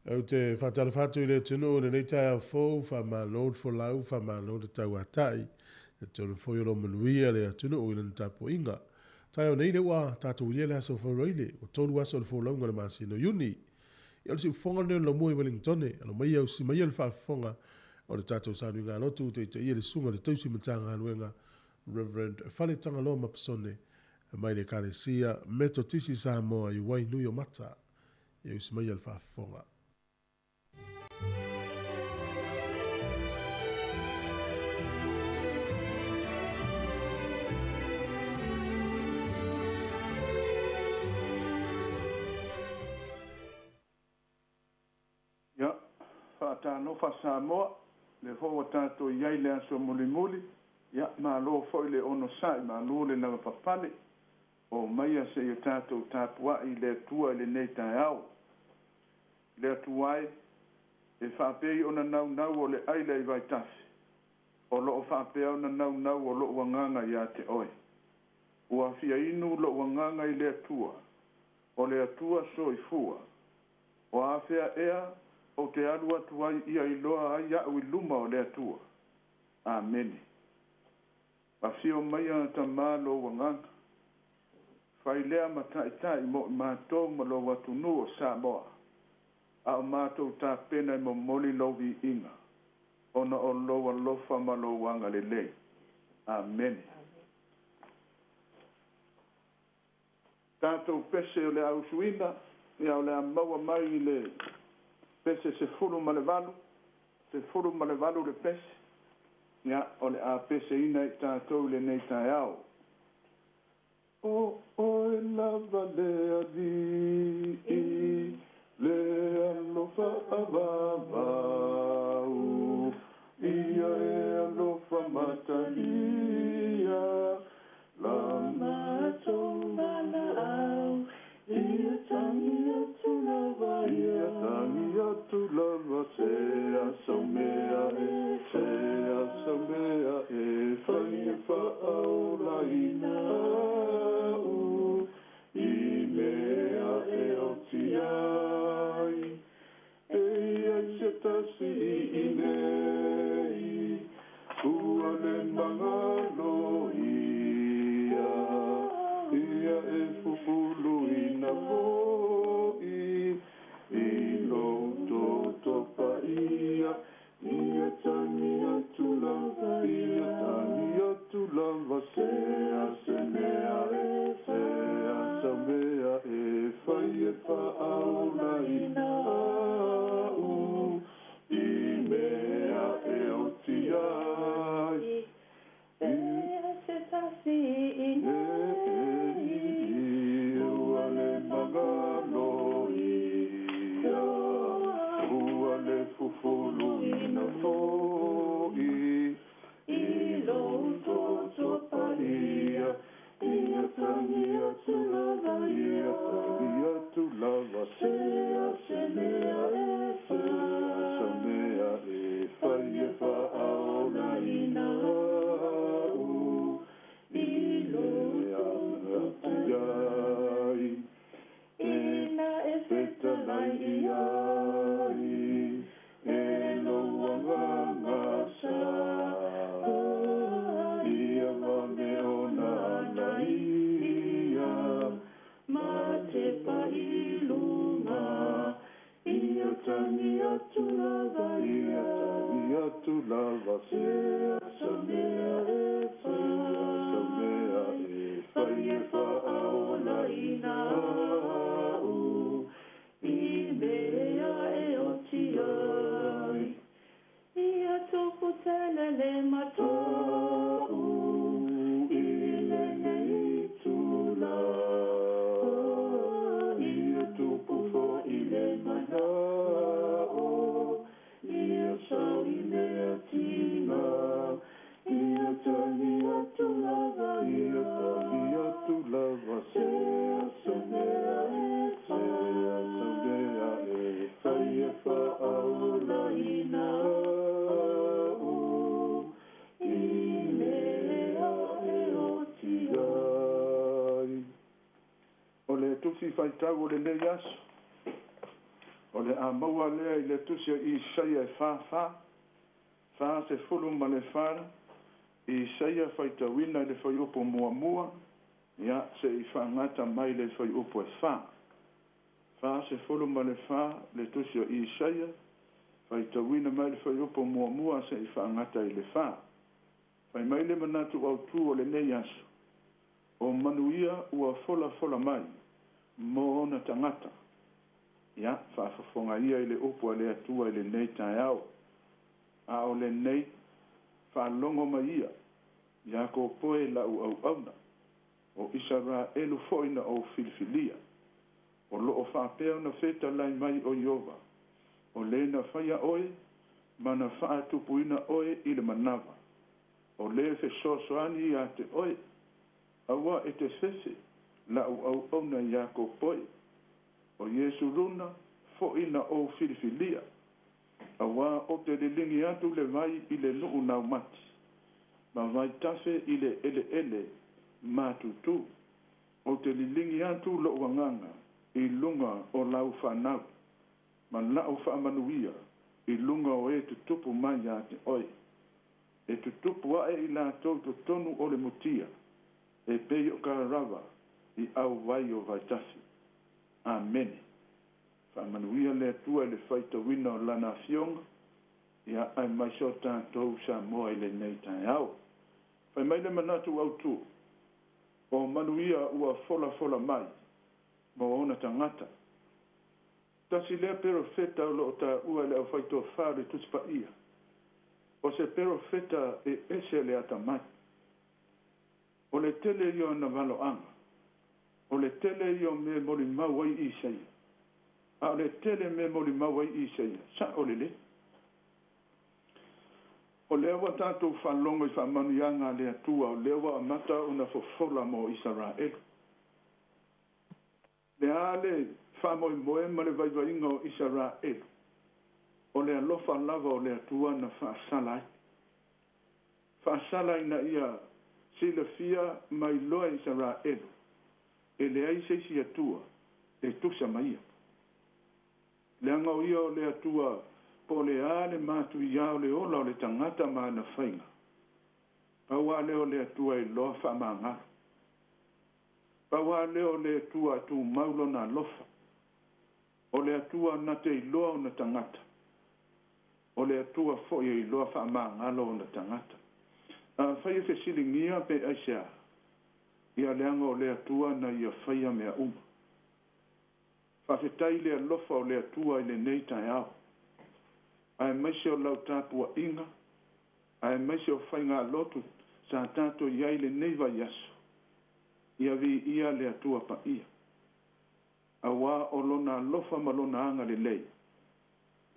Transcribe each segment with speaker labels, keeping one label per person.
Speaker 1: Ou te faatalofa atu i le atunuu i lenei taeao fou, faamalo le folau, faamalo le tauatai. E talitonu foi o lo o manuia le atunuu i lana tapuaiga. Taeao nei lea ua tatou ulia le aso Faraile, ua 3 aso o le folauga o le masina o Iuni. Ia o le siufofoga lenei o le laumua i Wellingtone, alo maia usi maia le faafofoga o le tatou sauniga lotu ua taitaia le susuga i le tausi Matagaluega Reverend Faletagaloa Mapasone mai le Ekalesia Metotisi Samoa i Wainuiomata. Ia usi maia le faafofoga.
Speaker 2: Ia, faatalofa Samoa, lea foi ua tatou i ai i le aso mulimuli, ia malo foi le onosai, malo le lavapapale, o maia seia tatou tapuai i le Atua i lenei taeao. Le Atua e, e faapei ona naunau o le aila i vaitafe, o loo faapea ona naunau o lou agaga ia te oe. Ua fia inu lou agaga i le Atua, o le Atua soifua. O afea ea ou te alu atu ai ia iloa ai au i luma o le Atua. Amene. Afio maia Tama lou agaga, fai lea ma taitai mo i matou ma lou atunuu o Samoa, a o matou tapena e momoli lou viiga, ona o lou alofa ma lou agalelei. Amene. Tatou pese o le ausuina, ia o le a maua mai i le pese 18, 18 le pese, ia o le a peseina i tatou i lenei taeao. O oe lava le alii, le alofa avavau, ia e alofa matalia, la
Speaker 3: matou valaau, ia tagi atu lava
Speaker 2: ia tagi atu lava, se aso mea e, se aso mea e, fai e faaolaina au, i mea e oti ai, e ia i se tasi i nei, ua le magalo ia, ia e fufuluina foi, i lou toto paia, ia tagi atu lava, ia tagi atu lava, se ase mea e, se asa mea e, fai e faaolaina au, i mea e oti ai.
Speaker 3: E se tasi i nei,
Speaker 2: ua le magalo ia, ua le fufuluina foi,
Speaker 3: i lou toto paia,
Speaker 2: ia tagi atu lava, ia tagi atu lava, se ase mea e, se asa mea e, fai e faaolaina au,
Speaker 3: i lou toto
Speaker 2: paia.
Speaker 3: Ina e fetalai i
Speaker 2: ai, e lou agaga sa, ia vave ona anaia,
Speaker 3: ma te pailunga,
Speaker 2: ia tagi atu lava, ia tagi atu lava, se asa mea e, se asa mea e, fai e faaolaina au,
Speaker 3: i mea e oti ai.
Speaker 2: Ia
Speaker 3: tupu tele le matou,
Speaker 2: i lenei tula, ia tupu foi le manao, ia sau i mea tina, ia tagi atu lava, ia tagi atu lava, se asa mea e, se asa mea e, fai e faaolaina au,
Speaker 3: i mea e oti
Speaker 2: ai. O le tusi faitau o lenei aso, o le O le a maua lea i le tusi o Isaia e 44, 44, Isaia faitauina i le fuaiupu 1, ia se'i faagata mai le fuaiupu e 4. 44 le tusi o Isaia, faitauina mai le fuaiupu 1 se'i faagata i le 4. Fai mai le manatu autū o lenei aso, o manuia ua folafola mai mo ona tagata. Ia, faafofoga ia i le upu a le Atua i lenei taeao. A o lenei, faalogo mai ia, Iakopo e lau auauna, o Isaraelu foi na ou filifilia. O loo faapea ona fetalai mai o Ieova, o lē na faia oe ma na faatupuina oe i le manava, o lē fesoasoani ia te oe, aua e te fefe lau auauna Iakopo e, o Iesuruna foi na ou filifilia, auā ou te liligi atu le vai i le nuu naumati, ma vaitafe i le eleele matutu. Ou te liligi atu lou agaga i luga o lau fanau, ma lau faamanuia i luga o e tutupu mai ia te oe. E tutupu ae i latou totonu o le mutia, e pei o karava i auvai o vaitafe. Amene. Faamanuia le Atua i le faitauina o Lana Afioga, ia aemaise o tatou Samoa i lenei taeao. Fai mai le manatu autū, o manuia ua folafola mai mo ona tagata. Tasi lea perofeta o loo taua i le aufaitofā o le Tusi Paia, o se perofeta e ese le atamai. O le tele ia o ona valoaga, o le tele ia o mea e molimau ai Isaia, a o le tele mea e molimau ai Isaia, sa'o lelei. O lea ua tatou faalogo i faamanuiaga a le Atua, o lea ua amata ona fofola mo Isaraelu. Le a le faamoemoe ma le vaivaiga o Isaraelu, o le alofa lava o le Atua na faasala ai. Faasala ina ia silafia ma iloa e Isaraelu, e leai se isi Atua e tusa ma ia. Leaga o ia o le Atua po o le a le matuiā o le ola o le tagata ma ana faiga. Pau lava lea o le Atua e iloa faamagalo. Pau lava lea o le Atua e tumau lona alofa. O le Atua na te iloa ona tagata. O le Atua foi e iloa faamagalo ona tagata. Afai e fesiligia pe aisea, ia leaga o le Atua na ia faia mea uma. Faafetai i le alofa o le Atua i lenei taeao, aemaise o lau tapuaiga, aemaise o faigalotu sa tatou i ai i lenei vaiaso, ia viia le Atua Paia. Auā o Lona alofa ma Lona agalelei,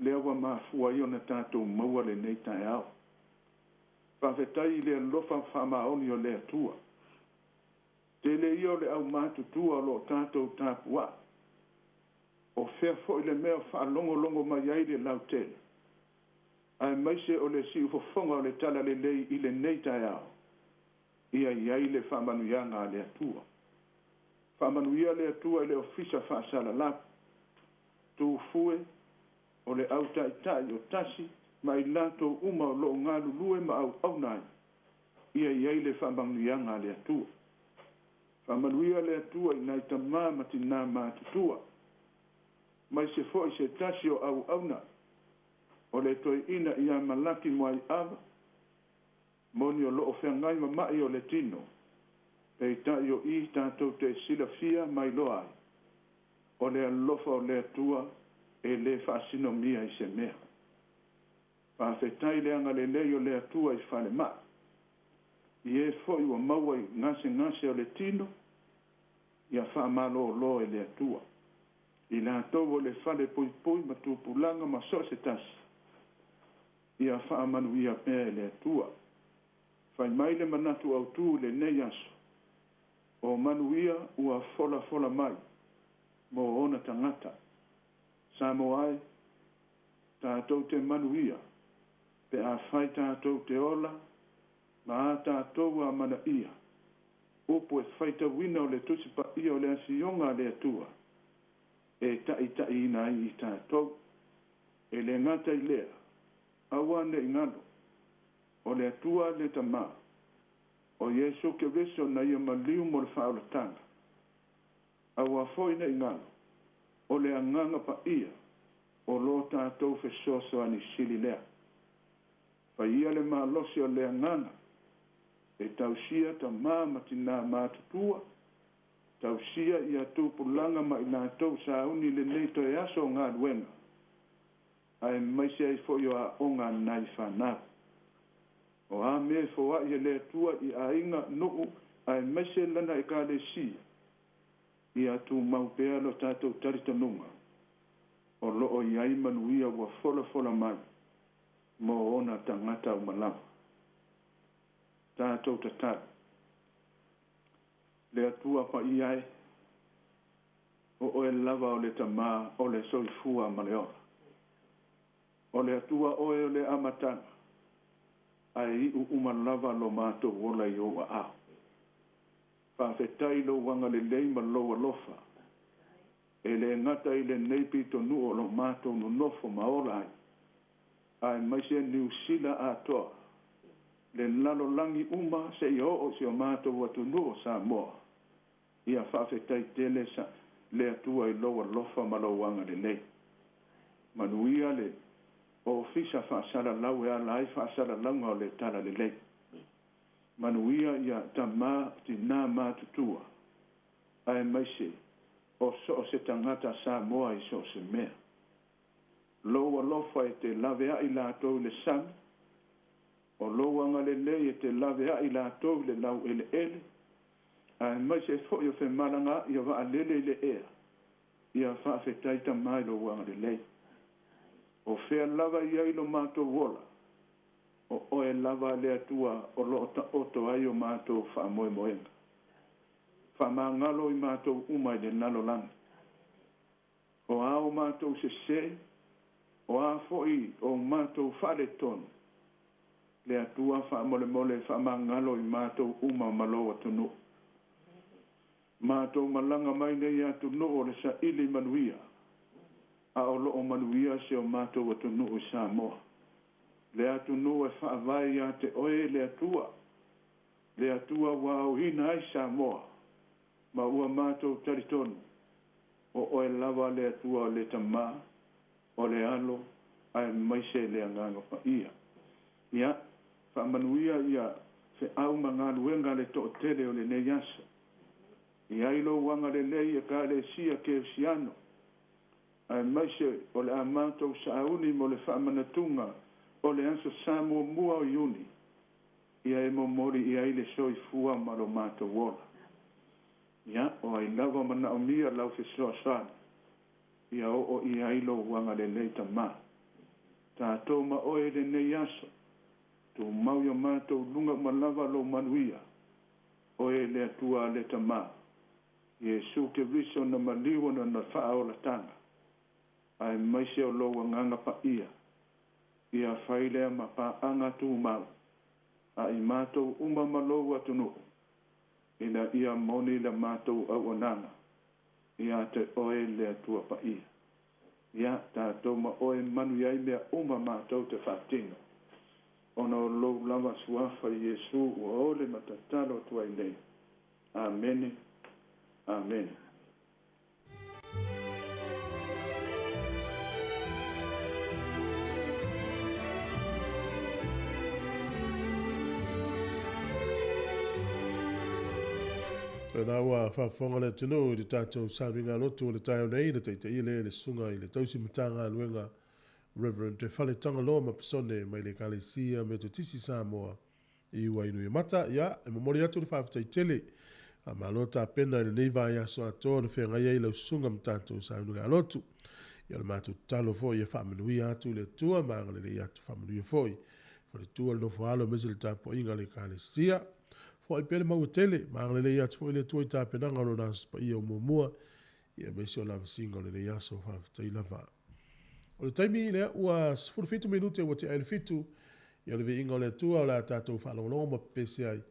Speaker 2: lea ua mafua ai ona tatou maua lenei taeao. Faafetai i le alofa faamaoni o le Atua. Tele ia o le aumatutua o lo o tatou tapuai. O fea foi le mea o faalogologo mai ai le lautele, aemaise o le siufofoga o le talalelei i lenei taeao, ia i ai le faamanuiaga a le Atua. Faamanuia le Atua i le Ofisa Faasalalau, Tufue, o le au taitai o Tasi ma i latou uma o lo o galulue ma auauna ai, ia i ai le faamanuiaga a le Atua. Faamanuia le Atua i nai tamā ma tinā matutua, maise foi se tasi o auauna o le toeaina ia Malaki Muaiava, moni o loo feagai ma ma'i o le tino, peitai o i tatou te silafia ma iloa ai, o le alofa o le Atua e le faasinomia i se mea. Faafetai le agalelei o le Atua i falemai, i e foi ua maua i gasegase o le tino, ia faamalōlō e le Atua. I latou o le fale puipui ma tupulaga ma so o se tasi, ia faamanuia pea e le Atua. Fai mai le manatu autū i lenei aso, o manuia ua folafola mai mo ona tagata. Samoa e, tatou te manuia pe afai tatou te ola ma a tatou amanaia upu e faitauina o le Tusi Paia o le Afioga a le Atua. e taʻitaʻiina ai i tatou. E lē gata i lea, aua neʻi galo, o le Atua le Tamā, o Iesu Keriso na ia maliu mo le faaolataga. Aua foi neʻi galo, o le Agaga Paia o lō tatou fesoasoani sili lea. Faia le malosi o le Agaga e tausia tamā ma tinā matutua, tausia ia tupulaga ma i latou sauni i lenei toe aso o galuega, aemaise ai foi o aoga a nai fanau. O a mea e foaʻi e le Atua i aiga, nuu, aemaise lana Ekalesia, ia tumau pea lo tatou talitonuga o loo i ai manuia ua folafola mai mo ona tagata uma lava. Tatou tatalo. Le Atua paia e, o oe lava o le Tamā o le soifua ma le ola. O le Atua oe o le amataga, ae iu uma lava lo matou ola i ou aao. Faafetai i lou agalelei ma lou alofa, e lē gata i lenei pitonuu o lo matou nonofo ma ola ai, aemaise Niu Sila atoa, le lalolagi uma seia oo i si o matou atunuu o Samoa. Ia faafetai tele sa le Atua i lou alofa ma lou agalelei. Manuia le Ofisa Faasalalau e ala ai faasalalauga o le Talalelei. Manuia ia tamā, tinā matutua, aemaise o so o se tagata Samoa i so o se mea. Lou alofa e te laveai latou i le sami, o lou agalelei e te laveai latou i le laueleele, aemaise foi o femalagaai o vaalele i le ea, ia faafetai Tamā i lou agalelei. O fea lava i ai lo matou ola, o oe lava le Atua o loo taoto ai o matou faamoemoega. Faamagalo i matou uma i le lalolagi. O a o matou sesē, o a foi o matou faaletonu, le Atua faamolemole faamagalo i matou uma ma lou atunuu. Matou malaga mai nei atunuu o le saili manuia, a o loo manuia si o matou atunuu i Samoa. Le atunuu e faavae ia te oe le Atua, le Atua ua aoina ai Samoa, ma ua matou talitonu, o oe lava le Atua o le Tamā, o le Alo, aemaise le Agaga Paia. Ia, faamanuia ia feau ma galuega a le toatele o lenei aso. I ai lou agalelei Ekalesia Kerisiano, aemaise o le a matou sauni mo le faamanatuga o le Aso Sa muamua o Iuni, ia e momoli i ai le soifua ma lo matou ola. Ia, o ai lava manaomia lau fesoasoani, ia oo i ai lou agalelei Tamā. Tatou ma oe i lenei aso, tumau i o matou luga uma lava lou manuia, oe le Atua le Tamā, Iesu Keriso na maliu ona na faaolataga, aemaise o lou Agaga Paia, ia fai lea ma paaga tumau a i matou uma ma lou atunuu, ina ia moni la matou auaunaga ia te oe le Atua Paia. Ia, tatou ma oe manuia ai mea uma matou te faatino, ona o lou lava suafa Iesu ua ole ma tatalo atu ai nei. Amene. Amene.
Speaker 1: Lena ua faafofoga le atunuu i le tatou sauniga lotu o le taeao nei, le taitaia lea i le susuga i le tausi Matagaluega Reverend Te Fale Tagaloa Mapesone mai le Ekalesia Metotisi Samoa i Wainuiomata. Ia, e momoli atu le faafetai tele. Faamalo tapena i lenei vaiaso atoa na feagai ai lau susuga ma tatou sauniga lotu. Ia, o le matou tatalo foi ia faamanuia atu le Atua ma agalelei atu, faamanuia foi faletua le nofo alo aemaise le tapuaiga a le Ekalesia. Foai pea le maua tele ma agalelei atu foi le Atua i tapenaga o lona Aso Paia o muamua, ia aemaise o lavasiga o lenei aso. Faafetai lava. O le taimi lea ua 17 minute ua tea ai le 7, ia o le viiga o le Atua o le a tatou faalogologo ma pepese ai,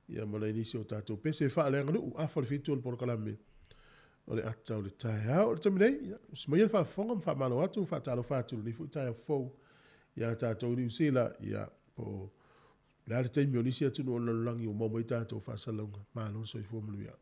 Speaker 1: ia ma nai nisi o tatou pese faaleaganuu afa le 7 o le polokalame. O le ata o le taeao. O le taimi nei, ia, usi mai le faafofoga ma faamalo atu, faatalofa atu i lenei foi taeao fou iā tatou i Niu Sila, ia, po o le a le taimi o nisi atunuu o le lalolagi ua maua mai tatou faasalalauga. Malo le soifua manuia.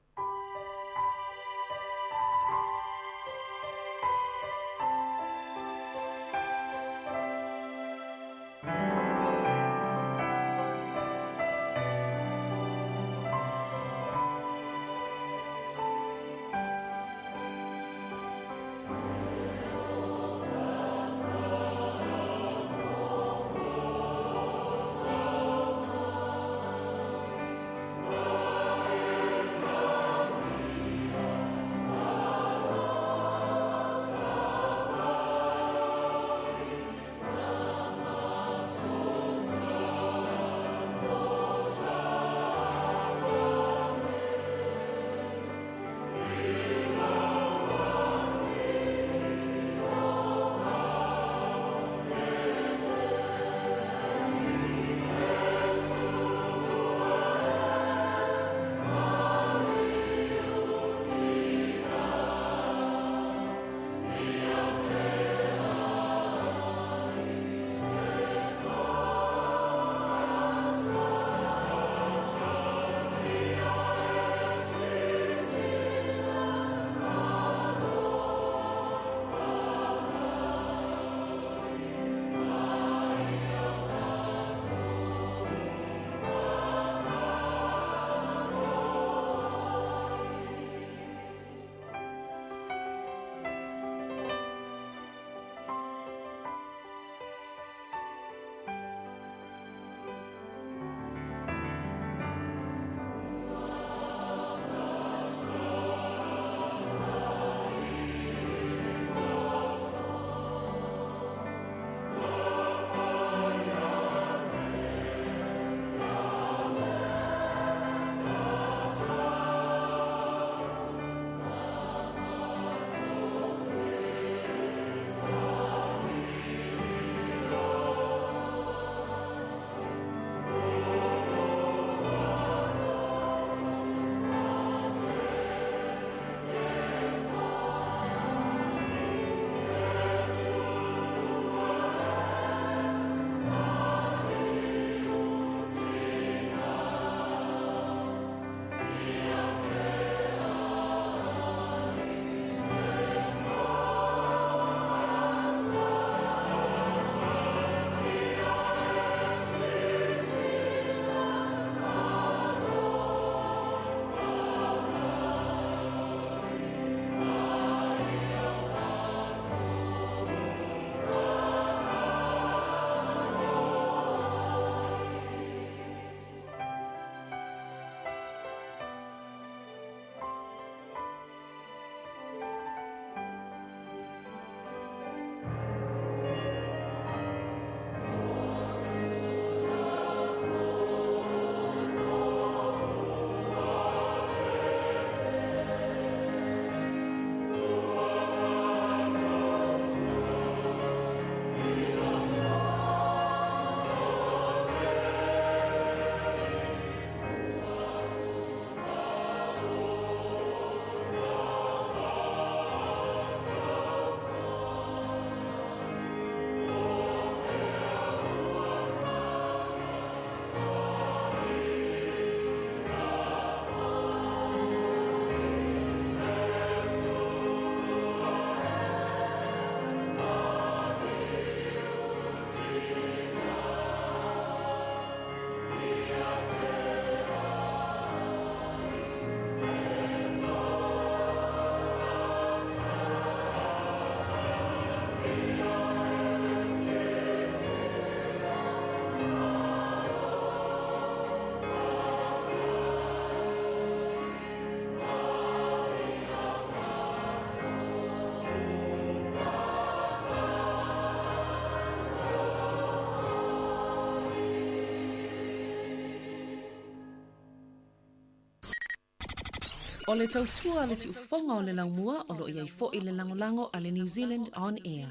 Speaker 4: O le tautua a le siufofoga o le laumua o lo o i ai foi le lagolago a le New Zealand On Air.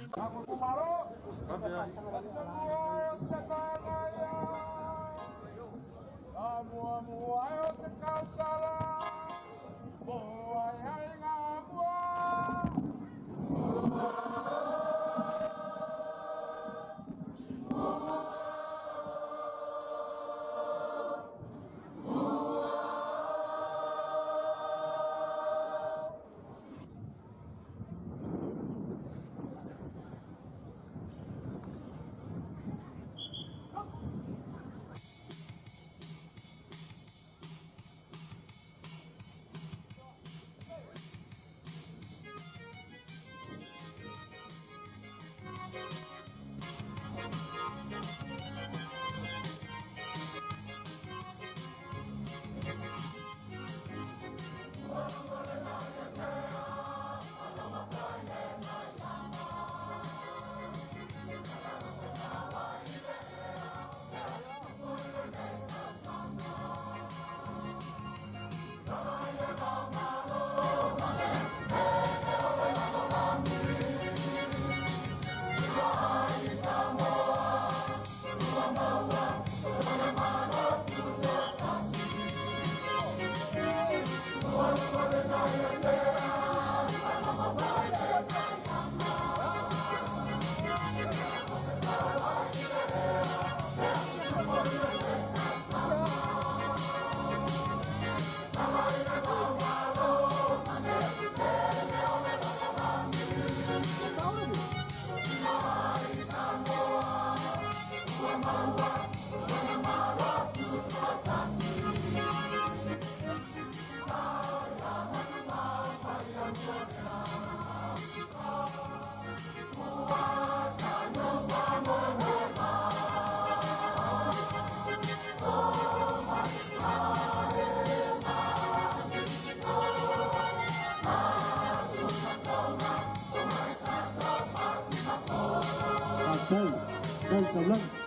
Speaker 5: taulaga.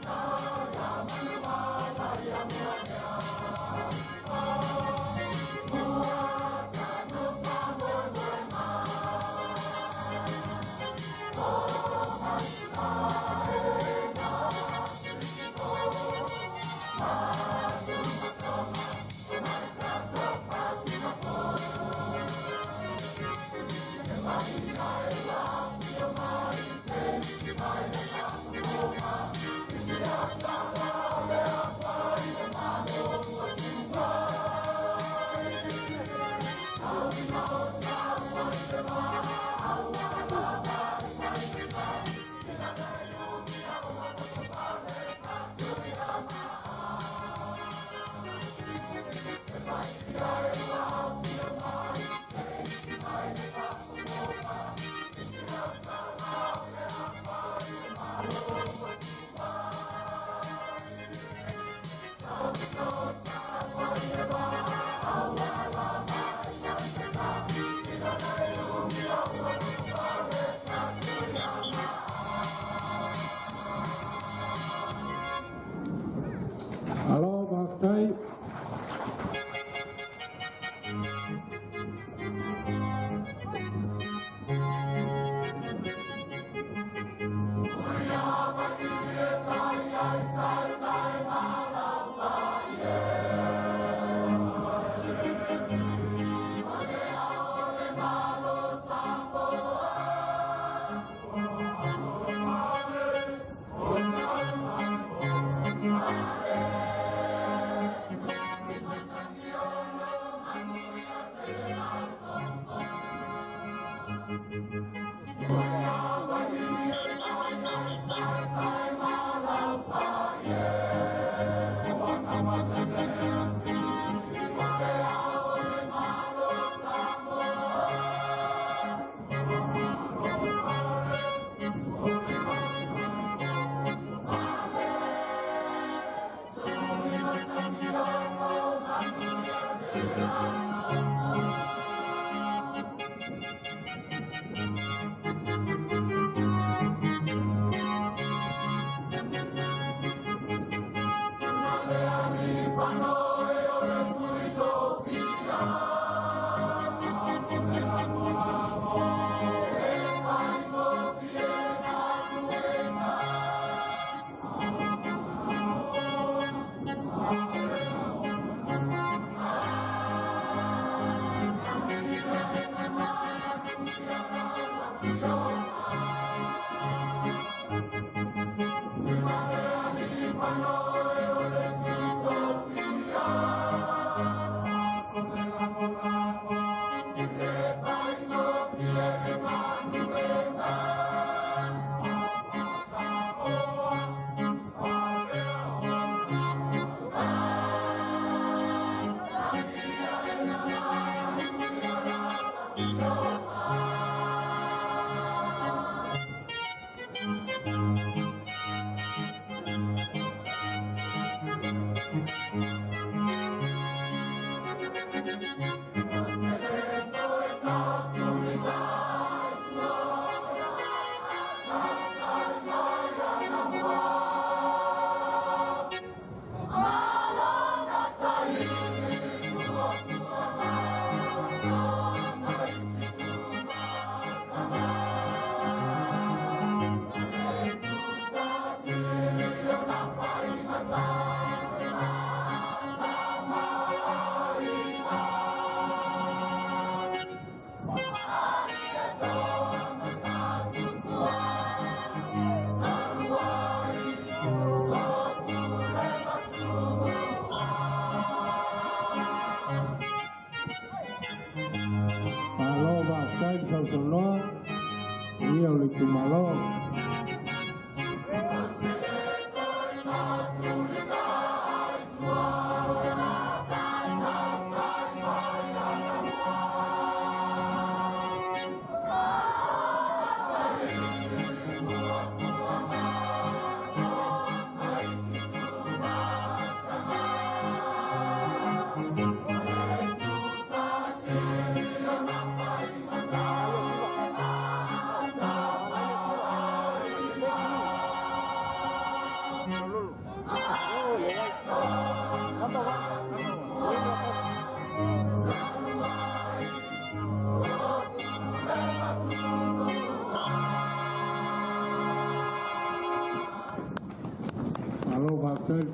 Speaker 5: Alo, faafetai. Malo, faafetai le sausaunoa ia o le itumalo.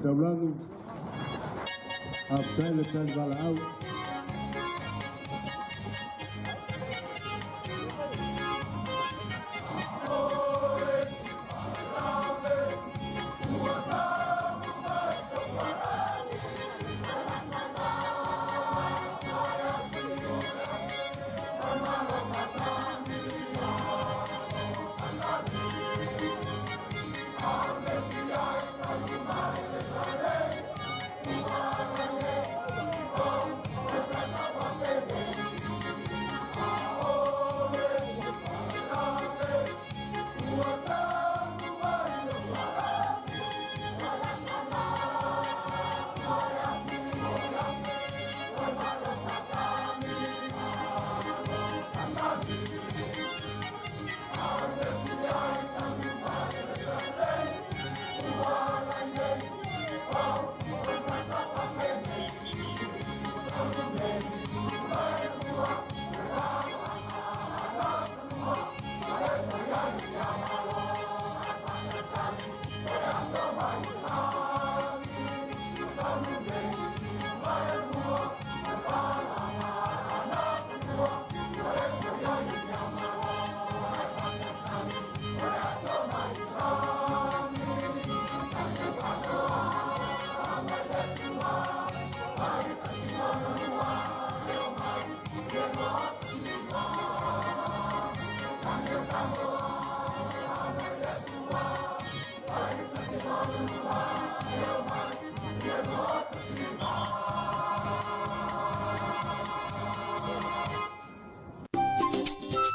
Speaker 5: taulagi, faafetai le tali valaau.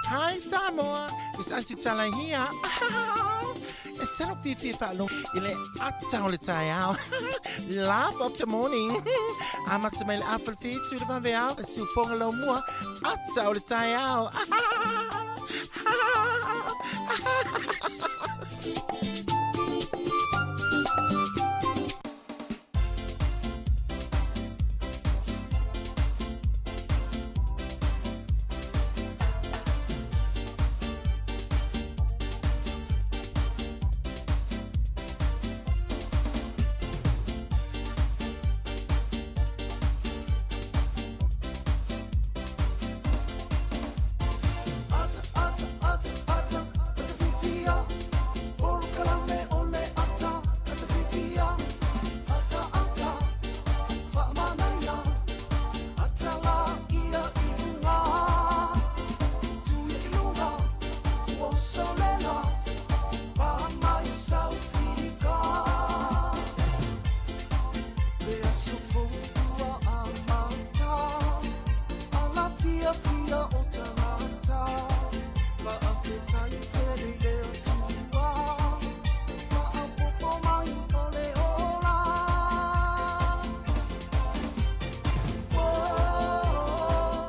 Speaker 6: Hi Samoa, it's Auntie Tala here. It's Tala Fifi Fa'alogo i le ata o le taeao. Laugh of the morning. Amata mai le afa le fitu le vaveao, le siufoga laumua, ata o le taeao.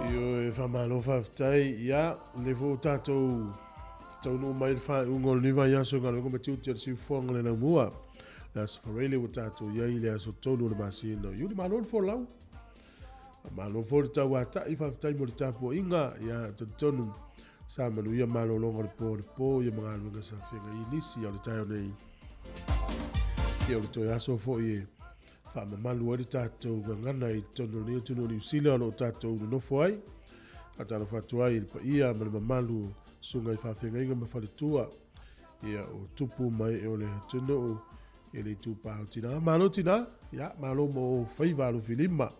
Speaker 1: Ioe, faamalo faafetai. Ia, lenei foi ua tatou taunuu mai le faaiuga o lenei vaiaso i galuega ma tiute o le siufofoga le laumua. Le aso Faraile ua tatou i ai i le aso 3 o le masina o Iuni. Malo le folau. Malo foi le tauatai, faafetai mo le tapuaiga. Ia, talitonu sa manuia malologa o le po o le po, ia ma galuega sa feagai i nisi o le taeao nei. Ia, o le toe aso foi e faamamalu ai le tatou gagana i totonu o lenei atunuu o Niu Sila o lo o tatou nonofo ai. Faatalofa atu ai i le paia ma le mamalu o susuga i faafeagaiga ma faletua, ia o tupu mai o le atunuu i le itupa o tina. Malo tina, ia malo mo o faiva alofilima.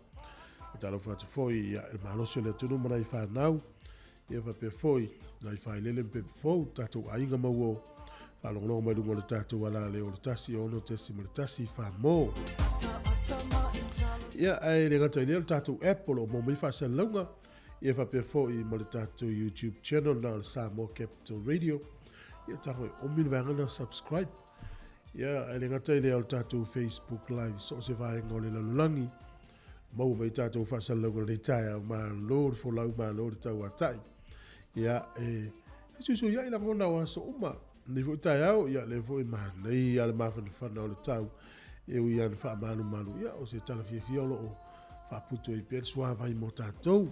Speaker 1: Faatalofa atu foi ia le malosi o le atunuu ma nai fanau, ia faapea foi nai failele ma pepe fou, tatou aiga mauo faalogologo mai luga o le tatou ala leo o le 106.1 Famo. Ia, ae le gata i lea o le tatou app o lo o maua mai faasalalauga, ia faapea foi ma le tatou YouTube channel na o le Samoa Capital Radio. Ia tago e omi le vaega na subscribe. Ia, ae le gata i lea o le tatou Facebook Live, so o se vaega o le lalolagi, maua mai tatou faasalalauga lenei taeao. Malo le folau, malo le tauatai. Ia, e fesuisuiai lagona o aso uma. Lenei foi taeao, ia lea foi manaia le mafanafana o le tau, e ui lava ina faamalumalu, ia o se tala fiafia o lo o faaputu ai pea le suavai mo tatou.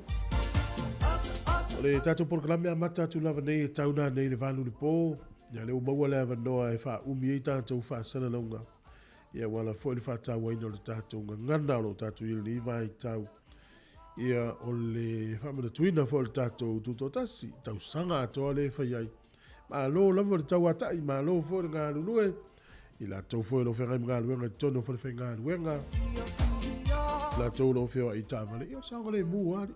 Speaker 1: O le tatou polokalame amata atu lava nei e tau nanei le 8 i le po, ia lea ua maua le avanoa e faaumi ai tatou faasalalauga. Ia ua ala foi le faatauaina o le tatou gagana o lo o tatou i ai i lenei vaitau. Ia o le faamanatuina foi o le tatou tutoatasi, tausaga atoa lea e fai ai. Malo lava le tauatai, malo foi le galulue i latou foi o lo o feagai ma galuega i totonu o falefaigaluega, latou o lo o feoai i taavale, ia o le saogalemu lava alii.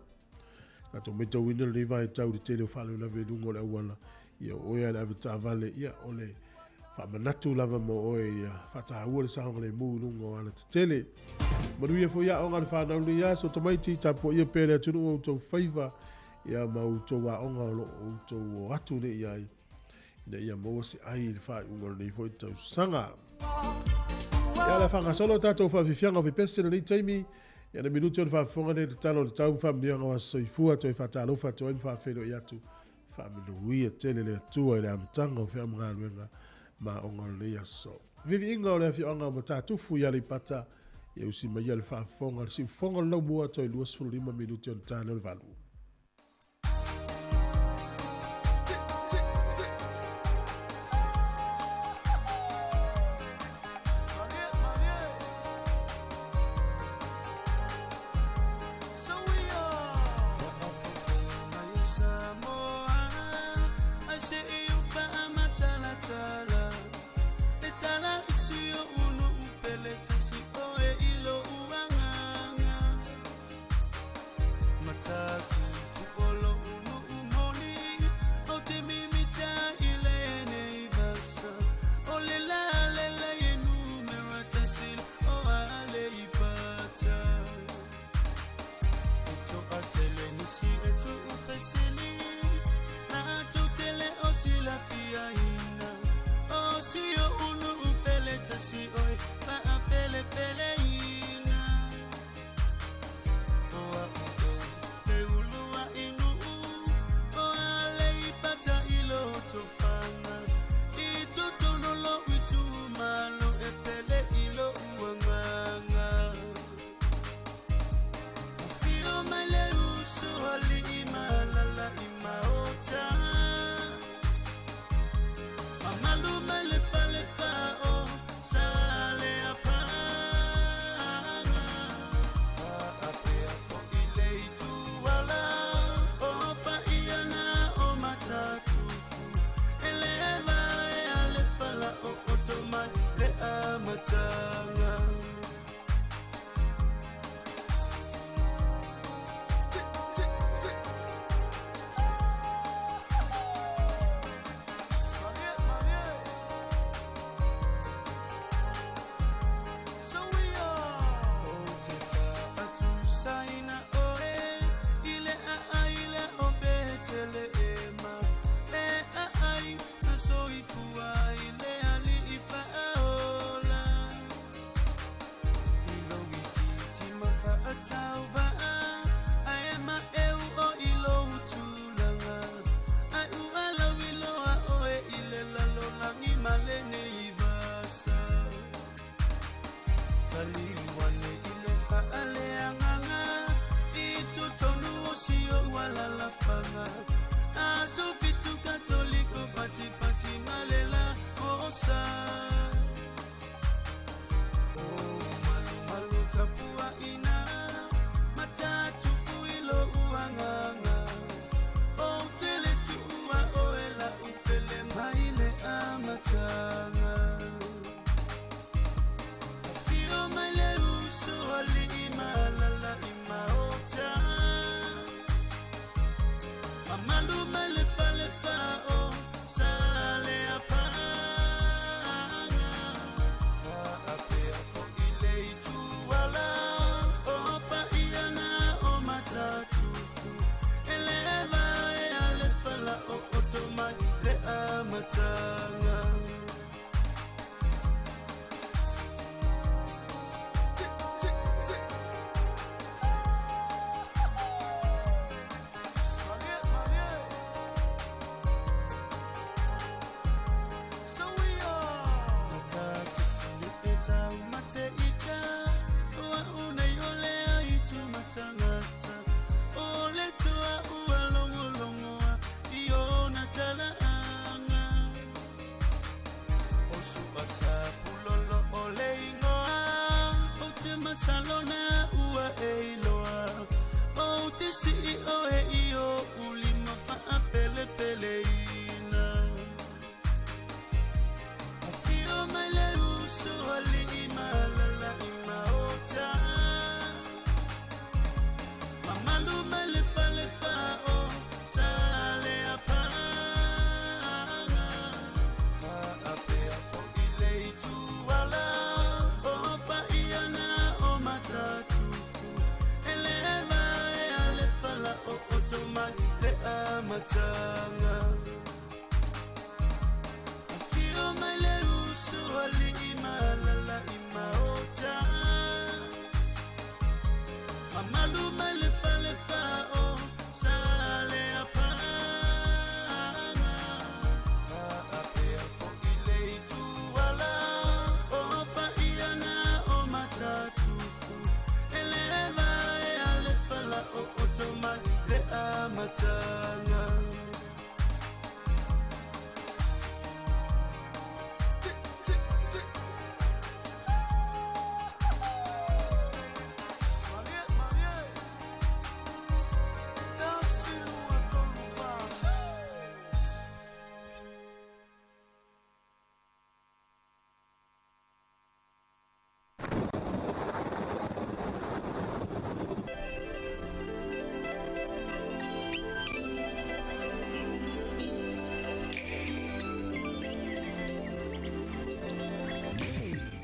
Speaker 1: Tatou matauina lenei vaitau i le tele o faalavelave i luga o le auala, ia o oe lava le avetaavale, ia o le faamanatu lava mo oe ia faataua le saogalemu i luga o alatetele. Manuia foi aoga a le fanau i lenei aso, tamaiti, tapuaia pea le atunuu o outou faiva, ia ma outou aoga o lo o outou o atu nei i ai, ina ia maua se ai i le faaiuga o lenei foi tausaga. Ia o le a faagasolo tatou faafiafiaga o fepese i lenei taimi, ia le minute o le faafofoga nei i le tatalo o le tau ma faamanuiaga o aso soifua, toe faatalofa atu ai ma faafeiloai atu. Faamanuia tele le Atua i le amataga o feau ma galuega ma aoga o lenei aso. Viviiga o le afioaga o Matatufu i Aleipata, ia usi maia le faafofoga, le siufofoga o le laumua toe 25 minute ona ta lea o le 8.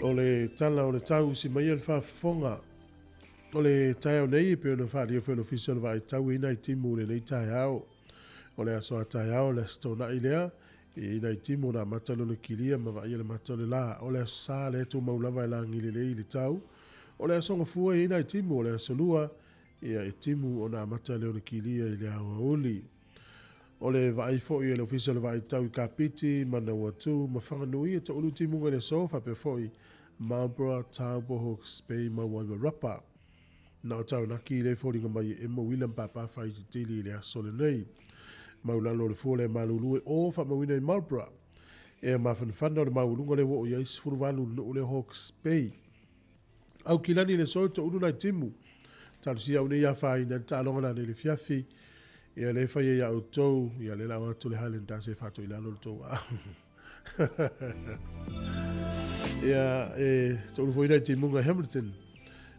Speaker 1: O le tala o le tau usi maia le faafofoga. O le taeao nei e pei ona faaalia foi e le Ofisa o le Vaai Tau i nai timu i lenei taeao. O le aso a taeao, le Aso Toonai lea, i nai timu na amata lona kilia ma vaaia le mata o le la. O le Aso Sa lea e tumau lava e lagi lelei le tau. O le Aso Gafua i nai timu, o le Aso Lua, ia e timu ona amata lea ona kilia i le aoauli. O le vaai foi a le Ofisa o le Vaai Tau i Kapiti, Manawatu ma Whanganui e toulu timuga i le aso, faapea foi Marlborough, Taupo, Hawke's Bay ma Wairarapa. Na o taunaki lea e foliga mai e emo uila ma pāpā faaititili i le aso lenei. Maulalo o le fua lea malulu e o faamauina i Marlborough. Ea mafanafana o le maualuga lea ua oo i ai 18 i le nuu lea o Hawke's Bay. Aukilani i le aso e toulu nai timu. Talosia au nei afaina ai le taaloga nanei i le fiafi. Ia le fai ai ia outou, ia le la o atu le Highlanders e faatoi i lalo le tou aao. Ia e toulu foi nai timuga i Hamilton.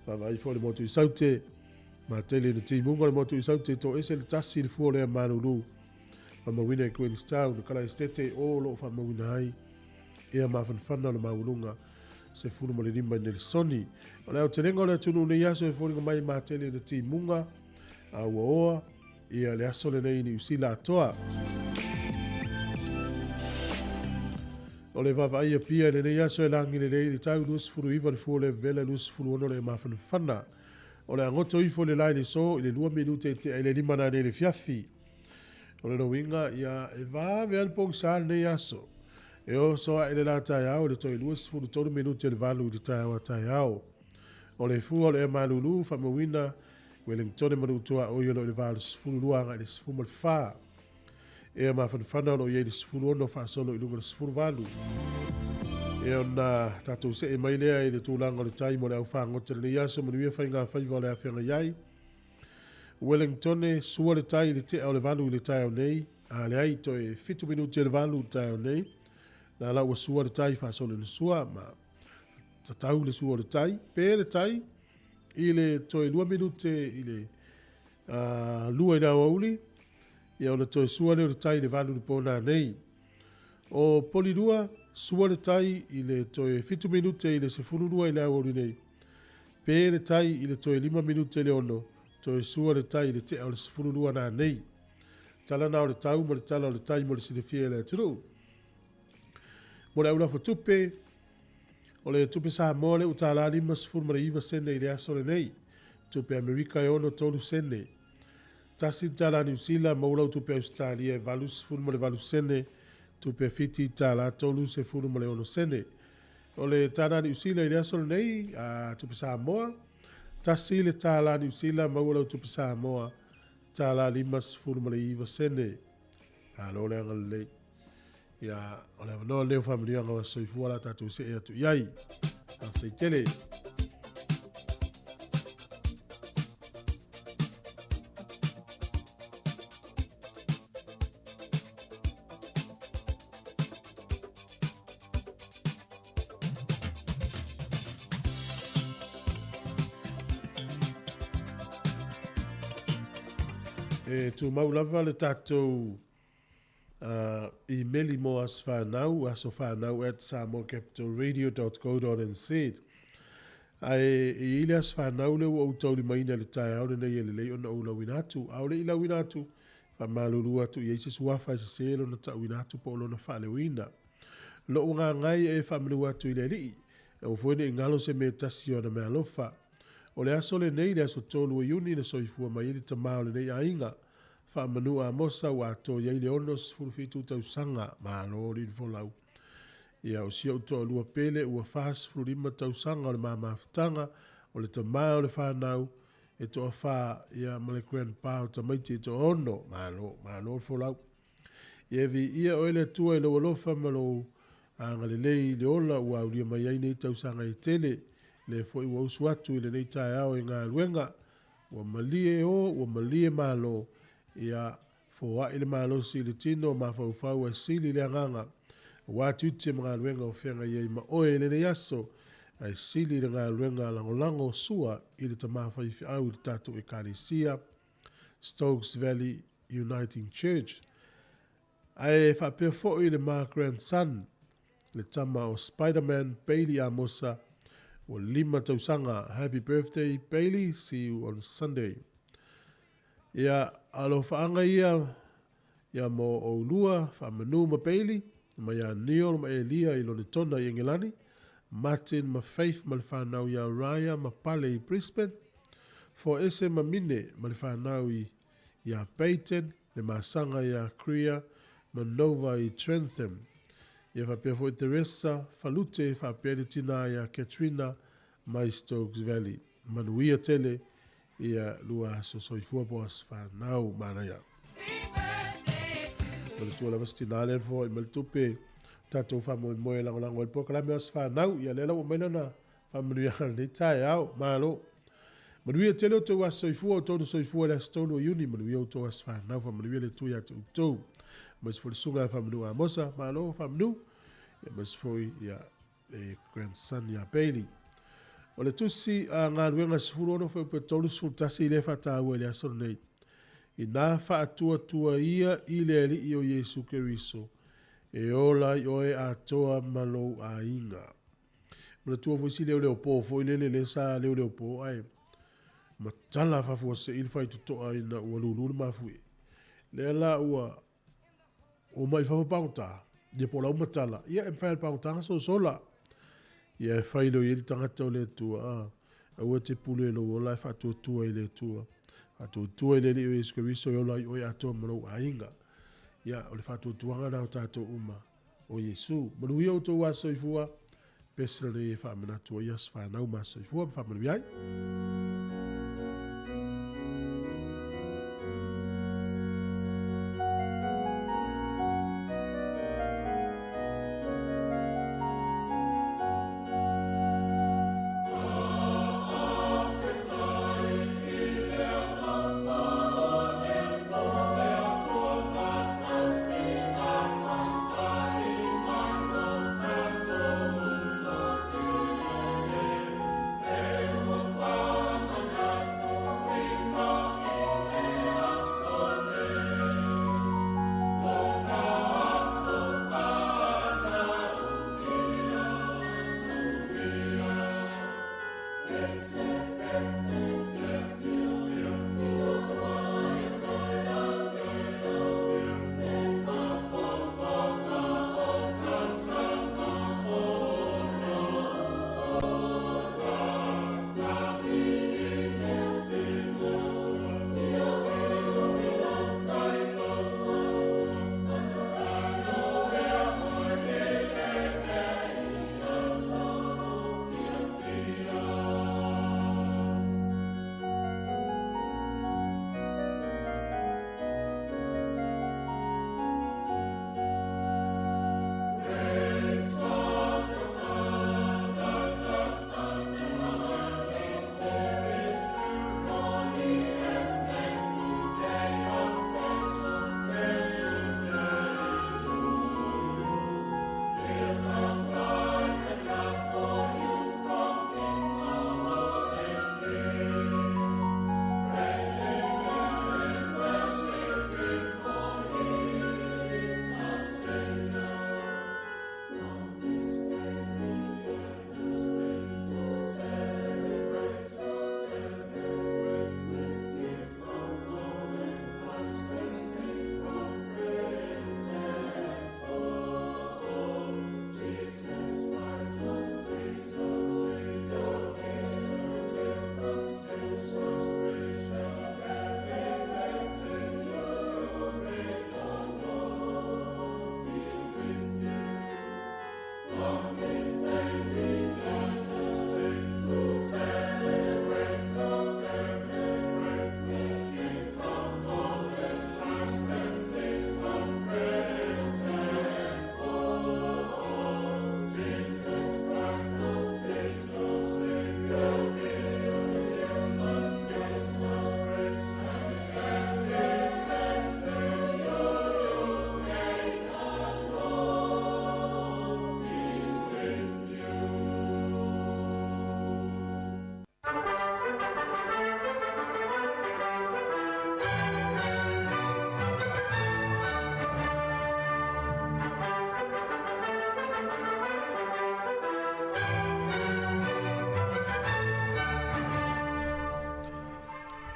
Speaker 1: Vaavaai foi le motu i Saute. Matele na timuga le motu i Saute to ese le tasi le fua lea malulu. Faamauina i Queenstown, kala estete o loo faamauina ai. Ea mafanafana o le maualuga 15 i Nelisoni. O le aotelega o le atunuu nei aso e foliga mai matele na timuga a ua oa ia le aso lenei i Niu Sila atoa. O le vaavaai Apia i lenei aso e lagi lelei le tau 29 le fua le vela 26 le mafanafana. O le agoto ifo le la i le so i le 2 minute e tea i le 5 nanei le fiafi. O lona uiga, ia, e vave lava le pogisa lenei aso. E oso ae le la taeao i le toe 23 minute le valu i le taeao a taeao. O le fua o le ea malulu, faamauina, Wellingtone ma Nuutuaoi o lo o i le 82 agai i le 14. Ea mafanafana o lo o i ai le 16 faasolo i luga o le 18. E ona tatou see mai lea i le tulaga o le tai mo le au fagota i lenei aso, manuia faiga faiva o le a feagai ai. Wellingtone, sua le tai i le tea o le 8 i le taeao nei, a leai, toe 7 minute le 8 i le taeao nei, la la ua sua le tai faasolo ina sua, ma tatau le sua o le tai, pe le tai i le toe 2 minute i le 2 i le aoauli, ia ona toe sua lea o le tai i le 8 i le po nanei. O Polilua, sua le tai i le toe 7 minute i le 12 i le aoauli nei, Pe le tai i le toe 5 minute i le 6, toe sua le tai i le tea o le 12 nanei. Tala na o le tau ma le tala o le tai mo le silafia e le atunuu. Mo le aulafo tupe, o le tupe Samoa lea ua tala 59 sene i le aso lenei. Tupe Amerika e 63 sene. Tasi le tala Niu Sila, maua lau tupe Ausetalia e 88 sene, tupe Fiti tala 36 sene. O le tālā Niu Sila i le aso lenei, a tupe Samoa, tasi le tālā Niu Sila, maua lau tupe Samoa, tala 59 sene. Malo le agalelei. Ia, o le avanoa lenei o faamanuiaga o aso soifua la tatou see atu i ai. Faafetai tele. E tumau lava le tatou imeli mo aso whanau, aso whanau at samoacapitalradio.co.nz. Ae e i le aso whanau le ua ou taulimaina i le taeao lenei e lelei ona ou lauina atu. A o le i lauina atu, faamalulu atu i ai se suafa e sese lona tauina atu po o lona faaleoina. Lo'u agaga e faamanu atu i le Alii, aua foi ne i galo se mea tasi o ana meaalofa. O le aso lenei, le aso 3 o Iuni na soifua mai ai le tama o lenei aiga, Faamanu Amosa ua atoa i ai le 67 tausaga. Malo le folau. Ia, o si ou toalua pele ua 45 tausaga o le mamafutaga, o le tama o le whanau, e toa whā, ia, ma le grandpa o tamaiti e toa 6. Malo, malo le folau. Ia e viia oe le Atua i lou alofa ma lou agalelei i le ola ua aulia mai ai nei tausaga e tele, lea foi ua usu atu i lenei taeao i galuega, ua malie o, ua malie malo, ia foai le malosi i le tino, mafaufau ae sili le agaga, aua tiute ma galuega o feagai ai ma oe i lenei aso, ae sili le galuega lagolago sua i le tama faifeau i le tatou Ekalesia, Stokes Valley Uniting Church. Ae faapea foi le ma grandson, Le tama o Spider-Man Bailey Amosa ua 5 tausaga. Happy birthday Bailey, see you on Sunday. Ia alofaaga ia ia mo oulua Faamanu ma Bailey, ma ia Neil ma Elia i Lonetona i Engelani, Martin ma Faith ma le whanau ia Raya ma Pale i Brisbane, Fo Ese ma Mine ma le whanau i ia Peyton, le masaga ia Crea ma Nova i Trentham. Ia faapea foi Teresa Falute faapea le tina ia Katrina mai Stokes Valley. Manuia tele ia lua aso soifua po aso whanau manaia. Ma le tua lava se tina lea foi ma le tupe tatou faamoemoe e lagolago ai le polokalame o aso fanau. Ia lea la ua aumai lana faamanuiaga lenei taeao. Malo. Manuia tele o outou aso soifua, o outou na soifua i le aso 3 o Iuni, manuia outou aso fanau, faamanuia le Atua ia te outou. Aemaise foi le susuga ia Faamanu Amosa, malo Faamanu. Ia aemaise foi ia le grandson ia Bailey. O le tusi a galuega 16 fuaiupu 31 lea e faataua i le aso lenei. Inā faatuatua ia i le Alii o Iesu Keriso, e ola ai oe atoa ma lou aiga. Manatua foi si leoleopo foi lele lea sa leoleopo ae matala faafuasei le faitotoa ina ua lulu le mafuie. Lea la ua omai i fafo pagota, ia po o lau matala, ia e mafai lava e le pagota ona sosola. Ia e fai loa i ai le tagata o le Atua, a, aua e te pule i lou ola ae faatuatua i le Atua. Faatuatua i le Alii o Iesu Keriso e ola ai oe atoa ma lou aiga. Ia, o le faatuatuaga lena o tatou uma o Iesu. Manuia outou aso soifua, pese lenei e faamanatu ai aso fanau ma aso soifua ma faamanuia ai.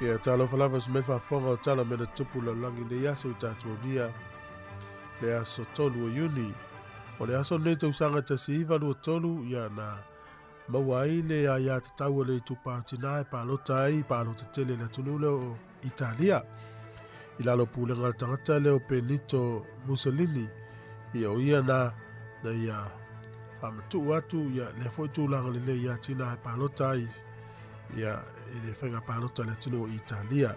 Speaker 1: Ia talofa lava se mea faafofoga o tala mea na tupu i le lalolagi i lenei aso i tatou aulia le aso 3 o Iuni. O le aso lenei tausaga 1923 ia na maua ai le aia tatau a le itupa o tina e palota ai i palota tele i le atunuu lea o Italia. I lalo o pulega a le tagata lea o Benito Mussolini, ia o ia na na ia faamatuu atu ia lea foi tulaga lelei ia tina e palota ai ia i le faiga palota a le atunuu o Italia.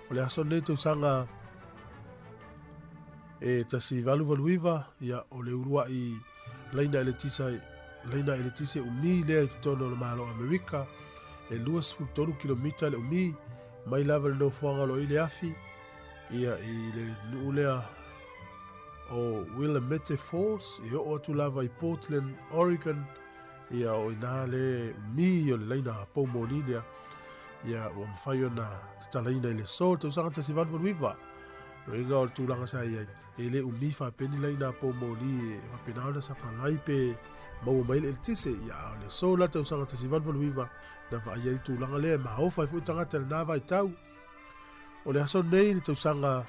Speaker 1: O le aso lenei tausaga e 1889, ia o le uluai laina eletisa laina eletise umi lea i totonu o le Malo o Amerika, e 23 kilomita le umi, mai lava i le nofoaga o lo o i le afi, ia i le nuu lea o Willamette Falls, e oo atu lava i Portland, Oregon, ia o ina le umi o le laina poumoli lea, ia ua mafai ona tatalaina i le aso tausaga 1889. Loiga o le tulaga sa i ai, e le umi faapeni laina poumoli e faapena ona sapalai pe maua mai le eletise, ia a o le aso la tausaga 1889 na vaai ai le tulaga lea e maofa ai foi tagata i lena vaitau. O le aso nei le tausaga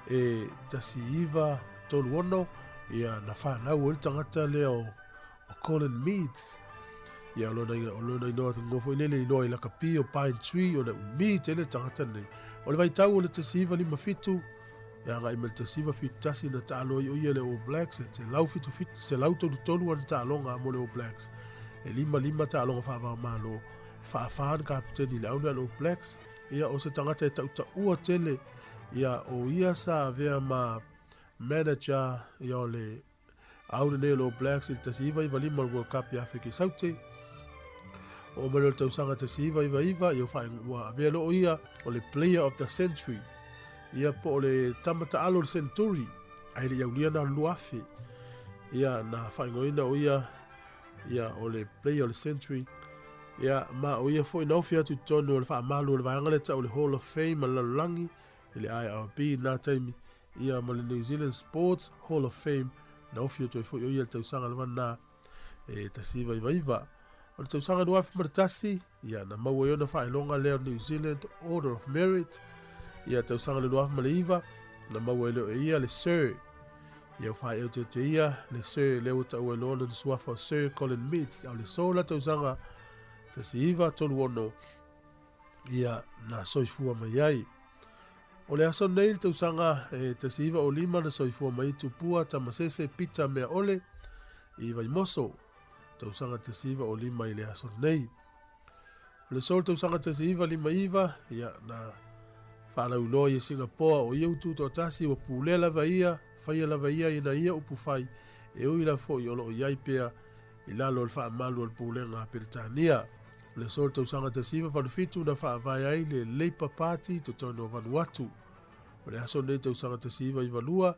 Speaker 1: e 1936, ia na fanau ai le tagata lea o Colin Meads. Ia o lona, o lona inoa ngo foi lele iloa i lakapi o Pine Tree ona umi tele le tagata nei. O le vaitau o le 1957, e agai mai le 1971 na taalo ai o ia le All Blacks e 177, 133 ana taaloga mo le All Blacks. E 55 taaloga faavao Malo. E faafa le kapiteni i le au lea a le All Blacks. Ia o se tagata e tautaua tele, ia o ia sa avea ma manager ia o le au lenei o le All Blacks i le 1995 o le World Cup i Afrika i Saute. Oo mai loa i le tausaga 1999, ia ua avea loa o ia o le Player of the Century, ia po o le tama taalo o le Century, ae le i aulia na o le 2000. Ia na faaigoaina o ia ia o le Player of the Century, ia ma o ia foi na ofi atu i totonu o le faamalu o le vaega lea tau o le Hall of Fame a le lalolagi i le IRB i lena taimi, ia ma le New Zealand Sports Hall of Fame na ofi atu ai foi o ia i le tausaga lava lena e 1999. O le tausaga 2001, ia na maua ai ona faailoga lea o New Zealand Order of Merit, ia tausaga le 2009, na maua ai lea e ia le Sir. Ia ua faaiauteute ia le Sir lea ua taua ai loa lona suafa o Sir Colin Meads, a o le so la tausaga 1936 ia na soifua mai ai. O le aso nei le tausaga e 1905 na soifua mai Tupua Tamasese Peter Meaole i Vaimoso, tausaga 1905 i le aso nei. O le so tausaga 1959, ia na faalauiloa i Singapoa o ia utu toatasi ua pulea lava ia, faia lava ia ina ia upu fai, e ui la foi o lo o i ai pea i lalo o le faamalu o le pulega a Peretania. O le aso o le tausaga 1987 na faavae ai le Labour Party i totonu o Vanuatu. O le aso lenei tausaga 1992,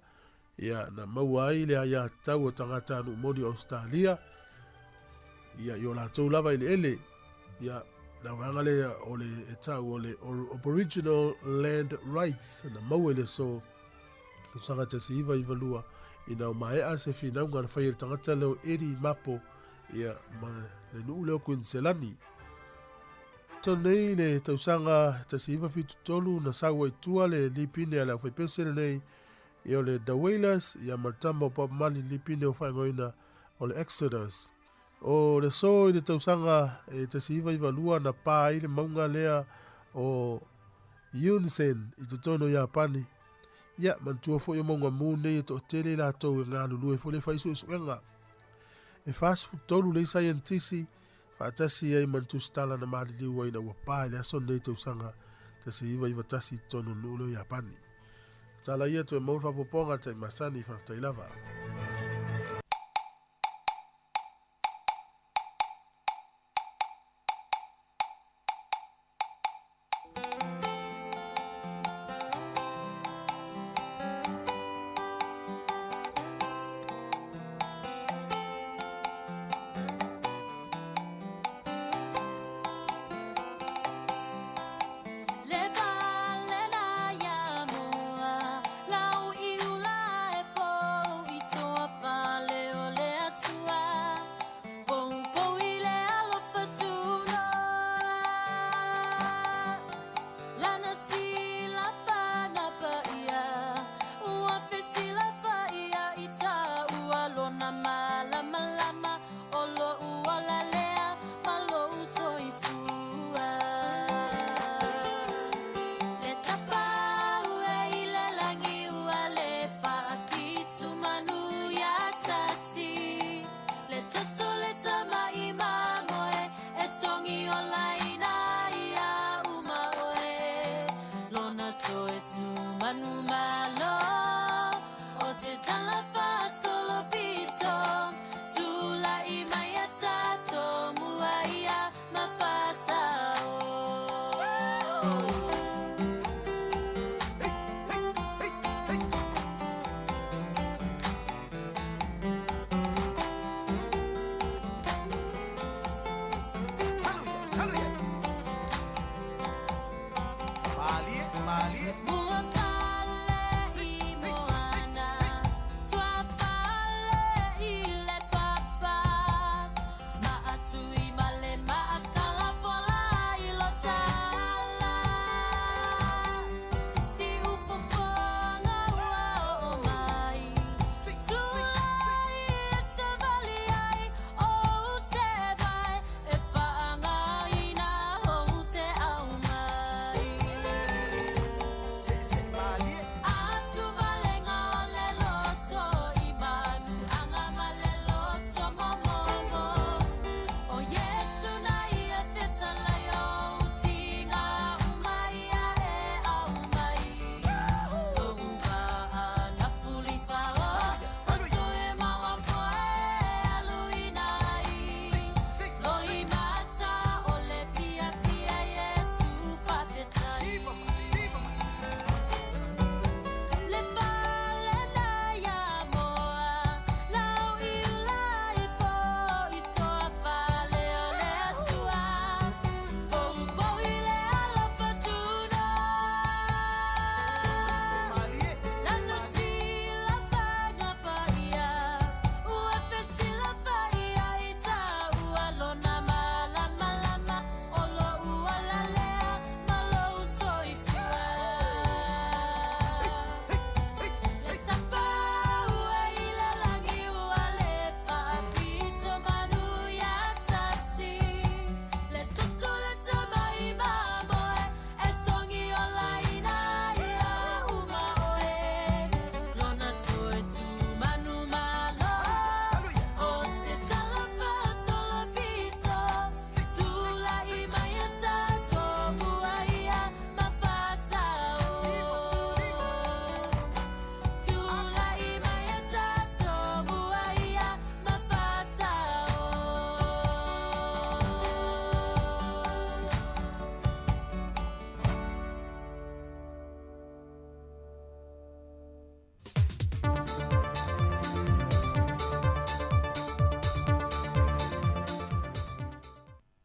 Speaker 1: ia, na maua ai le aiatatau a tagatanuu moni o Ausetalia, ia, i o latou lava eleele, ia, na vaega lea o le e tau o le Aboriginal Land Rights na maua i le aso tausaga 1992 ina ua maea se finauga na faia e le tagata lea o Eddie Mapo ia, ma le nuu lea o Kuiniselani. Aso nei le tausaga 1973 na sau ai tua le lipine a le aufaipese lenei ia o le The Wailers ia ma le tama o Bob Marley lipine o faaigoaina o le Exodus. O le aso i le tausaga e 1992 na pā ai le mauga lea o Unzen i totonu o Iapani. Ia, manatua foi o mauga mū nei e toatele i latou e galulue foi le fai suesuega. E 43 nei saienitisi faatasi ai ma le tusitala na maliliu ai ina ua pā i le aso lenei tausaga 1991 i totonu o le nuu lea o Iapani. Tala ia toe maua le faaopoopoga a le Taimasani, faafetai lava.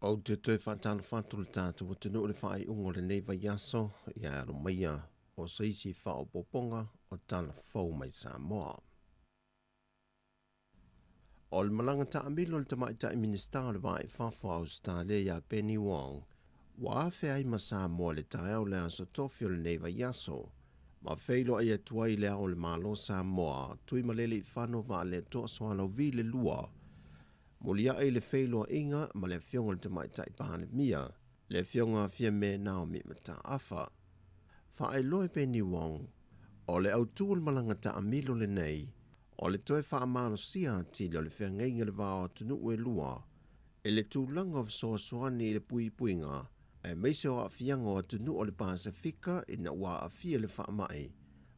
Speaker 7: Ou te toe faatalofa atu i le tatou atunuu i le faaiuga o lenei vaiaso, ia alo maia o se isi faaopoopoga o tala fou mai Samoa. O le malaga taamilo a le Tamaitai Minisita o le Va i Fafo a Ausetalia ia Penny Wong, ua afea ai ma Samoa i le taeao o le aso Tofi o lenei vaiaso, ma feiloai atu ai i Le Ao o le Malo o Samoa, Tuimalealiifano Vaaletoa Sualauvi le Lua, Muliaʻi i le feiloaiga ma le Afioga i le Tamaitai Palemia, le Afioga Fiame Naomi Mataafa. Faailoa e Penny Wong, o le autu o le malaga taamilo lenei, o le toe faamalosia atili o le feagaiga i le va o atunuu e lua i le tulaga o fesoasoani i le puipuiga aemaise o aafiaga o atunuu o le Pasefika ina ua aafia i le faamai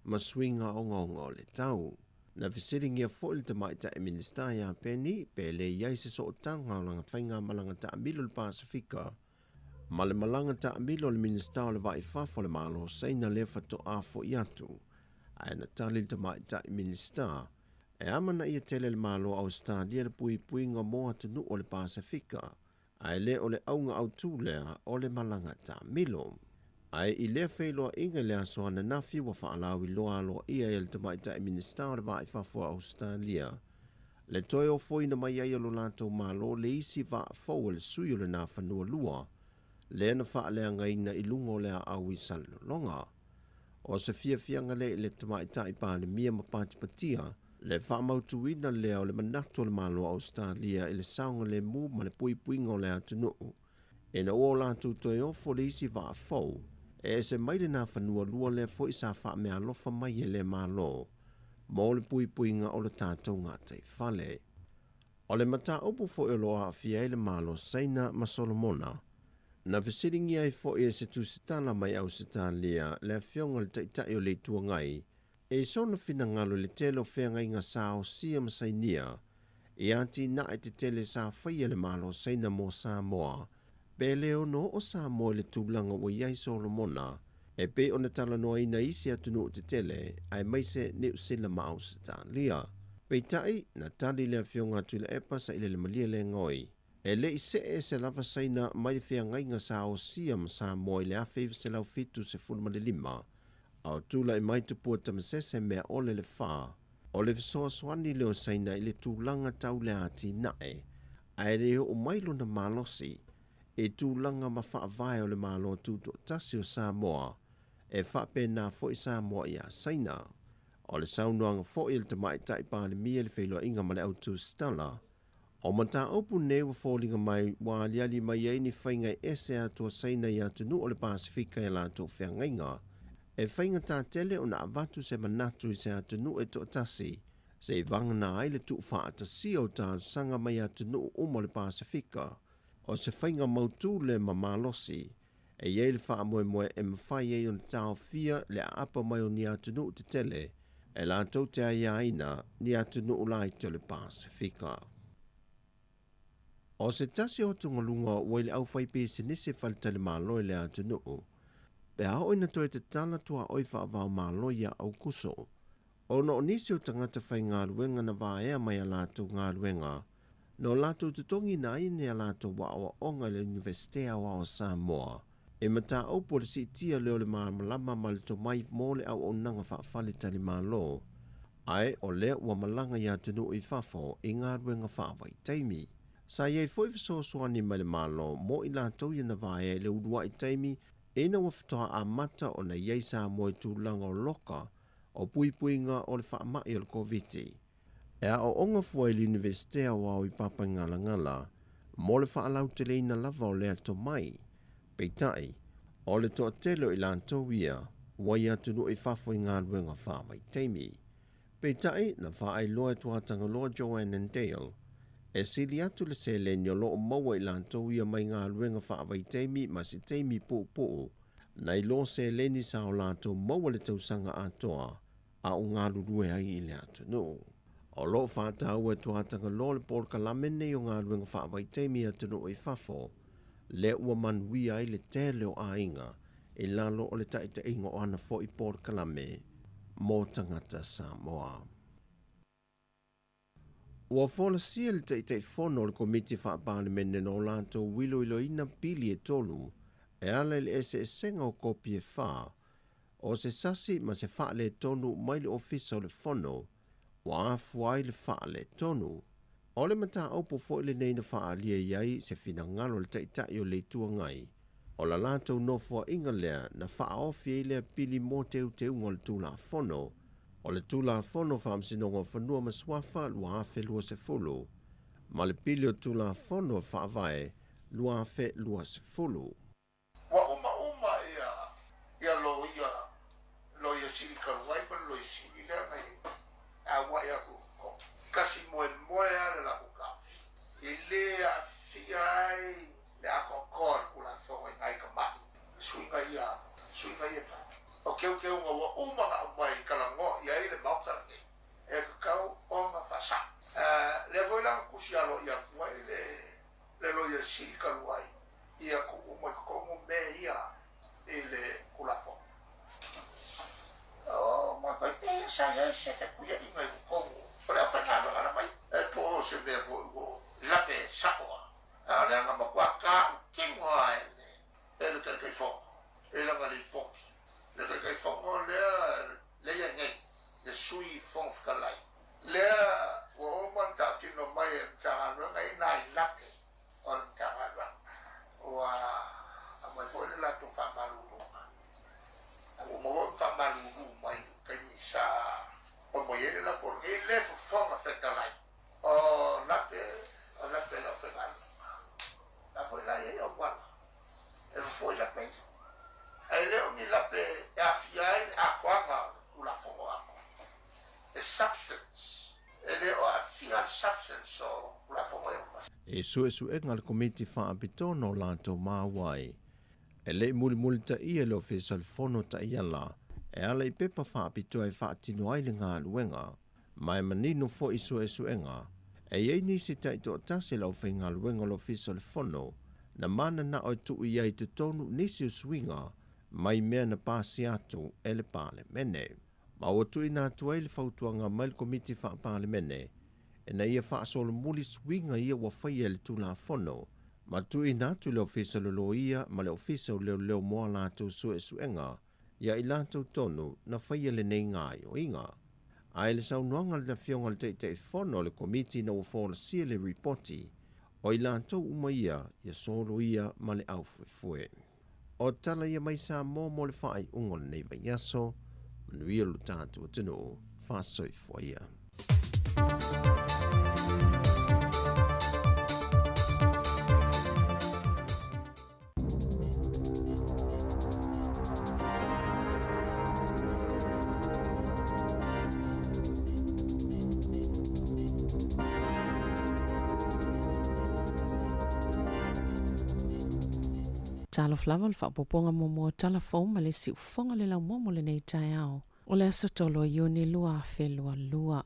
Speaker 7: ma suiga ogaoga o le tau. Na fesiligia foi le Tamaitai Minisita ia Penny pe le i ai se sootaga o lana faigamalaga taamilo i le Pasefika ma le malaga taamilo a le Minisita o le Va i Fafo a le Malo o Saina lea faatoa foi atu. Ae na tali le Tamaitai Minisita, e amanaia tele e le Malo o Ausetalia le puipuiga mo atunuu o le Pasefika, ae le o le auga autu lea o le malaga taamilo. Ae i lea feiloaiga i le aso ananafi ua faalauiloa aloaia ai e le Tamaitai Minisita o le Va i Fafo a Ausetalia le toe ofoina mai ai o lo latou Malo le isi vaa fou a le sui o le Nafanua Lua lea na faaleagaina i luga o le aau i Salelologa. O se fiafiaga lea i le Tamaitai Palemia ma patipatia le faamautuina lea o le manatu o le Malo o Ausetalia i le saogalemu ma le puipuiga o le atunuu ina ua o latou toe ofo le isi vaa fou e ese mai le Nafanua Lua lea foi sa faameaalofa mai e lea Malo mo le puipuiga o le tatou gataifale. O le mataupu foi o lo o aafia ai le Malo o Saina ma Solomona, na fesiligia ai foi e se tusitala mai Ausetalia le Afioga i le Taitai o le Itu Agai i sona finagalo i le tele o feagaiga sa osia ma sainia i atinae tetele sa faia e le Malo o Saina mo Samoa, pe le ono oo Samoa i le tulaga ua i ai Solomona e pei ona talanoaina isi atunuu tetele aemaise Niu Sila ma Ausetalia. Peitai, na tali le Afioga a Tuilaepa Sailele Malielegaoi, e le i see ese lava Saina mai le feagaiga sa osia ma Samoa i le 1975, a o tulai mai Tupua Tamasese Meaole le Fa, o le fesoasoani lea o Saina i le tulaga tau le atinae, ae le oo mai lona malosi i tulaga ma faavae o le Malo Tutoatasi o Samoa, e faapena foi Samoa ia Saina. O le saunoaga foi a le Tamaitai Palemia i le feiloaiga ma le au tusitala, o mataupu nei ua foliga mai ua aliali mai ai ni faiga e ese atu a Saina i atunuu o le Pasefika i a latou feagaiga. E faigata tele ona avatu se manatu i se atunuu e toatasi, seivagana ai le tuufaatasia o talosaga mai atunuu uma o le Pasefika. O se faiga mautu lea ma malosi, e i ai le faamoemoe e mafai ai ona taofia le aapa mai o ni atunuu tetele e latou te aiaina ni atunuu laiti o le Pasefika. O se tasi o atugaluga ua i le aufaipisinisi faletalimalo i le atunuu, pe a oo ina toe tatala tuaoi faava-o-Malo ia Aukuso, ona o nisi o tagata faigaluega na vaea mai a latou galuega na o latou totogiina ai ni a latou aoaoga i le Iunivesite Aoao o Samoa i mataupu o le siitia lea o le malamalama ma le tomai mo le auaunaga faafaletalimalo, ae o lea ua malaga i atunuu i fafo i galuega faavaitaimi. Sa i ai foi fesoasoani mai le Malo mo i latou ia na vaea i le uluai taimi ina ua faatoa amata ona i ai Samoa i tulaga o loka o puipuiga o le faamai o le Koviti. E aooga fua i le Iunivesite Aoao i Papaigalagala mo le faalauteleina lava o lea tomai. Peitai, o le toatele o i latou ia ua i atunuu i fafo i galuega faavaitaimi. Peitai, na faailoa e Tuatagaloa Joanne and Dale, e sili atu le seleni o lo o maua i latou ia mai galuega faavaitaimi ma se taimi puupuu nai lo seleni sa o latou maua i le tausaga atoa a o galulue ai i le atunuu. O lo o faataua e Tuatagaloa le polokalame nei o galuega faavaitaimi i atunuu i fafo, lea ua manuia ai le tele o aiga i lalo o le taitaiga o ana foi polokalame mo tagata Samoa. Ua folasia e le Taitaifono o le Komiti Faa-Palemene no latou iloiloina pili e 3 e ala i le eseesega o kopi e 4 o se sasi ma se faaletonu mai le Ofisa o le Fono ua afua ai le faaletonu. O le mataupu foi lenei na faaalia i ai se finagalo o le Taitai o le Itu Agai o la latou nofoaiga lea na faaofi ai lea pili mo teuteuga o le Tulafono o le Tulafono Faamasinoga o Fanua ma Suafa 2020 ma le pili o Tulafono Faavae 2020.
Speaker 8: Ua uma uma ia ia loia loia sili talu ai ma le loia sili lea na i ai a ua'i atu i tasi moemoe a le latou taofi e lē aafia ai le atoatoa o le Tulafono i nai tama'i suiga ia suiga ia e fai. O teuteuga ua uma ona aumai e talanoa i ai le Maota lenei e tatau ona faasa'o. Lea foi la na tusi aloaia atu ai le le loia sili talu ai ia tuu uma i totonu mea ia i le Tulafono. O matou pei sa i ai se fetuiaiga i totonu o le aufaigaluega na fai e po o se mea foi ua lape sa'o a a o lea na matua tautino lava e le e le Taitaifono i lana lipoti. Le Taitaifono lea lea i ai nei, le Sui Fofoga Fetalai, lea ua uma ona tautino mai e le Matagaluega e i nai lape o le Matagaluega ua aumai foi le latou faamaluluga. Ua uma foi ona faamalulu mai i le taimi sa omo i ai le lafo lenei le Fofoga Fetalai. O lape, o lape o le aufaigaluega. La foi la e i ai auala e fofo i lape ia. Ae le o ni lape e aafia ai le atoaga o le Tulafono atoa. Le substance, e le o aafia le substance o Tulafono ia uma.
Speaker 7: I suesuega a le Komiti Faapitoa no latou maua ai, e le i mulimulitaia e le Ofisa o le Fono Taiala e ala i pepa faapitoa e faatino ai le galuega, ma e manino foi i suesuega, e i ai nisi taitoatasi o le aufaigaluega o le Ofisa o le Fono na mananao e tuu i ai i totonu nisi o suiga mai mea na pasia atu e le Palemene. Ma ua tuuina atu ai le fautuaga mai le Komiti Faa-Palemene ina ia faasolomuli suiga ia ua faia i le Tulafono ma tuuina atu i le Ofisa o le Loia ma le Ofisa o Leoleo mo a latou suesuega ia i latou tonu na faia lenei gaoioiga. A i le saunoaga a le Afioga i le Taitaifono o le Komiti ina ua folasia le Ripoti, o i latou uma ia ia soloia ma le aufuefue. O tala ia mai Samoa mo le faaiuga o lenei vaiaso, manuia lo tatou atunuu, faasoifua ia.
Speaker 4: Talofa lava o le faaopoopoga muamua o tala fou ma le siufofoga o le laumua mo lenei taeao o le aso 3 o Iuni 2022.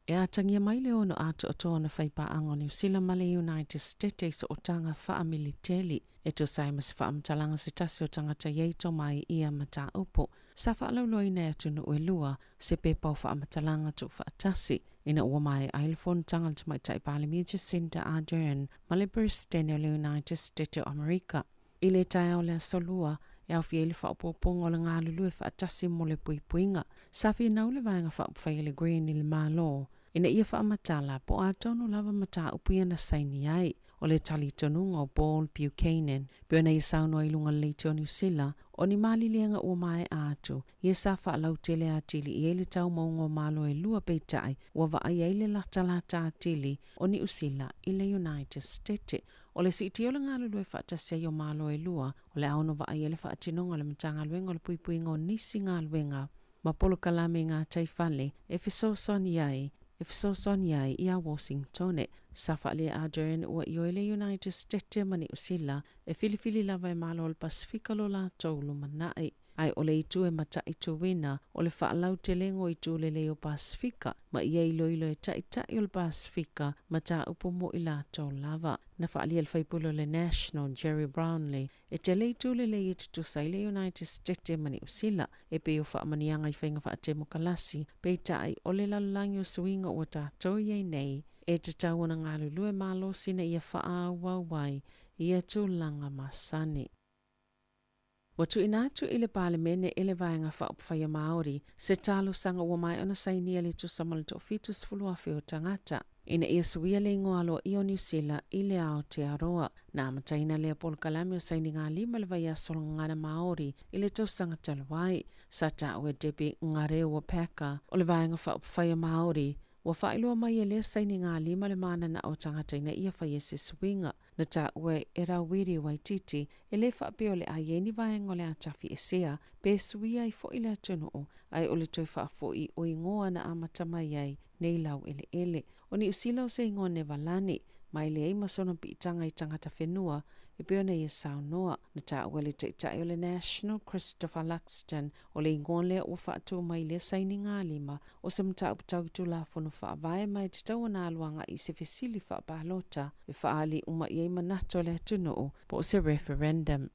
Speaker 4: E atagia mai le ono atoatoa na faipaaga o Niu Sila ma le United States i sootaga faamiliteli e tusa ai ma se faamatalaga se tasi o tagata i ai tomai i ia mataupu. Sa faalauiloaina e atunuu e lua se pepa o faamatalaga tuufaatasi ina ua maea ai le fonotaga a le Tamaitai Palemia Jacinda Ardern ma le Peresetene o le United States o Amerika i le taeao o le Aso Lua e aofia ai le faaopoopoga o le galulue faatasi mo le puipuiga. Sa finau le Vaega Faaupufai a le Green i le Malo ina ia faamatala po o a tonu lava mataupu ia na saini ai. O le talitonuga o Paul Buchanan, pei ona ia saunoa i luga o le leitio o Niu Sila, o ni maliliega ua maea atu, ia sa faalautele atili i ai le taumauga o Malo e lua peitai ua vaai ai le latalata atili o Niu Sila i le United States. O le siitia o le galulue faatasi ai o Malo e lua, o le a ono vaai ai le faatinoga o le Matagaluega o le Puipuiga o nisi galuega ma polokalame i gataifale e fesoasoani ai e fesoasoani ai iā Washingtone. Sa faaalia e Ardern ua ioe le United States ma Niu Sila e filifili lava e Malo o le Pasefika lo latou lumanai. Ae o le itu e mataituina o le faalautelega o itu lelei o Pasefika ma ia iloilo e Taitai o le Pasefika mataupu mo i latou lava. Na faaalia e le faipule o le National, Gerry Brownlee, e tele itu lelei e tutusa ai le United States ma Niu Sila e pei o faamanuiaga i faiga faatemokalasi, peitai o le lalolagi o suiga ua tatou i ai nei e tatau ona galulue malosi ina ia faaauau ai ia tulaga masani. Ua tuuina atu i le Palemene e le Vaega Faaupufai a Māori se talosaga ua maea ona sainia le tusa ma le 70,000 o tagata ina ia suia le igoa aloaia o Niu Sila i le Aotearoa. Na amataina lea polokalame o sainigalima i le vaiaso o le Gagana Māori i le tausaga talu ai. Sa taua e Debbie Ngarewa Packer o le Vaega Faaupufai a Māori Ua faailoa mai e lea sainigalima le mananao o tagata ina ia faia se suiga. Na taua e Rawiri Waititi e le faapea o le a i ai ni vaega o le a tafiesea pe suia ai foi le atunuu, ae o le toe faafoi o igoa na amata mai ai nei laueleele. O Niu Sila o se igoa Nevalani, ma e leai ma sona piitaga i tagata whenua e pei ona ia saunoa. Na taua e le Taitai o le National, Christopher Luxton, o le igoa lea ua faatu mai i lea sainigalima o se mataupu tau i Tulafono Faavae ma e tatau ona alu agai i se fesili faapalota e faaali uma i ai manatu o le atunuu po o se referendum.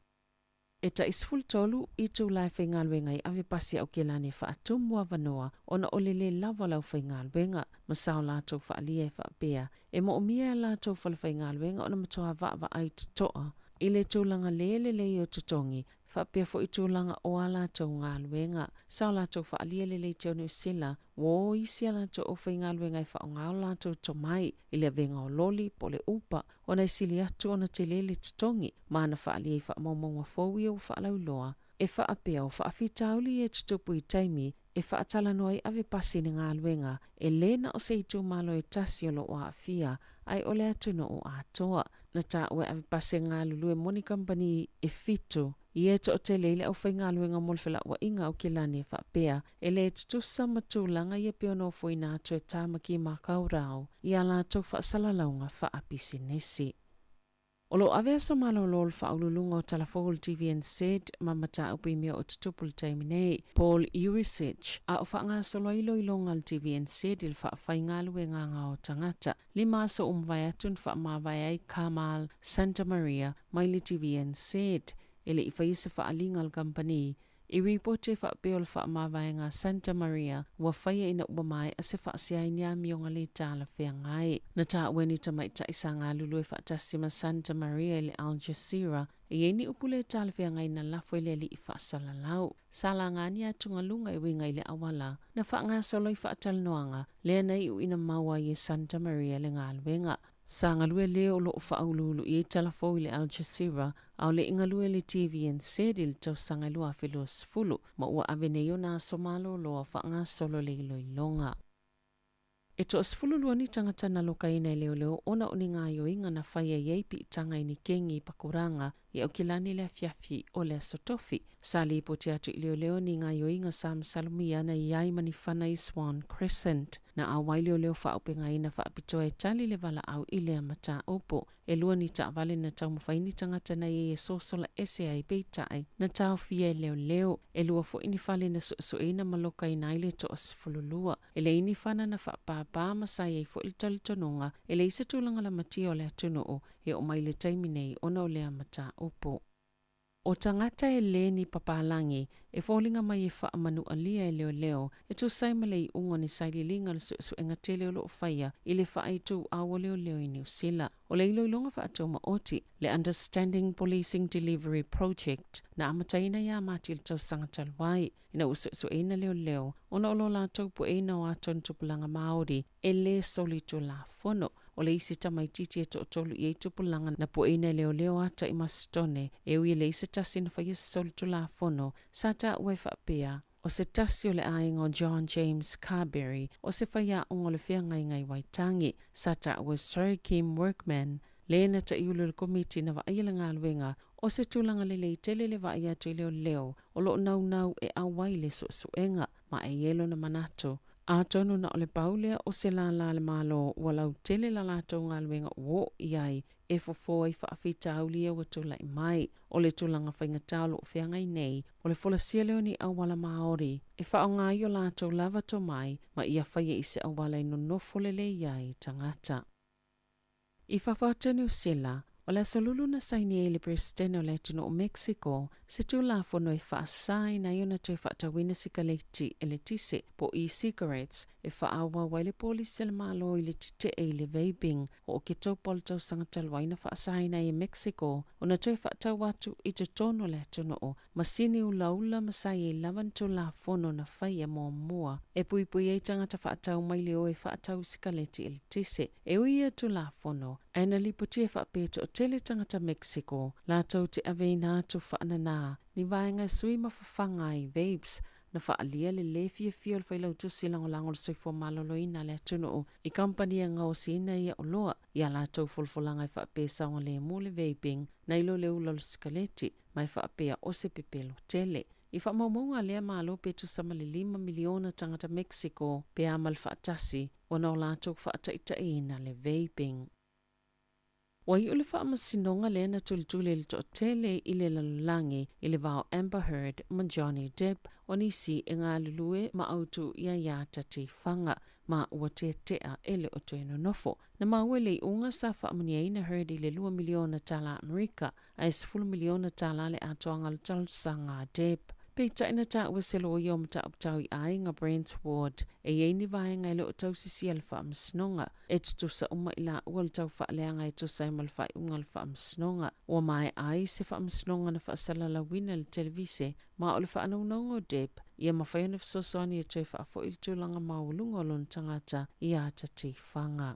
Speaker 4: E tai 13 itula e faigaluega ai ave pasi Aokelani e faatumu avanoa ona o le le lava o le aufaigaluega ma sa o latou faaalia e faapea e moomia e a latou falefaigaluega ona matua vaavaai totoa i le tulaga le lelei o totogi faapea foi tulaga o a latou galuega. Sa o latou faaalia lelei te o Niu Sila ua o isi a latou aufaigaluega e faaaoga o latou tomai i le avega o loli po o le upa ona e sili atu ona tele le totogi ma ana faaalia i faamaumauga fou ia ua faalauiloa e faapea o faafitauli ia e tutupu i taimi e faatalanoa ai ave pasi i le galuega e le na o se itumalo e tasi o lo o aafia ae o le atunuu atoa. Na taua e ave pasi e galulue mo ni kamupani e fitu ia e toatele ai le aufaigaluega mo le felauaiga Aokelani e faapea e le tutusa ma tulaga ia pei ona ofoina atu e Tāmaki Makaurau i a latou faasalalauga faapisinisi. O lo o ave aso malolo le faauluuluga o Tala Fou o le TVNZ ma mataupu i mea o tutupu i le taimi nei, Paul Yurisich, a o faagasolo ai iloiloga a le TVNZ i le faafaigaluegaga o tagata. Lima aso ua mavae atu na faamavae ai Carmel Santamaria mai le TVNZ e le i faia se faaaliga a le kamupani I ripoti e faapea o le faamavaega a Santa Maria ua faia ina ua maea se faasea i ni amioga le talafeagai. Na taua e ni tamaitai sa galulue faatasi ma Santa Maria i le Al Jazeera e i ai ni upu le talafeagai na lafo e le alii faasalalau. Sa laga ni atugaluga e uiga i le auala na faagasolo ai faatalanoaga lea na iu ina maua ai e Santa Maria le galuega. Sa galue le o lo o faauluulu i ai tala fou i le Al Jazeera, a o le i galue i le TVNZ i le tausaga e 2020, ma ua ave nei ona aso malolo a faagasolo le iloiloga. E toa-12 ni tagata na lokaina e leoleo ona o ni gaoioiga na faia i ai piitaga i ni kegi i Pakuranga i Aukilani i le afiafi o le Aso Tofi. Sa lipoti atu i leoleo ni gaoioiga sa masalomia na i ai ma ni fana i Swan Crescent. Na auai leoleo faaaupegaina faapitoa e tali le valaau i lea mataupu. E lua ni taavale na taumafai ni tagata na i ai e sosola ese ai peitai na taofia e leoleo. E lua foi ni fale na suesueina ma lokaina ai le toa-12. E leai ni fana na faapāpā ma sa i ai foi le talitonuga e leai se tulaga lamatia o le atunuu e oo mai i le taimi nei ona o lea mataupu. O tagata e le ni papalagi e foliga mai e faamanualia e leoleo e tusa ai ma le iuga o ni sailiiliga o le suesuega tele o lo o faia i le faaituau o leoleo i Niu Sila. O le iloiloga faatumaoti, le Understanding Policing Delivery Project, na amataina ia Mati i le tausaga talu ai, ina ua suesueina leoleo ona o lo latou pueina o ata o ni tupulaga Māori e le solitulafono. O le isi tamaitiiti e toatolu i ai tupulaga na pueina e leoleo ata i Masitone, e ui e leai se tasi na faia se solitulafono, sa taua e faapea, o se tasi o le aiga o John James Carberry, o se faiaoga o le feagaiga i Waitangi, sa taua e Sir Kim Workman, le na taʻiulu i le komiti na vaaia le galuega o se tulaga lelei tele le vaai atu i leoleo o lo o naunau e auai le suesuega ma e i ai lona manatu atonu na o le pau lea o se lālā a le Malo ua lautele la latou galuega ua oo i ai e fofo ai faafitauli ia ua tulai mai. O le tulaga faigata o lo o feagai nei, o le folasia lea o ni auala Māori e faaaoga ai o latou lava tomai ma ia faia i se auala e nonofo lelei ai tagata. I fafo atu o Niu Sila, o le aso lulu na saini ai le Peresetene o le atunuu o Mexico se tulafono e faasaina ai ona toe faatauina sikaleti eletise po o e-cigarettes e faaauau ai le polisi a le Malo i le tetee i le vaping. O Oketopa o le tausaga talu ai na faasaina ai e Mexico ona toe faatau atu i totonu o le atunuu masini ulaula ma sa i ai lava ni tulafono na faia muamua e puipui ai tagata faatau mai le o e faatau i sikaleti eletise. E ui ia tulafono, ae na lipotia e faapea toatele tagata Mexico latou te aveina atu faananā ni vaega e sui ma fafaga ai vapes na faaalia le lē fiafia o le Failautusi Lagolago o le Soifua Maloloina a le atunuu i kamupani e gaosiina ia oloa i a latou folafolaga e faapea e saogalemu le vaping nai lo le ula o le sikaleti ma e faapea o se pepelo tele. I faamaumauga a lea Malo pe tusa ma le lima miliona tagata Mexico pe a ma le faatasi ona o latou faataitaiina le vaping. Ua iu le faamasinoga lea na tulituli e le toatele i le lalolagi i le va o Amber Heard ma Johnny Depp o nisi e galulue ma autu i aiā tatifaga ma ua teatea e le o toe nonofo. Na maua i le iuga sa faamanuiaina Heard i le lua miliona tala Amerika ae 10 miliona tala le atoaga o le talosaga a Depp. Peitai na taua se loia o mataupu tau i aiga Brent Ward e i ai ni vaega e le o tausisia le faamasinoga e tutusa uma i laua le tau faaleaga e tusa ai ma le faaiuga o le faamasinoga. Ua maea ai se faamasinoga na faasalalauina i le televise ma o le faanaunauga o Depp ia mafai ona fesoasoani e toe faafoi le tulaga maualuga o lona tagata i ata tifaga.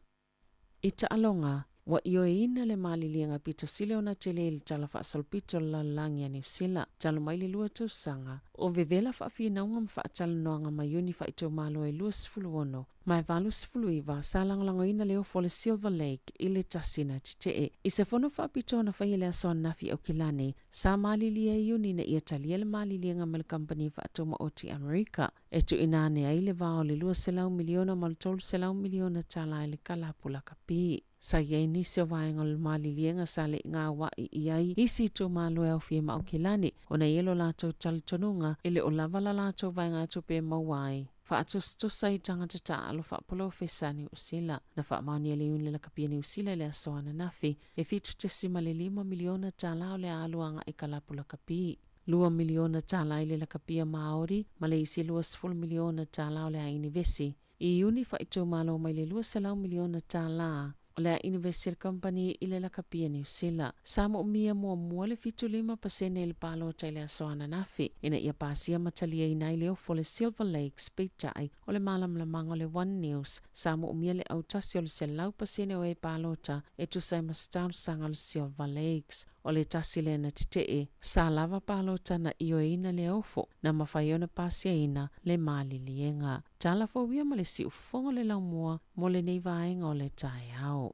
Speaker 4: I taaloga, ua ioeina le maliliega pito sili ona tele i le Tala Faasolopito o le Lalolagi a Niu Sila talu mai le lua tausaga o vevela faafinauga ma faatalanoaga ma iuni faaitumalo e 26 ma e 89 sa lagolagoina le ofo o le Silver Lake i le tasi na tetee. I se fono faapitoa na faia i le aso ananafi Aukilani, sa malilie ai Iuni ina ia talia le maliliega ma le kamupani faatumaoti Amerika e tuuina ane ai le va o le 200 miliona ma le 300 miliona tala i le kalapu lakapi. Sa i ai nisi o vaega o le maliliega sa le i gaua'i i ai isi itumalo e aofia ma Aukilani ona e i ai lo latou talitonuga e le o lava la latou vaegatupe e maua ai faatusatusa i tagata taaalo faapolofesa a Niu Sila. Na faamaonia le Iuni Lakapi a Niu Sila i le aso ananafi e 7.5 miliona tala o le a alu agai kalapu lakapi. 2 miliona tala i le lakapia Māori ma le isi 20 miliona tala o le a inivesi i Iuni faaitumalo mai le 200 miliona tala o le a inivesi a le kamupani i le lakapia Niu Sila. Sa moomia muamua le 75% i le palota i le aso ananafi ina ia pasia ma taliaina ai le ofo o le Silver Lakes peitai o le malamalamaga o le One News sa moomia le autasi o le 100% o e palota e tusa ai ma se talosaga a le Silver Lakes. O le tasi lea na tetee, sa lava palota na ioeina le ofo, na mafai ona pasiaina le maliliega. Tala fou ia ma le siufofoga o le laumua mo lenei vaega o le taeao.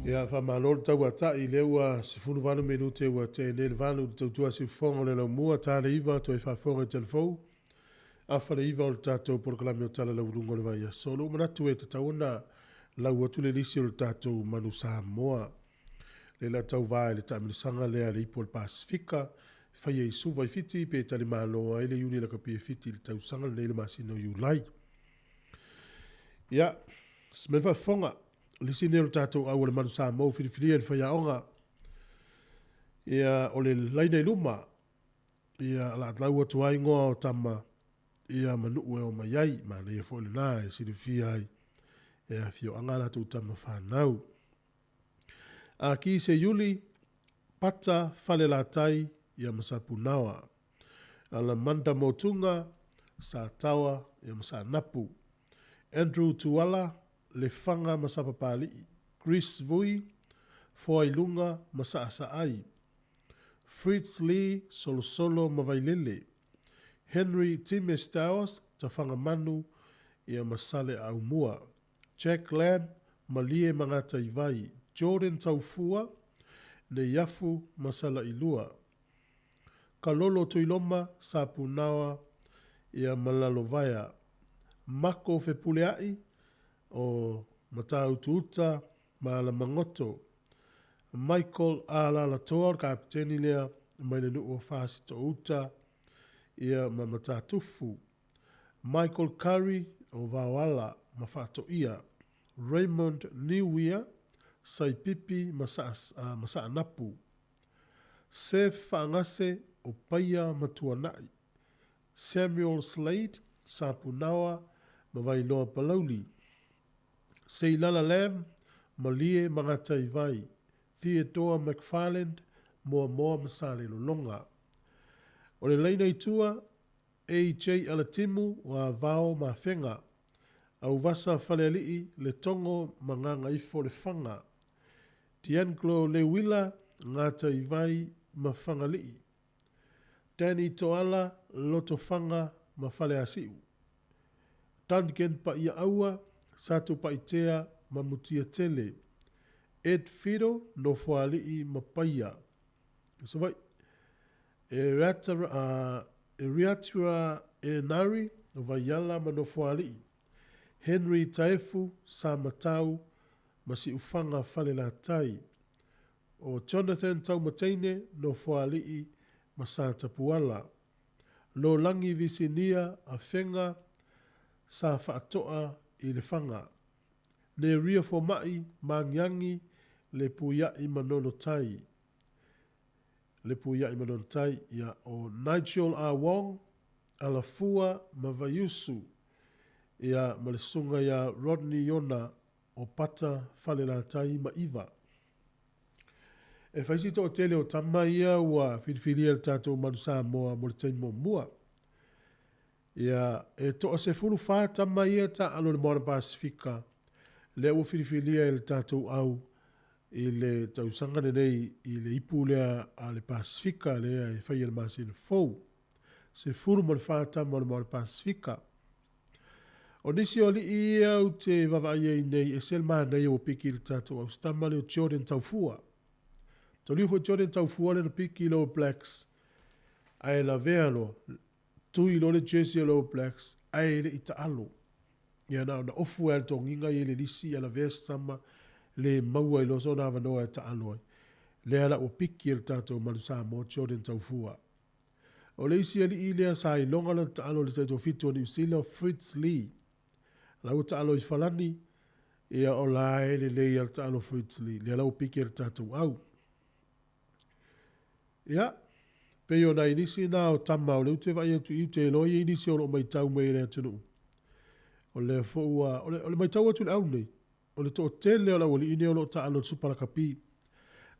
Speaker 1: Ia, faamalo le tauata'i, lea ua 18 minute ua tea nei le valu i le tautua siufofoga o le laumua, ta le iva toe faafofoga i telefou, afa le iva o le tatou polokalame o Tala Lauuluga o le Vaiaso. O lou manatu e tatau ona lau atu le lisi o le tatou Manu Samoa. Lea la tauva i le taamilosaga lea a le Ipu o le Pasefika, faia i Suva i Fiti pe talimalo ai le Iuni Lakapi e Fiti i le tausaga lenei i le masina o Iulai. Ia, se mea faafofoga, lisi nei o le tatou au o le Manu Samoa ua filifilia i le faiaoga. Ia, o le laina i luma, ia, o le a lau atu ai igoa o tama, ia, ma nuu e o mai ai. Manaia foi lena e silafia ai e afioaga a latou tama fanau. Aki Seiuli, Pata Falelatai, ia ma Sapunaoa. Alamanda Motuga, Sataoa, ia ma Saanapu. Andrew Tuala, Lefaga ma Sapapalii. Chris Vui, Foailuga ma Saasaai. Fritz Lee, Solosolo ma Vailele. Henry Time Stowers, Tafagamanu, ia ma Saleaaumua. Jack Lamb, Malie ma Gataivai. Jordan Taufua, Neiafu ma Salailua. Kalolo Tuiloma, Sapunaoa, ia ma Lalovaea. Mako Fepuleai, o Matautu-uta ma Alamagoto. Michael Alalatoa, o le kapeteni lea mai le nuu o Fasitoo-uta, ia ma Matatufu. Michael Curry, o Vaoala ma Faatoia. Raymond Niuia, Saipipi ma ma Saanapu. Sef Faagase, o Paia ma Tuanai. Samuel Slade, Sapunaoa ma Vailoa Palauli. Seilala Lam, Malie ma Gataivai. Theodore McFarland, Moamoa ma Salelologa. O le laina i tua, AJ Alatimu, o Avao ma Afega. Auvasa Falealii, Letogo ma Gagaifo Lefaga. D'Anglo Leuila, Gataivai ma Fagalii. Danny Toala, Lotofaga ma Faleasiu. Duncan Paiaaua, Satupaitea ma Mutiatele. Ed Fido, Nofoalii ma Paia. Savaii. E Riatura Enari, o Vaiala ma Nofoalii. Henry Taefu, Samatau ma Siufaga Falelatai. O Jonathan Taumateine, Nofoalii ma Satapuala. Lolagi Visinia, Afega, sa Faatoa i Lefaga. Neria Foma'i, Magiagi, Lepuiai ma Nonotai. Lepuiai ma Nonotai, ia, o Nigel A. Wong, Alafua ma Vaiusu, ia, ma le susuga ia Rodney Iona o Pata Falelatai ma Iva. E fai si toatele o tama ia ua filifilia e le tatou Manu Samoa mo le taimi muamua. Ia, e toa 14 tama ia taalo i le Moana Pasifika, lea ua filifilia e le tatou au i le tausaga lenei i le ipu lea a le Pasifika lea e faia i le masina fou. 14 tama o le Moana Pasifika. O nisi o alii ia ou te vaavaai ai nei, ese le manaia ua piki i le tatou au. Se tama lea o Jordan Taufua. Taliu foi Jordan Taufua lea na piki i le All Blacks ae lavea loa, tui loa le jersey o le All Blacks ae le i taalo. Ia na ona ofu lava i le togiga ia i le lisi ae lavea se tama le maua ai loa sona avanoa e taalo ai. Lea la ua piki e le tatou Manu Samoa Jordan Taufua. O le isi alii lea sa iloga lana taalo i le taitoafitu o Niu Sila o Fritz Lee. La ua taalo i Falani, ia o la e lelei lava le taalo Fritz Lee. Lea la ua piki e le tatou au. Ia, pei o nai nisi na o tama o lea ou te vaai atu i ute iloa i ai nisi o lo o maitau mai e le atunuu. O lea foi ua, o le, o le maitau atu i le au nei, o le toatele o le aualii nei o lo o taalo i le Supa Lakapi.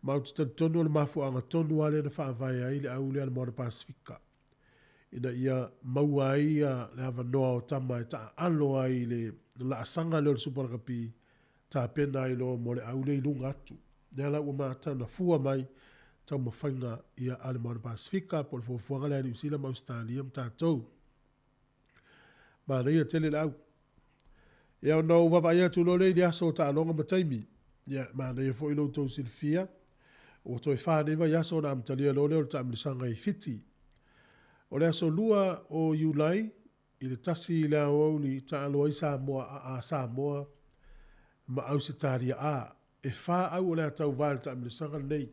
Speaker 1: Ma ou te talitonu o le mafuaaga tonu lava lea na faavae ai le au lea a le Moana Pasifika, ina ia maua ai le avanoa o tama e taaalo ai i le laasaga lea o le Supa Lakapi, tapena ai loa mo le au lea i luga atu. Lea la ua matau na fua mai taumafaiga ia a le Moana Pasifika po o le fuafuaga lea a Niu Sila ma Ausetalia ma tatou. Manaia tele le au. Ia ona ou vaavaai atu loa lea i le aso o taaloga ma taimi. Ia, manaia foi lo outou silafia, ua toe fa nei vaiaso ona amatalia loa lea o le taamilosaga i Fiti. O le aso 2 o Iulai i le 1 i le aoauli taalo ai Samoa a Samoa ma Ausetalia A. E fa au o le a tauva i le taamilosaga lenei.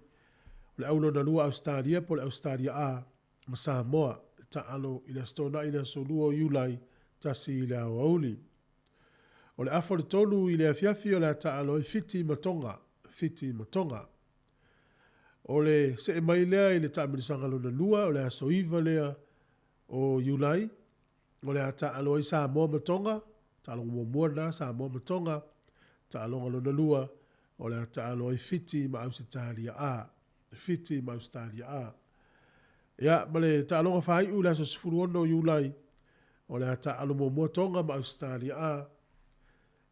Speaker 1: O le au lona lua Ausetalia po o le Ausetalia A ma Samoa e taalo i le Aso Toonai i le aso 2 o Iulai, 1 i le aoauli. O le afa o le 3 i le afiafi o le a taalo ai Fiti ma Tonga, Fiti ma Tonga. O le see mai lea i le taamilosaga lona lua o le aso 9 lea o Iulai, o le a taalo ai Samoa ma Tonga, taaloga muamua lena Samoa ma Tonga, taaloga lona lua o le a taalo ai Fiti ma Ausetalia A. Fiti ma Ausetalia A. Ia, ma le taaloga faaiu i le aso 16 o Iulai, o le a taalo muamua Tonga ma Ausetalia A,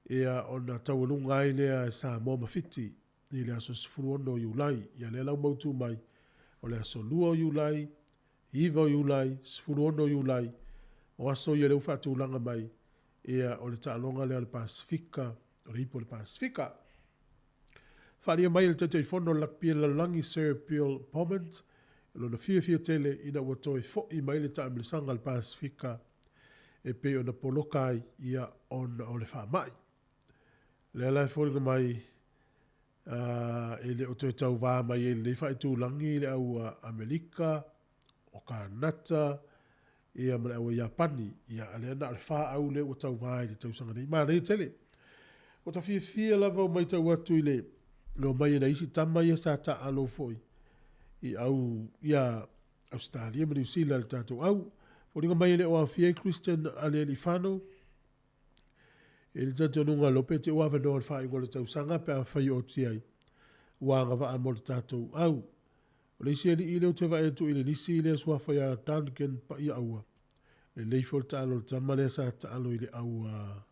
Speaker 1: ia ona taualuga ai lea e Samoa ma Fiti i le aso 16 o Iulai. Ia lea la ua mautu mai, o le aso 2 o Iulai, 9 o Iulai, 16 o Iulai, o aso ia lea ua faatulaga mai, ia o le taaloga lea o le Pasefika, o le Ipu o le Pasefika. Faaalia mai e le Taitaifono o le Lakapia i le Lalolagi Sir Bill Beaumont lona fiafia tele ina ua toe fo'i mai le taamilosaga a le Pasefika e pei ona poloka ai ia ona o le faama'i. O lea la e foliga mai e le o toe tauvā mai ai i lenei faaitulagi le au Amerika, o Kanata, ia ma le au Iapani. Ia, a lea na o le fa au lea ua tauvā i le tausaga nei. Manaia tele. Ua ta fiafia lava o matau atu i le omai a nai isi tama ia sa taaalo foi i au ia Ausetalia ma Niu Sila i le tatou au. Foliga mai e le o aofia ai Christian Alealiifano, I le talitonuga lope te ua avanoa o le faaiuga o le tausaga pe afai o oti ai ua agavaa mo le tatou au. O le isi alii lea ou te vaai atu i le lisi lea suafa ia Duncan Paia-aua, lelei foi le taalo a le tama lea sa taalo i le au a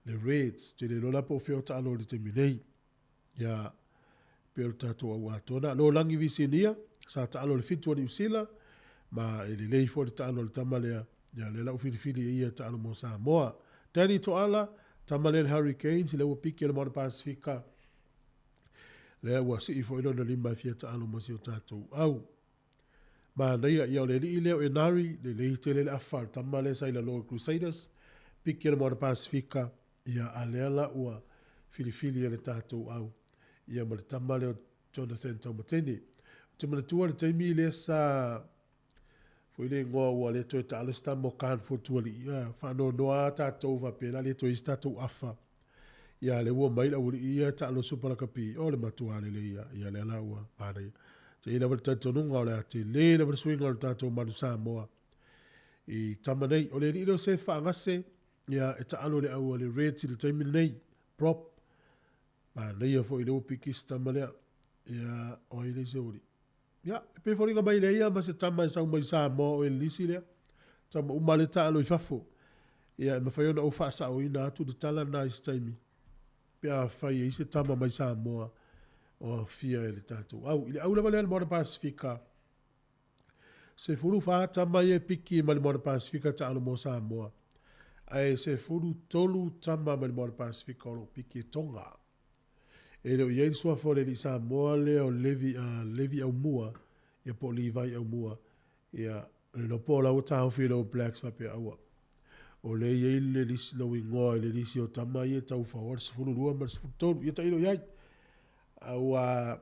Speaker 1: le Reds. Ou te le iloa la po o fea o taalo i le taimi nei. Ia, pei o le tatou au atoa na. Lolagi Visinia, sa taalo i le fitu a Niu Sila, ma e lelei foi le taalo a le tama lea. Ia, lea la ua filifili e ia e taalo mo Samoa. Danny Toala, tama lea i le Hurricanes, lea ua piki e le Moana Pasifika. Lea ua sii foi lona lima e fia taalo mo si o tatou au. Manaia, ia o le alii lea o Enari, lelei tele le afa a le tama lea sa i lalo i Crusaders, piki e le Moana Pasifika. Ia, a lea la ua filifili e le tatou au, ia ma le tama lea o Jonathan Taumatene. Ou te manatua le taimi lea sa foi le igoa ua le toe taalo se tama o Khan Fotuali'i, ia, faanoanoa lava tatou faapea o le a le toe i ai se tatou afa. Ia, a lea ua omai le aualii ia e taalo Super Lakapi, o le matua lelei lava. Ia, lea la ua manaia. Sa i ai lava le talitonuga o le a tele lava le suiga o le tatou Manu Samoa i tama nei. O le alii lea o Sefe Faagase, Ia, e taalo le au a le Reds i le taimi lenei. Prop. Manaia foi lea ua piki si tama lea. Ia, o ai le isi aualii? Ia, e pei e foliga mai leai lava ma se tama e sau mai Samoa o Elisi lea. Tama uma lava lea e taalo i fafo. Ia, e mafai ona ou faasaoina atu le tala lena i se taimi, pe afai e i ai se tama mai Samoa o aofia e le tatou au. I le au lava lea a le Moana Pasefika, 14 tama ia e piki mai le Moana Pasefika taalo mo Samoa, ae 13 tama mai le Moana Pasefika o lo o piki e Tonga. E le o i ai le suafa o le alii Samoa lea o Levi, Levi Aumua, ia po o Levi Aumua, ia, le iloa po o la ua taofi e le All Blacks faapea aua. O lea e i ai le lisi, lou igoa i le lisi o tama ia e taufaoa le 12 ma le 13, ia tailo i ai. A ua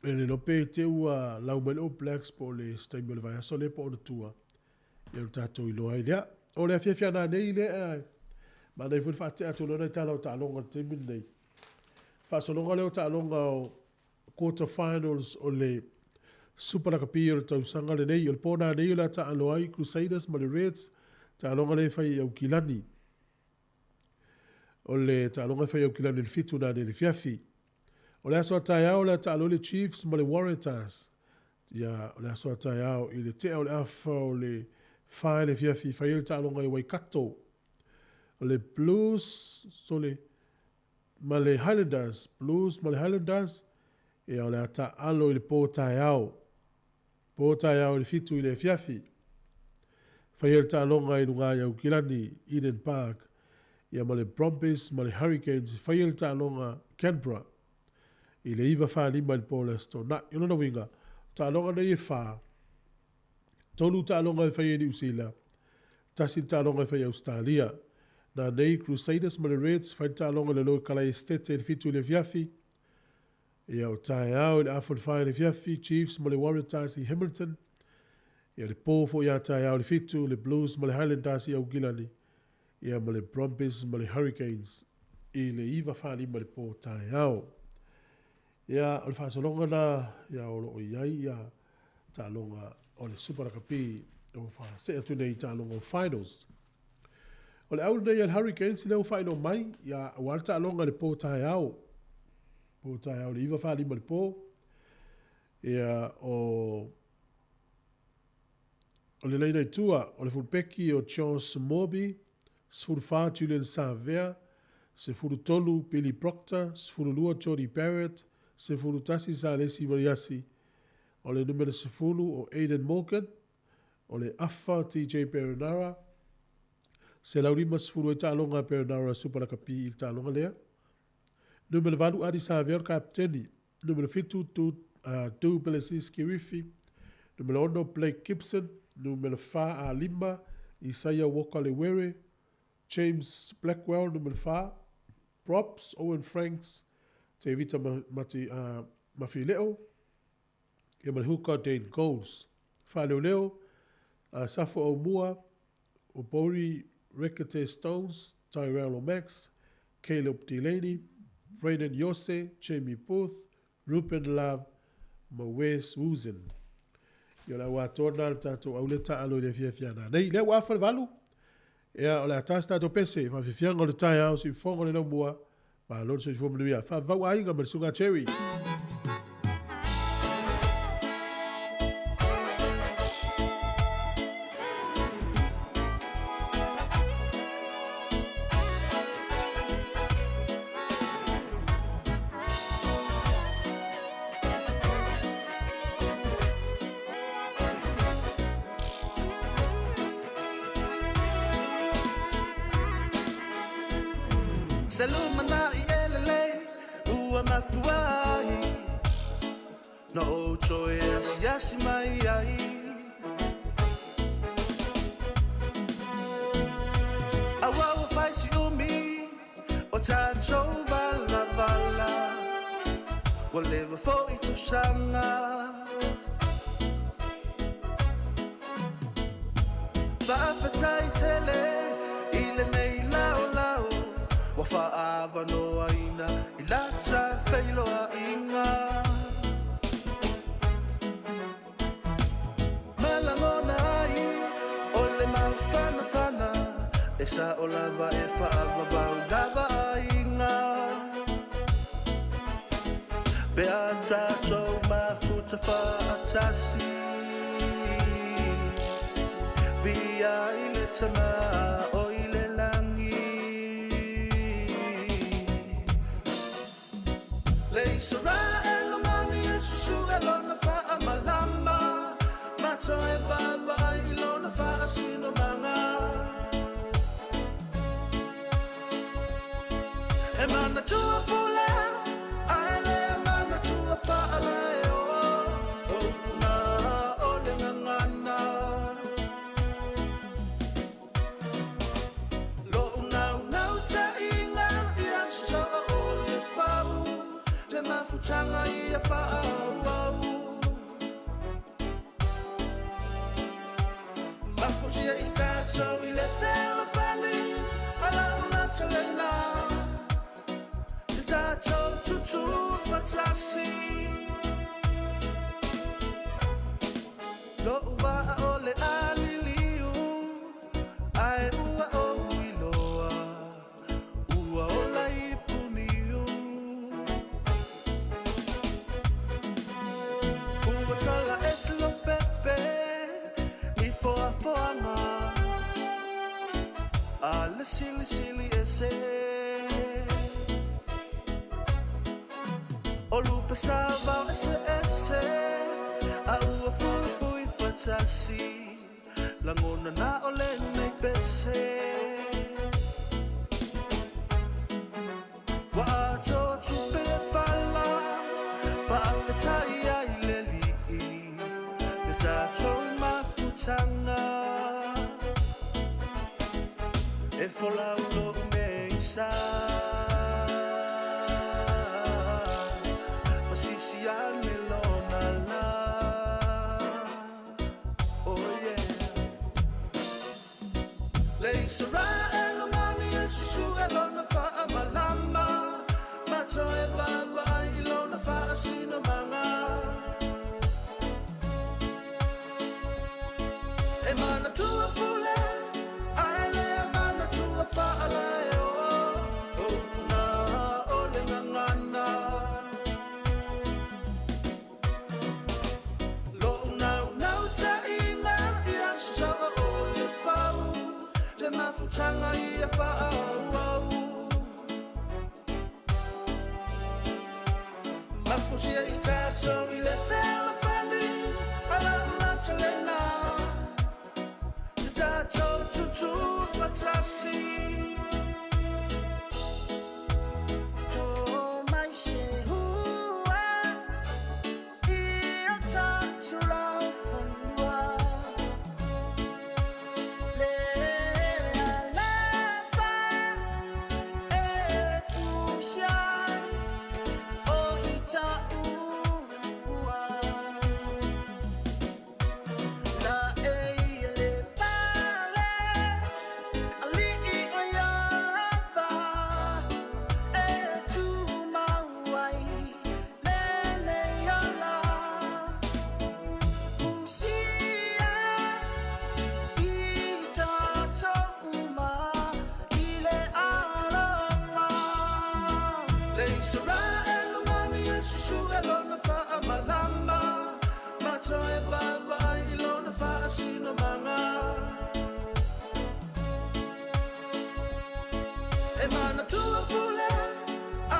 Speaker 1: E le iloa pe te ua lau mai le All Blacks po o le se taimi o le vaiaso lea po o ona tua, ia ona tatou iloa ai lea. O le afiafi a nanei lea, e manaia foi le faatea atu o lea nai tala o taaloga i le taimi lenei. Faasologa lea o taaloga o quarter finals o le Super Rugby o le tausaga lenei. O le po nanei o le a taalo ai Crusaders ma le Reds, taaloga lea e fai i Aukilani. O le taaloga e fai i Aukilani i le 7 nanei i le afiafi. O le aso a taeao o le a taalo ai le Chiefs ma le Waratahs. Ia, o le aso a taeao i le tea o le afa o le fa i le afiafi fai ai le taaloga i Waikato. O le Blues, sole, ma le Highlanders, Blues ma le Highlanders, ia o le a taalo i le po taeao. Po taeao i le 7 i le afiafi. Fai ai le taaloga i luga i Aukilani, Eden Park, ia ma le Brumbies ma le Hurricanes i fai ai le taaloga Canberra i le 9:45 i le po o le Aso Toonai. O lona uiga, o taaloga nei e fa, tolu taaloga e fai ai Niu Sila, tasi le taaloga e fai i Ausetalia. Na nei Crusaders ma le Reds fai le taaloga i le Lower Kalai Estate i le 7 i le afiafi, Ia, o taeao i le afa o le fa i le afiafi, Chiefs ma le Waratahs i Hamilton. Ia, le po foi ia taeao i le fitu, le Blues ma le Highlanders i Aukilani. Ia, ma le Brumbies ma le Hurricanes i le 9:45 i le po taeao. Ia, o le faasologa na, ia, o lo o i ai ia taaloga o le Super Rugby ua faasee atu nei i taaloga o finals. O le au lenei a le Hurricanes lea ua faailoa mai, ia, aua le taaloga i le po taeao. Po taeao le 9:45 i le po. Ia, o, o le laina i tua, o le fulupeki o Josh Morby, 14 Julian Savea, 13 Billy Proctor, 12 Jordie Barrett, 11 Salesi Mariasi, o le numera 10 o Aidan Morgan, O le afa TJ Perenara, 150 ai taaloga a Perenara Super Lakapi i le taaloga lea. Numera 8 Adi Savea o le Kapeteni. Numera 7 Du, Du Plessis Kirifi. Numera 6 Blake Gibson. Numera 4 a 5 Isaia Walker Lewere. James Blackwell numera 4. Props Owen Franks, Tevita Mati, Mafileo. Ia ma le hooker Dane Golds. Faaleoleo, Safo Aumua, o Bowry Rekete Stones, Tyrell Lomax, Caleb Delaney, Brayden Iose, Jamie Booth, Ruben Love ma Wes Woozen. Ia o le au atoa lena o le tatou auleta alo i le afiafi a nanei. Lea ua afa le 8, ia o le a ta se tatou pese, faafiafiaga o le taeao, siufofoga o le laumua, malo le soifua manuia. Faavavau aiga ma le susuga a Jerry.
Speaker 9: Se lumanai e lelei ua mafua ai Na ou toe asiasi mai ai Aua ua fai si umi o tatou valavala Ua leva foi tausaga Faafetai tele i lenei laolao Ua faaavanoaina i lata feiloaiga Ma lagona ai o le mafanafana E sao lava e faavavau lava aiga Pe a tatou mafuta faatasi Viia i le Tama o i le lagi Le Isaraelu mani e susue lona faamalama Ma toe vaavaai i lona faasinomaga E manatua pule ae le manatua faalaeo O upu na o le gagana Lo'u naunautaiga ia soa o le fau Le mafutaga ia faaauau Mafusia i tatou i le fealofani A lau natalena Te tatou tutu fatasi Lo'u vaa o le a liliu Ae ua ou iloa Ua ola i puniu Ua tala ese Lopepe i foafoaga A le silisili ese O lupe sauvao eseese A ua fuifui fatasi Lagona na o lenei pese Ua atoa tupe le fala Faafetai ai le Alii Le tatou mafutaga E folau lo'u nei sa Ma sisi ane lona la Oh yeah Le Isaraelu mani e susue lona faamalama Ma toe vaavaai i lona faasinomaga E manatua pule ae le manatua faalaeo O upu na o le gagana Lo'u naunautaiga ia soa o le fau Le mafutaga ia faaauau Mafusia i tatou i le fealofani A lau natalena Te tatou tutu fatasi. Isaraelu mani e susuʻe lona faamalama, ma toe vaavaai i lona faasinomaga. E manatua pule,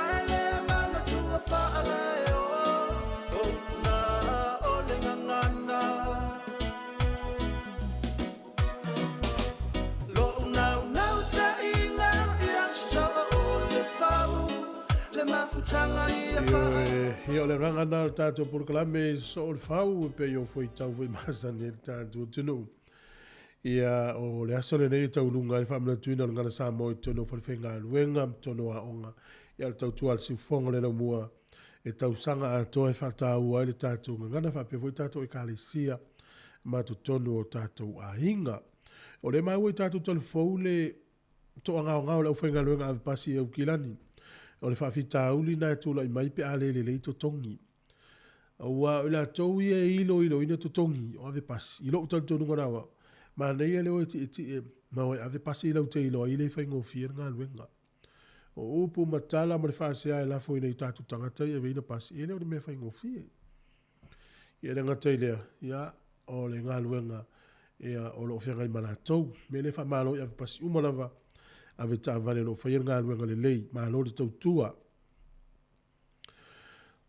Speaker 9: ae le manatua faalaeo, ona o le gagana. Lo'u naunautaiga ia soo o le fau, le mafutaga ia faa.
Speaker 1: Ia, o le agaga lena o le tatou polokalame i soo le fau e pei o fuaitau foi masani ai le tatou atunuu. Ia, o le aso lenei e tauluga ai le faamanatuina o le Gagana Samoa i totonu o falefaigaluega ma totonu o aoga. Ia, o le tautua a le siufofoga o le laumua e tausaga atoa e faataua ai le tatou gagana faapea foi tatou Ekalesia ma totonu o tatou aiga. O lea e maua i tatou talafou le toagaogao o le aufaigaluega avepasi i Aukilani. O le faafitauli lena e tulai mai pe a le lelei totogi. Aua o i latou ia e iloiloina totogi o avepasi, i lou talitonuga lava, manaia le o e tietie ma o e ave pasi lau te iloa ai e le faigofie le galuega. O upu ma tala ma le faasea e lafo i nai o tatou tagata ia e aveina pasi, e le o ni mea faigofie. Ia e le gata i lea, ia, o le galuega ia, o lo o feagai ma latou. O le mea lea faamalo i avepasi uma lava, avetaavale o lo o faia le galuega lelei. Malo le tautua.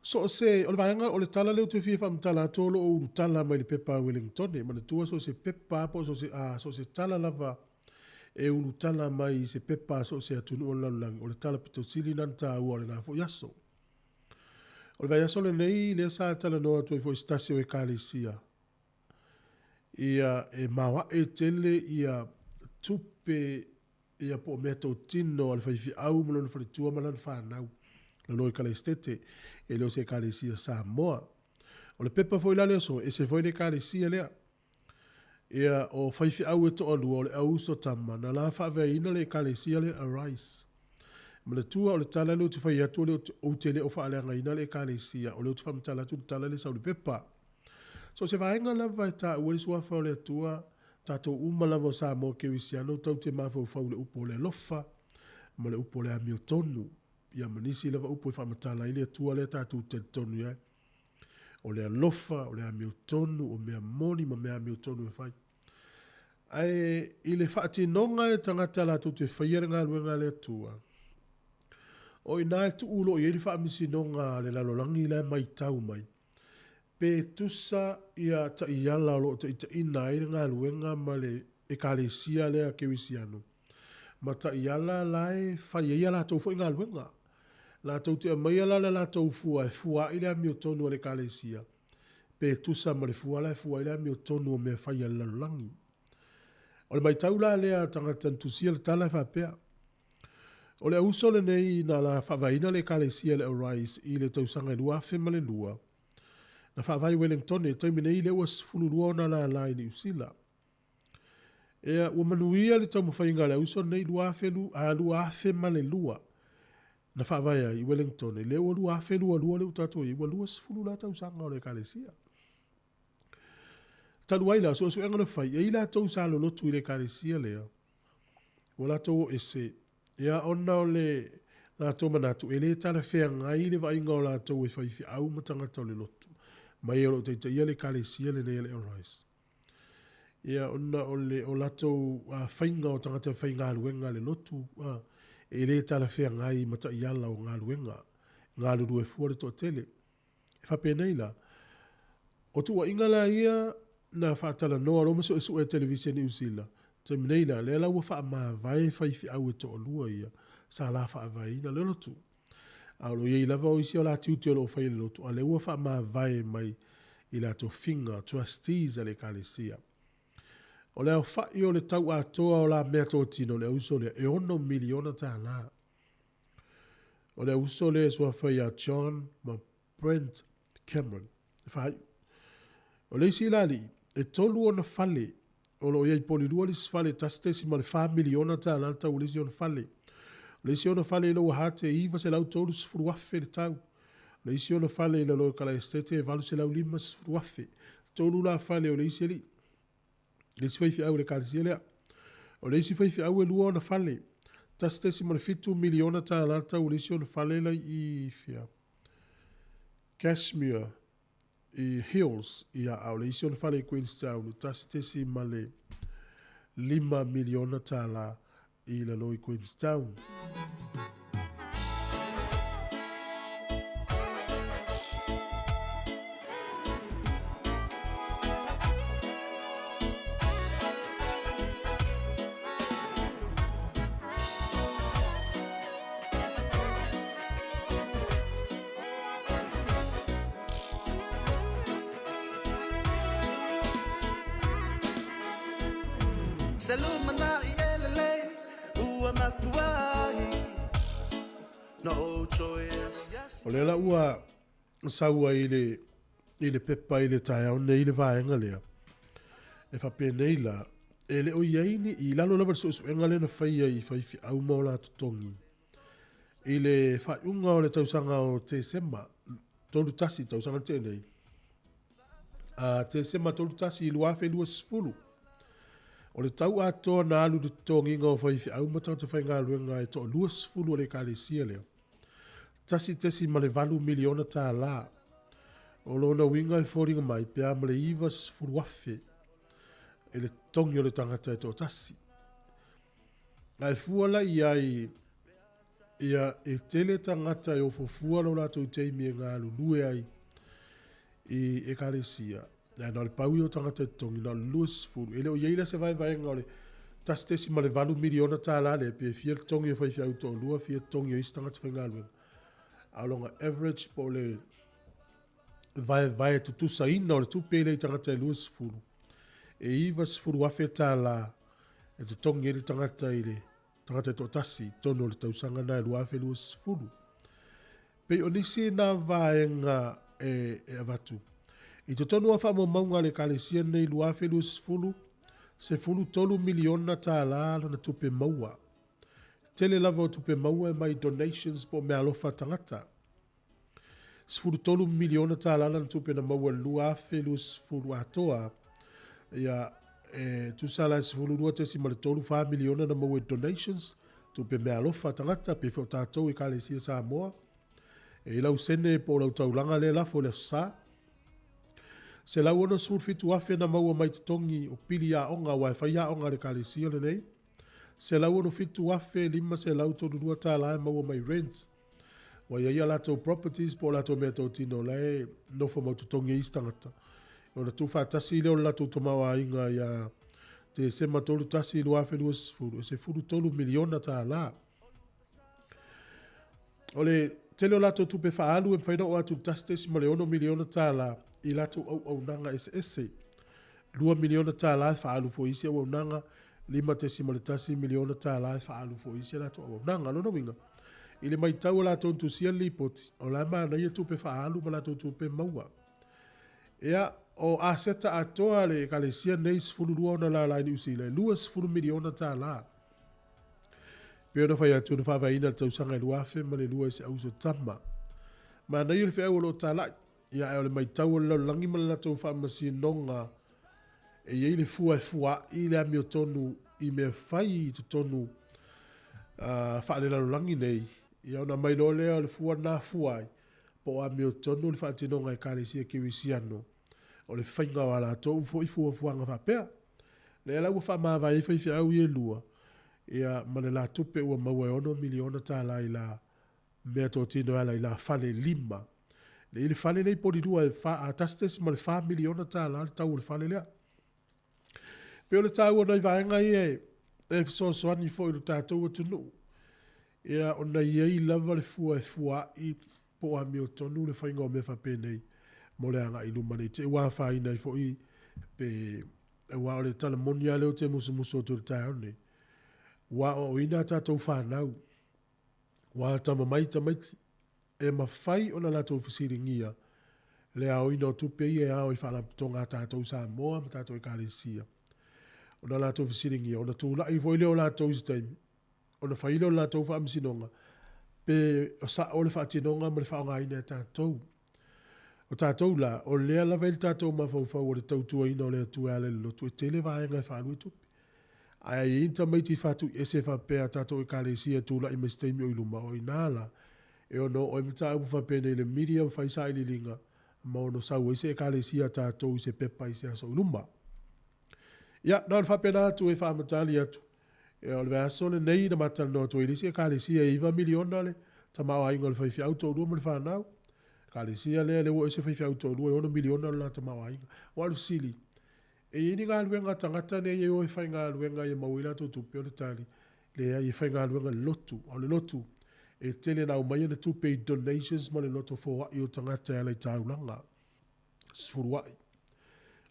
Speaker 1: So o se, o le vaega, o le tala lea ou te fia faamatala atu o lo o ulutala mai le pepa a Ueligitone. Manatua so o se pepa po o so o se, a, so o se tala lava e ulutala mai i se pepa a so o se atunuu o le lalolagi, o le tala pito sili lena ona taua o lena foi aso. O le vaiaso lenei lea sa talanoa atu ai foi i se tasi o Ekalesia, ia e maoae tele ia tupe ia po o meatotino a le faifeau ma lona faletua ma lana fanau lalo i Kalaesetete, e le o se Ekalesia Samoa. O le pepa foi la lea so, ese foi le Ekalesia lea. Ia, o faifeau e toalua, o le au uso tama, na la faaveaina le Ekalesia lea Arise. Manatua o le tala lea ou te fai atu o lea ou te le o faaleagaina le Ekalesia, o lea ou te faamatala atu le tala lea e sau i le pepa. So o se vaega lava e taua ai le Suafa o le Atua, tatou uma lava o Samoa Kerisiano tatou te mafaufau i le upu o le alofa ma le upu o le amiotonu, ia ma nisi lava upu e faamatala ai le Atua lea tatou te talitonu i ai. O le alofa, o le amiotonu, o mea moni ma mea amiotonu e fai. Ae i le faatinoga e tagata latou te faia le galuega a le Atua, o i ina e tuu loa i ai le faamasinoga a le lalolagi la e matau mai, pe tusa ia taiala o lo o taitaiina ai le galuega ma le Ekalesia lea Kerisiano, ma taiala la e fai ai a latou foi galuega. Latou te aumaia la le latou fua e fua ai le amiotonu a le Ekalesia, pe tusa ma le fua la e fua ai le amiotonu o mea fai a le lalolagi. O le matau la lea a tagata na tusia le tala e faapea, O le auso lenei na la faavaeina le Ekalesia le Arise i le tausaga e 2002, na faavae i Wellingtone, i le taimi nei lea ua 12 ona lala i Niu Sila. Ea, ua manuia le taumafaiga a le auso lenei 2002 na faavae ai i Wellingtone, lea ua 2022 lea ua tatou i ai, ua 20 la tausaga o le Ekalesia. Talu ai la, o suesuega na fai, e i ai latou sa lolotu i le Ekalesia lea, ua latou o ese, ia ona o le latou manatu e le talafeagai le vaaiga o latou e faifeau ma tagata o le lotu, ma e o lo o taitaia le Ekalesia lenei a le Arise. Ia ona o le o latou faiga o tagata faigaluega a le lotu, e le talafeagai ma taiala o galuega, galulue fua le toatele. E faapenei la, o tuuaiga la ia na faatalanoa loa ma suesue e Televise Niu Sila, taimi nei la, lea la ua faamavae faifeau e toalua ia sa la faavaeina le lotu. A o lo o i ai lava o isi o la tiute o lo o fai e le lotu, a lea ua faamavae mai i la tofiga, trustees a le Ekalesia. O le aofai o le tau atoa o la meatotino o le auso lea, e $6 miliona. O le auso lea e suafa ia John ma Brent Cameron e faaiu. O le isi la alii, e tolu ona fale o lo o i ai i Polilua le isi fale e $1.4 miliona le tau o le isi ona fale. O le isi ona fale i Lower Hutt e $930,000 le tau. O le isi ona fale i lalo o Kalaesetete e $850,000. Tolu la fale o le isi alii. Le isi faifeau i le Ekalesia lea. O le isi faifeau e lua ona fale. $1.7 miliona le tau o le isi ona fale la i fea, Cashmere i Hills, ia, a o le isi ona fale i Queenstown, $1.5 miliona i lalo i Queenstown.
Speaker 9: Se lumanai e lelei ua mafua ai na ou toe asiasi.
Speaker 1: O lea la ua sau ai i le pepa i le taeao nei le vaega lea. E faapenei la, e le o i ai ni i lalo lava le suesuega lea na faia i faifeau ma o la totogi. I le faaiuga o le tausaga o Tesema 31 tausaga tea nei, Tesema 31 2020, o le tau atoa na alu i le totogiga o faifeau ma tagata faigaluega e toa 20 o le ekalesia lea, $1.8 miliona. O lona uiga e foliga mai pe a ma le 90,000 i le totogi o le tagata e toatasi. Ae fua la i ai, ia, e tele tagata e ofofua lo latou taimi e galulue ai i ekalesia. Ia, na o le pau ia o tagata e totogi, na o le 20. E le o i ai la se vaevaega o le $1.8 miliona lea, pe fia totogi o faifeau toalua, fia totogi o isi tagata faigaluega. A o lona average po o le vaevae tutusaina o le tupe lea i tagata e 20, e $90,000 e totogi ai le tagata i le tagata e toatasi i totonu o le tausaga na e 2020. Pei o nisi na vaega e avatu. I totonu o faamaumauga a le ekalesia nei 2020, $13 miliona lana tupe maua. Tele lava o tupe maua e mai donations po o meaalofa tagata. $13 miliona lana tupe na maua 2020 atoa. Ia, e tusa la $12.34 miliona na maua i donations, tupe meaalofa tagata, pe foi o tatou ekalesia Samoa. E lau sene po o lau taulaga lea lafo le aso Sa. 167,000 na maua mai totogi o pili aoga, aua e fai aoga a le ekalesia lenei. $167,532 e maua mai rents. Ua i ai a latou properties po o latou mea totino la e nofo mau totogi e isi tagata. Ona tuufaatasi lea o le latou tamaoaiga ia Tesema 31 2020, e $13 miliona. O le tele o latou tupe faaalu e mafai ona oo atu i le $1.6 miliona i latou auaunaga eseese. $2 miliona e faaalu foi i isi auaunaga, $5.1 miliona e faaalu foi i isi latou auaunaga. Lona uiga, i le matau a latou na tusia le lipoti, o la e manaia tupe faaalu ma latou tupe maua. Ia, o aseta atoa le ekalesia nei 12 ona lala i Niu Sila, e $20 miliona. Pe ona fai atu na faavaeina le tausaga e 2002 e se auso tama. Manaia le feau o lo o talai. Ia, ae o le matau o le lalolagi ma le latou faamasinoga e i ai le fua e fuaai le amiotonu i mea fai i totonu faalelalolagi nei. Ia, ona mai loa lea o le fua na fua ai, po o amiotonu le faatinoga e ekalesia kerisiano o le faiga o a latou foi fuafuaga faapea. Lea la ua faamavae ai faifeau ia e lua, ia, ma le la tupe ua maua e $6 miliona i la mea totino e ala i la fale lima. Le i le fale lea i Polilua e $1.4 miliona le tau o le fale lea. Pe o le taua nai vaega ia e fesoasoani foi i lo tatou atunuu. Ia, ona i ai lava le fua e fuaai po o amiotonu le faiga o mea faapenei mo le agai i luma nei te i ua afaina ai foi pe aua o le tala moni lava lea ou te musumusu atu i le taeao lenei. Ua aoaoina a tatou fanau, ua atamamai tamaiti, e mafai ona latou fesiligia le aoina o tupe ia e ao i faalapotopotoga a tatou Samoa ma tatou ekalesia. Ona latou fesiligia, ona tulai foi lea o latou i se taimi, ona fai lea o le latou faamasinoga, pe o sao le faatinoga ma le faaaogaina e tatou. O tatou la, o lea lava e i le tatou mafaufau o le tautuaina o le Atua e ala i le lotu, e tele vaega e faaalu ai tupe. Ae a i ai ni tamaiti faatuiese faapea a tatou Ekalesia e tulai mai se taimi o i luma, o i ina la e ono oo ai mataupu faapenei i le media ma fai sailiiliga ma ono sau ai se Ekalesia a tatou i se pepa i se aso i luma. Ia, na ona faapena atu e faamatali atu, ia, o le vaiaso lenei na ma talanoa atu ai i le isi Ekalesia e iva miliona le tamaoaiga o le faifeau toalua ma le fanau. Ekalesia lea, lea ua ese faifeau toalua e ono miliona lo la tamaoaiga. Aua o le fesili, E i ai ni galuega a tagata nei e o e faigaluega ai e maua ai latou tupe? O le tali, Leai, e faigaluega i le lotu. A o le lotu, e tele ina aumai ana tupe i donations ma le loto foai o tagata e ala i taulaga, sefuluai,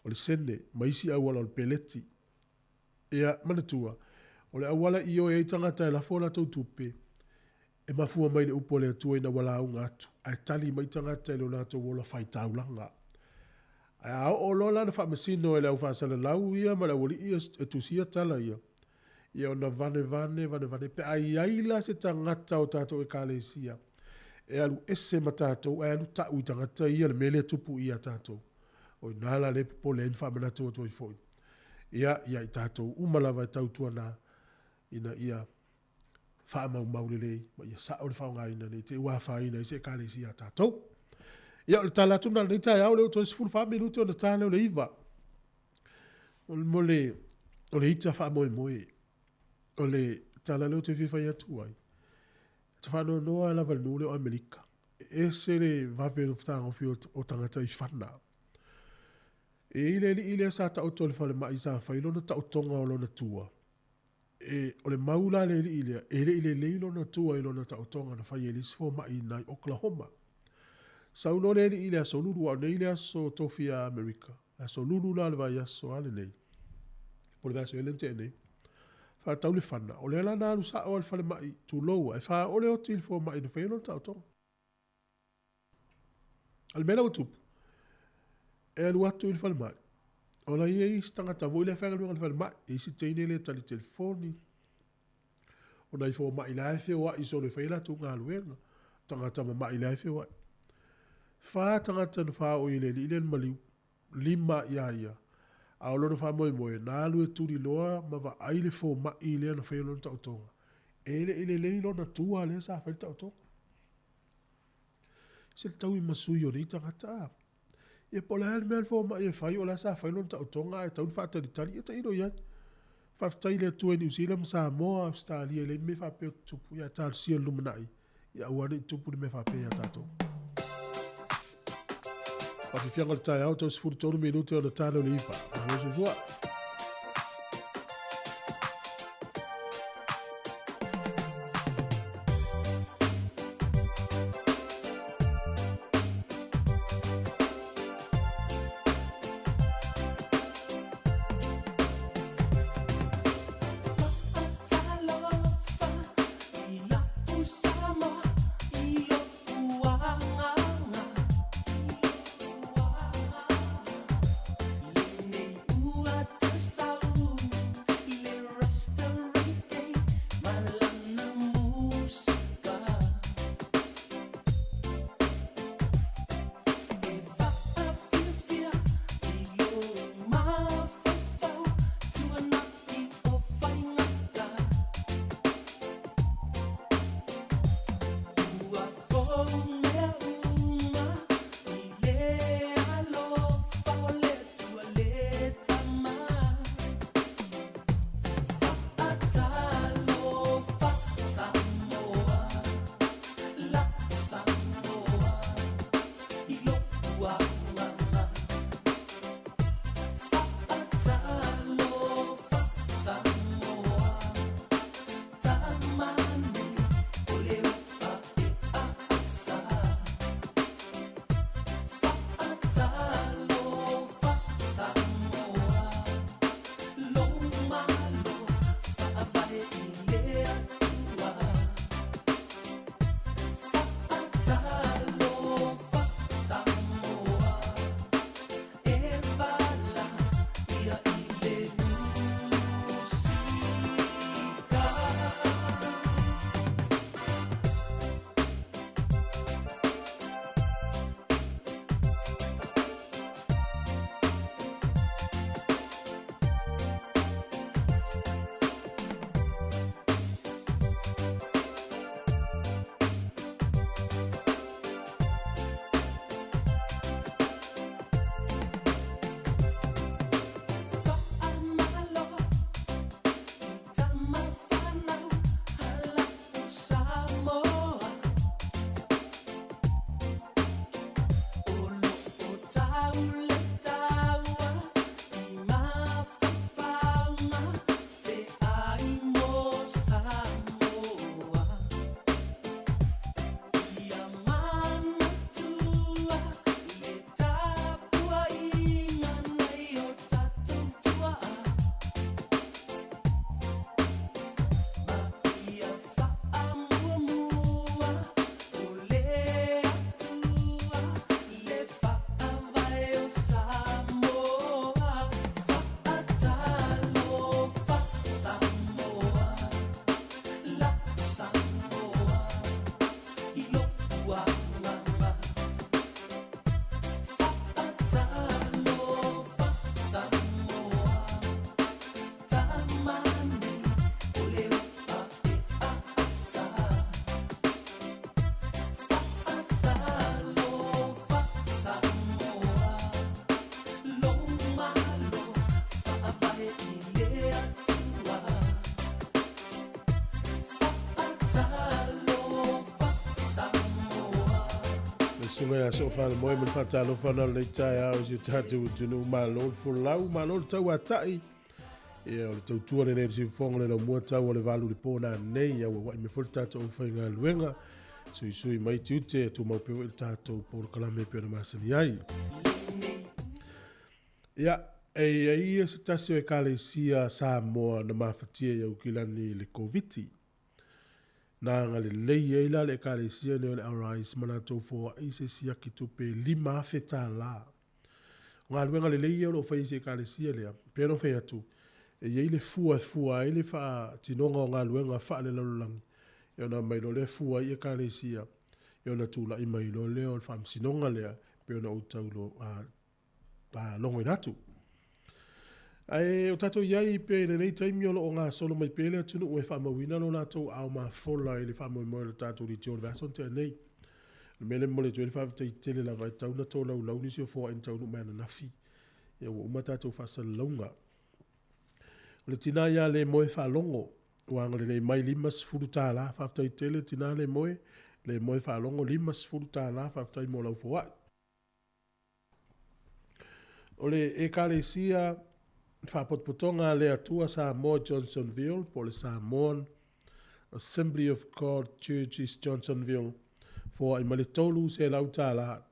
Speaker 1: o le sene, ma isi auala o le peleti. Ia, manatua, o le auala i ioe ai tagata e lafo a latou tupe, e mafua mai i le upu a le Atua ina ua lauga atu, ae tali mai tagata i lo latou ola faitaulaga. Ae a oo loa la ona faamasino e le au faasalalau ia ma le aualii e tusia tala ia, ia ona vanevane, vanevane, pe a i ai la se tagata o tatou Ekalesia e alu ese ma tatou ae alu tau i tagata ia le mea lea e tupu i ia tatou, o i ina la lea e popole ai ma faamanatu atu ai foi ia ia i tatou uma lava e tautuana ina ia faamaumau lelei ma ia sao le faaaogaina ne i te i ua afaina ai se Ekalesia a tatou. Ia, o le tala atu lena i lenei taeao, lea ua toe 14 minute ona ta lea o le 9. O le, mo le, o le ita faamoemoe, o le tala lea ou te fia fai atu ai, ta faanoanoa lava i le nuu lea o Amerika. E ese le vave o fetagofi o tagata i fana. E i ai le alii lea sa taoto i le falemai sa fai lona taotoga o lona tua. E, o le mau la a le alii lea, e le i lelei lona tua i lona taotoga na faia e le isi fomai i ina i Oklahoma. Sau loa le alii i le aso Lulu, aua o nei le aso tofi a Amerika, le aso Lulu la o le vaiaso a lenei, po o le vaiaso ea lea na tea nei, faatau le fana. O lea la na alu sao lava i le falemai, tulou a, e faaoo le oti i le fomai na faia lona taotoga. A o le mea la ua tupu, e alu atu i le falemai, o la e i ai isi tagata foi lea e faigaluega i le falemai, e i ai si teine lea e tali telefoni, o nai fomai la e feoai solo e fai a latou galuega, tagata mamai la e feoai. Fa tagata na faaoo i le alii lea na maliu, lima ia ia, a o lona faamoemoe, na alu e tuliloa ma vaai le fomai lea na faia lona taotoga. E le i lelei lona tua lea sa fai le taotoga. Se le taui ma sui o nei tagata a. Ia po o le a le mea a le fomai e fai, o la sa fai lona taotoga ae tatau ona faatalitali, ia tailo i ai. Faafetai i le Atua i Niu Sila ma Samoa, Ausetalia e leai ni mea faapea o tutupu, ia ae talosia i le lumanai, ia aua ne i tupu ni mea faapea ia tatou. Faafiafiaga o le taeao, toe 13 minute ona ta lea o le iva. Malo soifua. Susuga ia Soofalemoe ma le faatalofa na o lenei taeao i si o tatou atunuu. Malo le folau, malo le tauatai. Ia, o le tautua lenei i le siufofoga o le laumua tau o le 8 i le po nanei. Ia ua ua'i mai foi le tatou aufaigaluega. Suisui mai tiute, e tumau pea foi le tatou polokalame e pei ona masani ai. Ia, e i ai ia se tasi o Ekalesia Samoa na mafatia i Aukilani i le Koviti. Na agalelei ai la le Ekalesia lenei o le Arise ma latou foai i se siaki tupe e $5,000. O galuega lelei ia o lo o fai e si Ekalesia lea, pei ona ou fai atu, e i ai le fua e fua ai le faatinoga o galuega faalelalolagi, ia ona aumai loa lea fua ai Ekalesia, ia ona tulai mai loa lea o le faamasinoga lea, pei ona ou tau logoina atu. Ae o tatou i ai pea i lenei taimi o lo o gasolo mai pea le atunuu e faamauina lo latou aao mafola i le faamoemoe o le tatou leitio i le vaiaso na tea nei. O le mea lea e momoli atu ai le faafetai tele lava e tatau ona tolaulau nisi o foai na taunuu mai ananafi. Ia ua uma tatou faasalalauga. O le tina ia Lemoe Faalogo, ua agalelei mai $50. Faafetai tele tina Lemoe, Lemoe Faalogo $50, faafetai mo lau foai. O le Ekalesia Faapotopotoga a le Atua Samoa Johnsonville po o le Samoan Assembly of God Church East Johnsonville, foai mai le $300,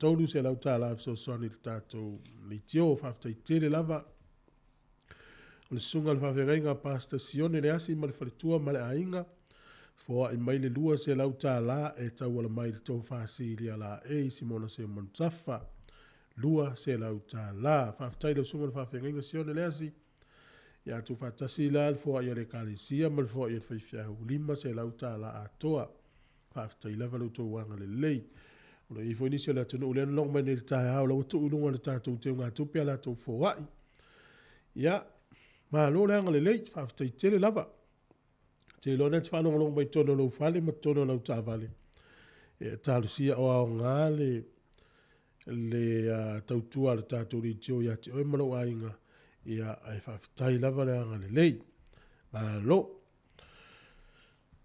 Speaker 1: $300 e fesoasoani i le tatou leitio. Faafetai tele lava. O le susuga i le faafeagaiga Pastor Sione Leasi ma le faletua ma le aiga, foai mai le $200 e tauala mai i le Tofa Silia Laei Simona Seumanutafa. $200. Faafetai i lau susuga i le faafeagaiga Sione Leasi. Ia tuufaatasi la le foai a le Ekalesia ma le foai a le faifeau, $500 atoa. Faafetai lava lo outou agalelei. O lo o i ai foi nisi o le atunuu lea na logo mai nei i le taeao, la ua tuu i luga o le tatou teugatupe a latou foai. Ia, malo le agalelei, faafetai tele lava. Te iloa na te faalogologo mai totonu o lou fale ma totonu o lau taavale. E talosia o aoga le tautua a le tatou leitio ia te oe ma lou aiga. Ia, ae faafetai lava le agalelei. Malo.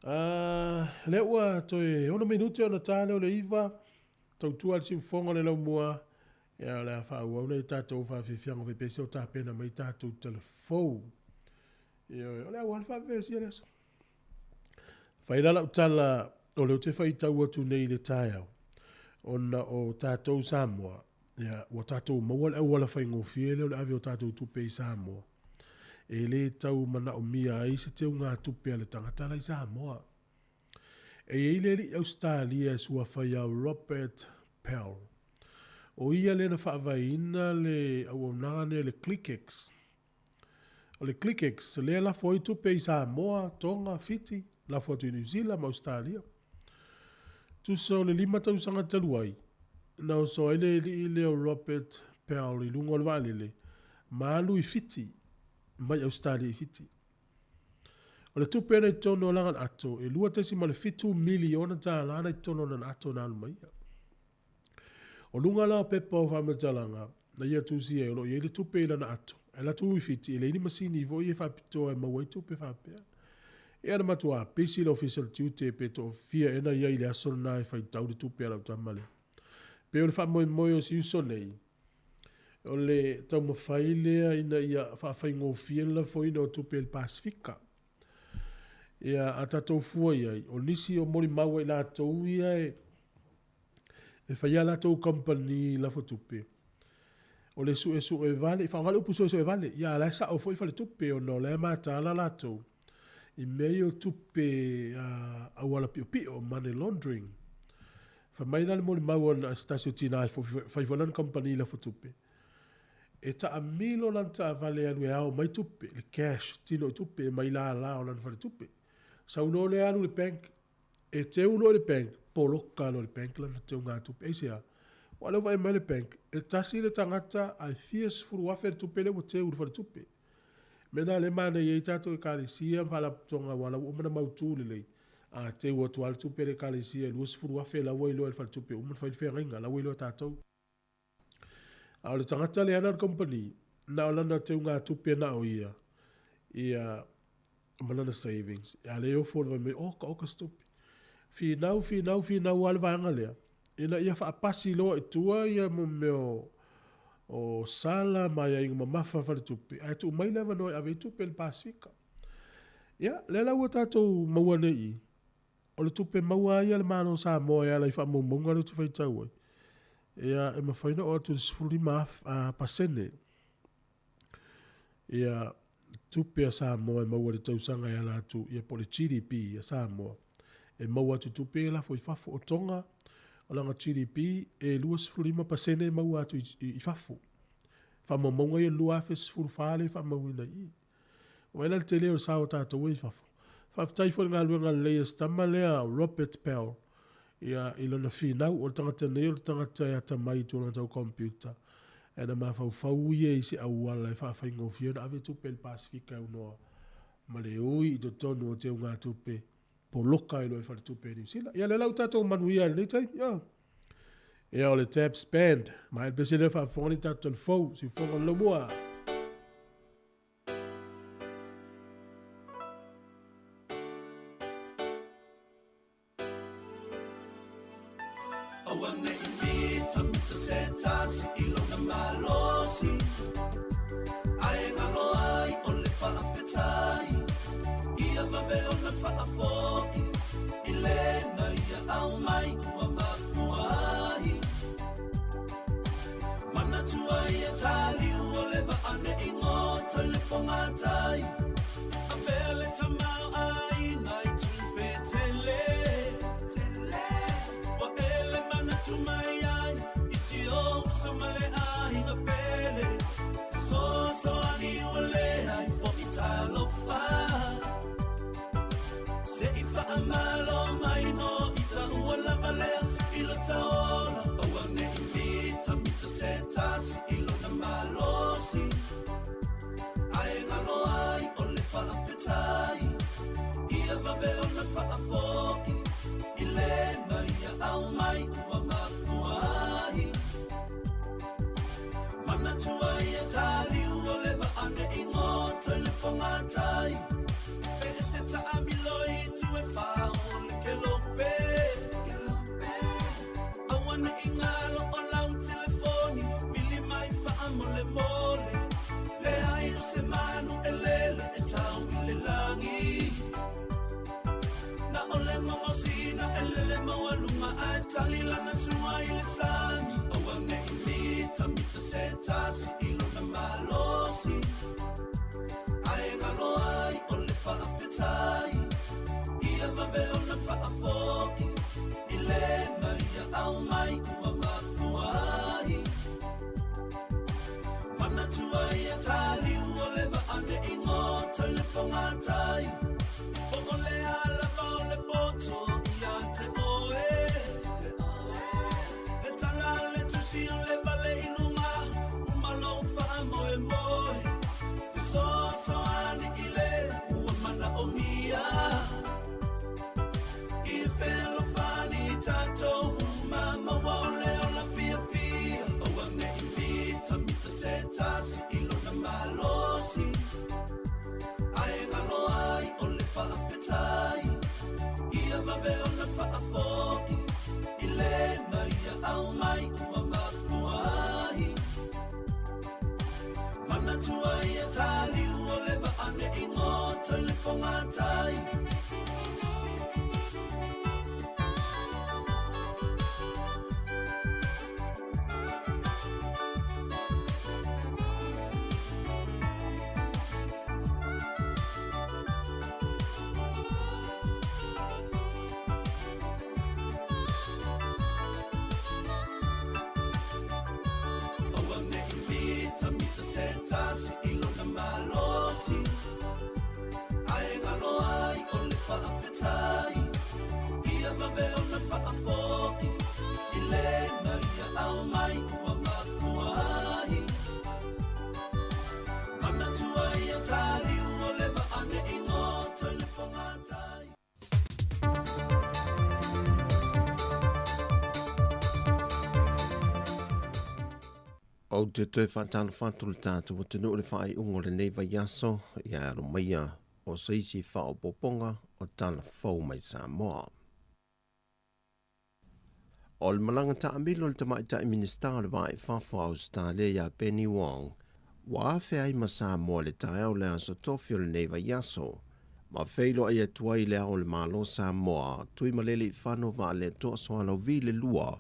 Speaker 1: Lea ua toe 6 minute ona ta lea o le 9, tautua a le siufofoga o le laumua, ia o le a faaauau nai tatou faafiafiaga faipea o tapena mai tatou talafou. Ioe, o le auala faavevesi le aso. Fai la lau tala o lea ou te faitau atu nei i le taeao, ona o tatou Samoa, ia, ua tatou maua le auala faigofie lea o le ave o tatou tupe i Samoa. E le tau manaomia ai se teugatupe a le tagata la i Samoa. E i ai le alii Ausetalia e suafa ia Robert Pell. O ia lea na faavaeina le auaunaga lea le ClickX. O le ClickX, lea e lafo ai tupe i Samoa, Tonga, Fiti, lafo atu i Niu Sila ma Ausetalia. Tusa o le 5 tausaga talu ai, na oso ai le alii lea o Robert Pell i luga o le vaalele ma alu i Fiti, mai Ausetalia i Fiti. O le tupe na i totonu o lana ato, e $2.7 miliona tālā na i totonu o lana ato na alu mai ia. O luga la o pepa o faamatalaga na ia tusi ai, o lo o i ai le tupe i lana ato. Ae alu atu i Fiti, e leai ni masini foi e faapitoa e maua ai tupe faapea. Ia na matua pisi le Ofisa o le Tiute pe toafia ea na i ai i le aso lena e faitau le tupe a lau tama lea. Pei o le faamoemoe o si uso nei, o le taumafai lea ina ia faafaigofie le lafoina o tupe i le Pasefika. Ia, a tatou fua i ai, o nisi o molimau a i latou ia e fai a latou kamupani lafotupe, o le suesue vale, faaaoga le upu suesue vale, ia a o la e sao foi faletupe ona o la e mataala latou i mea ia o tupe auala piopio, money laundering. Fai mai la le molimau a se tasi o tina e fai foi lana kamupani lafotupe, e taamilo lana taavale e alu e ao mai tupe, le cash, tino i tupe mai lala o lana faletupe. Sau loa lea alu i le bank, E teu loa i le bank, poloka loa e le bank lana teugatupe. Aisea? Aua o lea ua vaai mai le bank, e tasi le tagata ae fia sefulu afe le tupe lea ua teu i le faletupe. O le mea lena lea e manaia ai tatou Ekalesia ma faalapotopotoga aua o la ua uma ona mautu lelei, a teu atu lava le tupe a le Ekalesia e $20,000 la ua iloa e le faletupe ua uma ona fai le feagaiga, la ua iloa e tatou. A o le tagata lea e ana le kamupani, na o lana teugatupe na o ia, ia, ma lana savings, a o lea e ofo le fai mai, oka, oka se tupe. Finau, finau, finau lava le vaega lea. Ina ia faapasi loa i tua ia mo mea o, o sala ma aiaiga mamafa faletupe, ae tuu mai le avanoa e ave ai tupe i le Pasefika. Ia, lea la ua tatou maua nei i i, o le tupe maua lava ia a le Malo o Samoa e ala i faamaumauga lea ou te faitau ai, ia, e mafai ona oo atu i le 15% ia tupe a Samoa e maua i le tausaga e ala atu ia po o le GDP a Samoa e maua atu i tupe ia e lafo i fafo. O Tonga, o lana GDP e 25% e maua atu i fafo. Faamaumauga ia o le 2014 lea e faamauina i i. Vaai la i le tele o le sao o tatou e i fafo. Faafetai foi i le galuega lelei a si tama lea o Robert Pell ia, i lona finau. O le tagata nei o le tagata e atamai i tulaga tau computer. Ae na mafaufau ia i se auala e faafaigofie ona ave tupe i le Pasefika e aunoa ma le ui i totonu o teugatupe poloka ai loa e faletupe a Niu Sila. Ia lea la ua tatou manuia ai i lenei taimi. Ia. Ia o le Tabs Band. Ma e pese lea faafofoga nei tatou talifou, siufofoga o le laumua.
Speaker 9: Aua ne i mitamita se tasi i lona malosi, Ae galo ai o le faafetai, Ia vave ona faafoi i lena ia aumai ua mafua ai. Manatua ia taliu o le vaa ne i gota i le fogatai, A mea le tamaoaiga i tupe tele, Ua e le manatu mai ai i si ou uso ma le aiga pele, Fesoasoani ua leai foi talofa. Se i faamalo mai mo ita ua lava lea i lo taola, Aua ne i mitamita se tasi i lona malosi, Ae galo ai o le faafetai, Ia vave ona faafoi i lena ia aumai ua mafua ai. Manatua ia taliu o le vaa ne i gota i le fogatai, Pe e te taamilo i itu e fa o le kelope, Aua ne i galo o lau telefoni, vili mai faamolemole, Leai o se manu e lele e tau i le lagi, Na o le gogosina e lele maualuga ae tali lana sua i le sami. Aua ne i mitamita se tasi i lona malosi, Ae galo ai o le faafetai, Ia vave ona faafoi i lena ia aumai ua mafua ai. Manatua ia taliu o le vaa ne i gota i le fogatai, Po o le a lava o le poto ia te oe, Le tala a le tusi o le vale i luga, uma lou faamoemoe, Fesoasoani i le ua manaomia, I fealofani i tatou uma maua o le ola fiafia, Aua ne i mitamita se tasi i lona malosi, Ae galo ai o le faafetai, Ia vave ona faafoi i lena ia aumai ua mafua ai. Manatua ia taliu o le vaa ne i gota i le fogatai, Aua ne i mitamita se tasi i lona malosi, Ae galo ai o le faafetai, Ia vave ona faafoi i lena ia aumai ua mafua ai. Manatua ia taliu o le vaa ne i gota i le fogatai.
Speaker 7: Ou te toe faatalofa atu i le tatou atunuu i le faaiuga o lenei vaiaso, ia alo maia o se isi faaopoopoga o tala fou mai Samoa. O le malaga taamilo a le Tamaitai Minisita o le Va i Fafo a Ausetalia ia Penny Wong ua afea ai ma Samoa i le taeao o le Aso Tofi o lenei vaiaso, ma feiloai atu ai i Le Ao o le Malo Samoa, Tuimalealiifano Vaaletoa Sualauvi le Lua,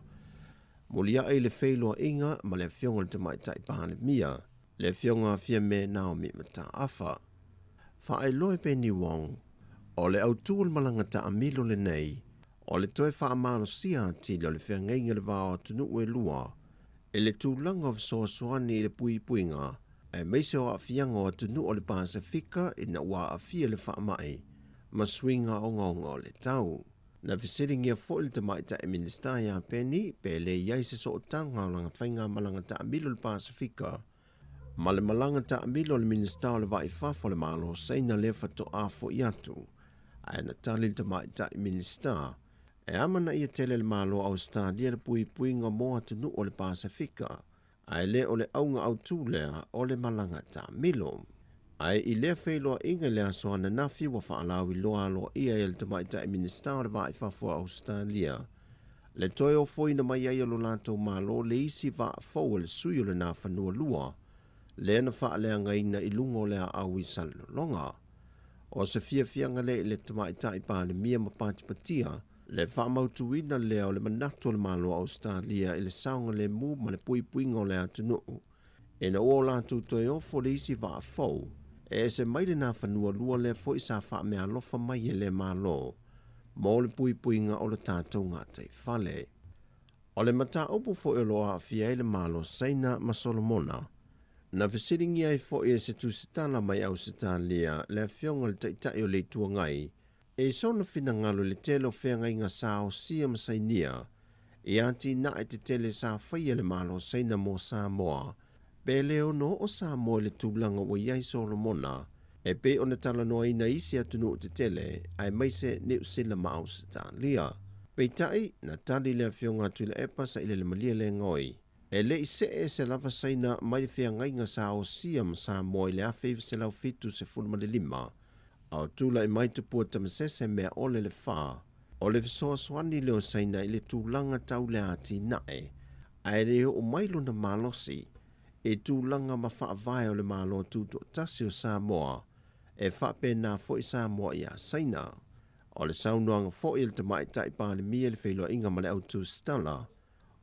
Speaker 7: muliaʻi i le feiloaiga ma le Afioga i le Tamaitai Palemia, le Afioga a Fiame Naomi Mataafa. Faailoa e Penny Wong, o le autū o le malaga taamilo lenei, o le toe faamalosia atili o le feagaiga i le va o atunuu e lua i le tulaga o fesoasoani i le puipuiga aemaise o aafiaga o atunuu o le Pasefika ina ua aafia le faamai ma suiga ogaoga o le tau. Na fesiligia foi le Tamaitai Minisita ia Penny pe le i ai se sootaga o lana faigamalaga taamilo i le Pasefika ma le malaga taamilo a le Minisita o le Vaa i Fafo a le Malo o Saina lea faatoa foi atu. Ae na tali le Tamaitai Minisita, e amanaia tele e le Malo o Ausetalia le puipuiga mo atunuu o le Pasefika, ae le o le auga autū lea o le malaga taamilo. Ae i lea feiloaiga i le aso ananafi ua faalauiloa aloaia ai e le Tamaitai Minisita o le Vaa i Fafo a Ausetalia le toe ofoina mai ai o lo latou Malo le isi vaa fou a le sui o le Nafanua Lua lea na faaleagaina i luga o le aau i Salelologa. O se fiafiaga lea i le Tamaitai Palemia ma patipatia le faamautuina lea o le manatu o le Malo o Ausetalia i le saogalemu ma le puipuiga o le atunuu ina ua o latou toe ofo le isi vaa fou e ese mai le Nafanua Lua lea foi sa faameaalofa mai e lea Malo mo le puipuiga o le tatou gataifale. O le mataupu foi o lo o aafia ai le Malo Saina ma Solomona, na fesiligia ai foi e se tusitala mai Ausetalia le Afioga i le Taitai o le Itu Agai i sona finagalo i le tele o feagaiga sa osia ma sainia i atinae tetele sa faia e le Malo Saina mo Samoa, pe le ono oo Samoa i le tulaga ua i ai Solomona e pei ona talanoaina isi atunuu tetele aemaise Niu Sila ma Ausetalia. Peitai, na tali le Afioga a Tuilaepa Sailele Malielegaoi, e le i see ese lava Saina mai le feagaiga sa osia ma Samoa i le 1975, a o tulai mai Tupua Tamasese mea ole le fa, o le fesoasoani lea o Saina i le tulaga tau le atinae, ae le oo mai lona malosi i tulaga ma faavae o le Malo Tutoatasi o Samoa, e faapena foi Samoa ia Saina. O le saunoaga foi a le Tamaitai Palemia i le feiloaiga ma le au tusitala,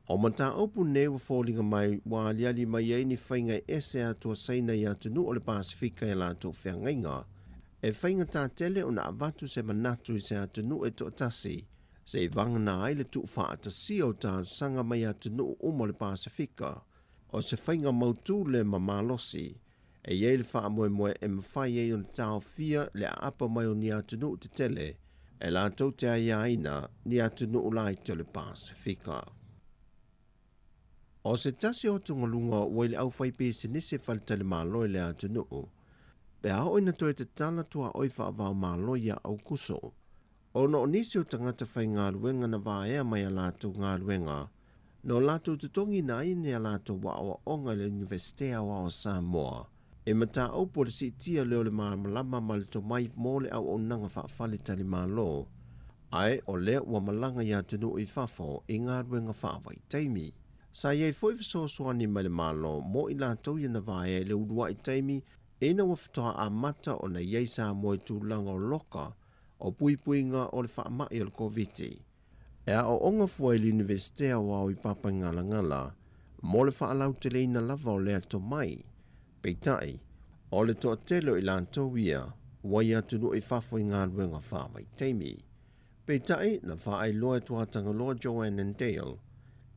Speaker 7: O mataupu nei ua foliga mai ua aliali mai ai ni faiga e ese atu a Saina i atunuu o le Pasefika i a latou feagaiga. E faigata tele ona avatu se manatu i se atunuu e toatasi, se i vagana ai le tuufaatasia o talosaga mai atunuu uma o le Pasefika. O se faiga mautū lea ma malosi, e i ai le faamoemoe e mafai ai ona taofia le aapa mai o ni atunuu tetele e latou te aiaina ni atunuu laiti o le Pasefika. O se tasi o atugaluga ua i le aufaipisinisi faletalimalo i le atunuu, pe a oo ina toe tatala tuaoi faava-o-Malo ia Aukuso, ona o nisi o tagata faigaluega na vaea mai a latou galuega na o latou totogiina ai ni a latou aoaoga i le Iunivesite Aoao o Samoa i mataupu o le siitia lea o le malamalama ma le tomai mo le auaunaga faafaletalimalo, ae o lea ua malaga i atunuu i fafo i galuega faavaitaimi. Sa i ai foi fesoasoani mai le Malo mo i latou ia na vaea i le uluai taimi ina ua faatoa amata ona i ai Samoa i tulaga o loka o puipuiga o le faamai o le Koviti. E aoaoga fua i le Iunivesite Aoao i Papaigalagala mo le faalauteleina lava o lea tomai. Peitai, o le toatele o i latou ia ua i atunuu i fafo i galuega faavaitaimi. Peitai, na faailoa e Tuatagaloa Joanne and Dale,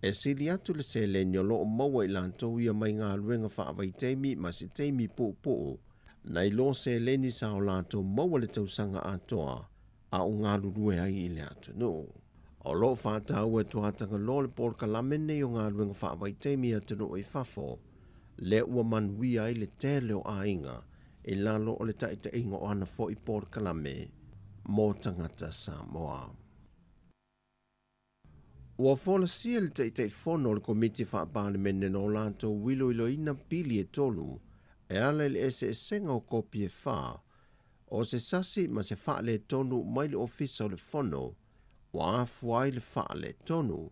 Speaker 7: e sili atu le seleni o lo o maua i latou ia mai galuega faavaitaimi ma se taimi puupuu nai lo seleni sa o latou maua le tausaga atoa a o galulue ai i le atunuu. O lo o faataua e Tuatagaloa le polokalame nei o galuega faavaitaimi i atunuu i fafo, lea ua manuia ai le tele o aiga i lalo o le taitaiga o ana foi polokalame mo tagata Samoa. Ua folasia le Taitaifono o le Komiti Faa-Palemene no latou iloiloina pili e tolu e ala i le eseesega o kopi e fa o se sasi ma se faaletonu mai le Ofisa o le Fono ua afua ai le faaletonu.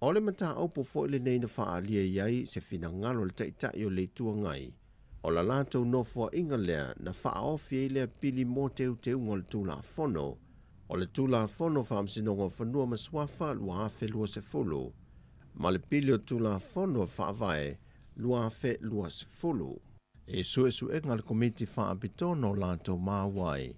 Speaker 7: O le mataupu foi lenei na faaalia i ai se finagalo o le Taitai o le Itu Agai, o la latou nofoaiga lea na faaofi ai lea pili mo teuteuga o le Tulafono, o le Tulafono o Faamasinoga o Fanua ma Suafa 2020, ma le Pili o Tulafono o Faavae 2020. I suesuega a le Komiti Faapitoa na o latou maua ai,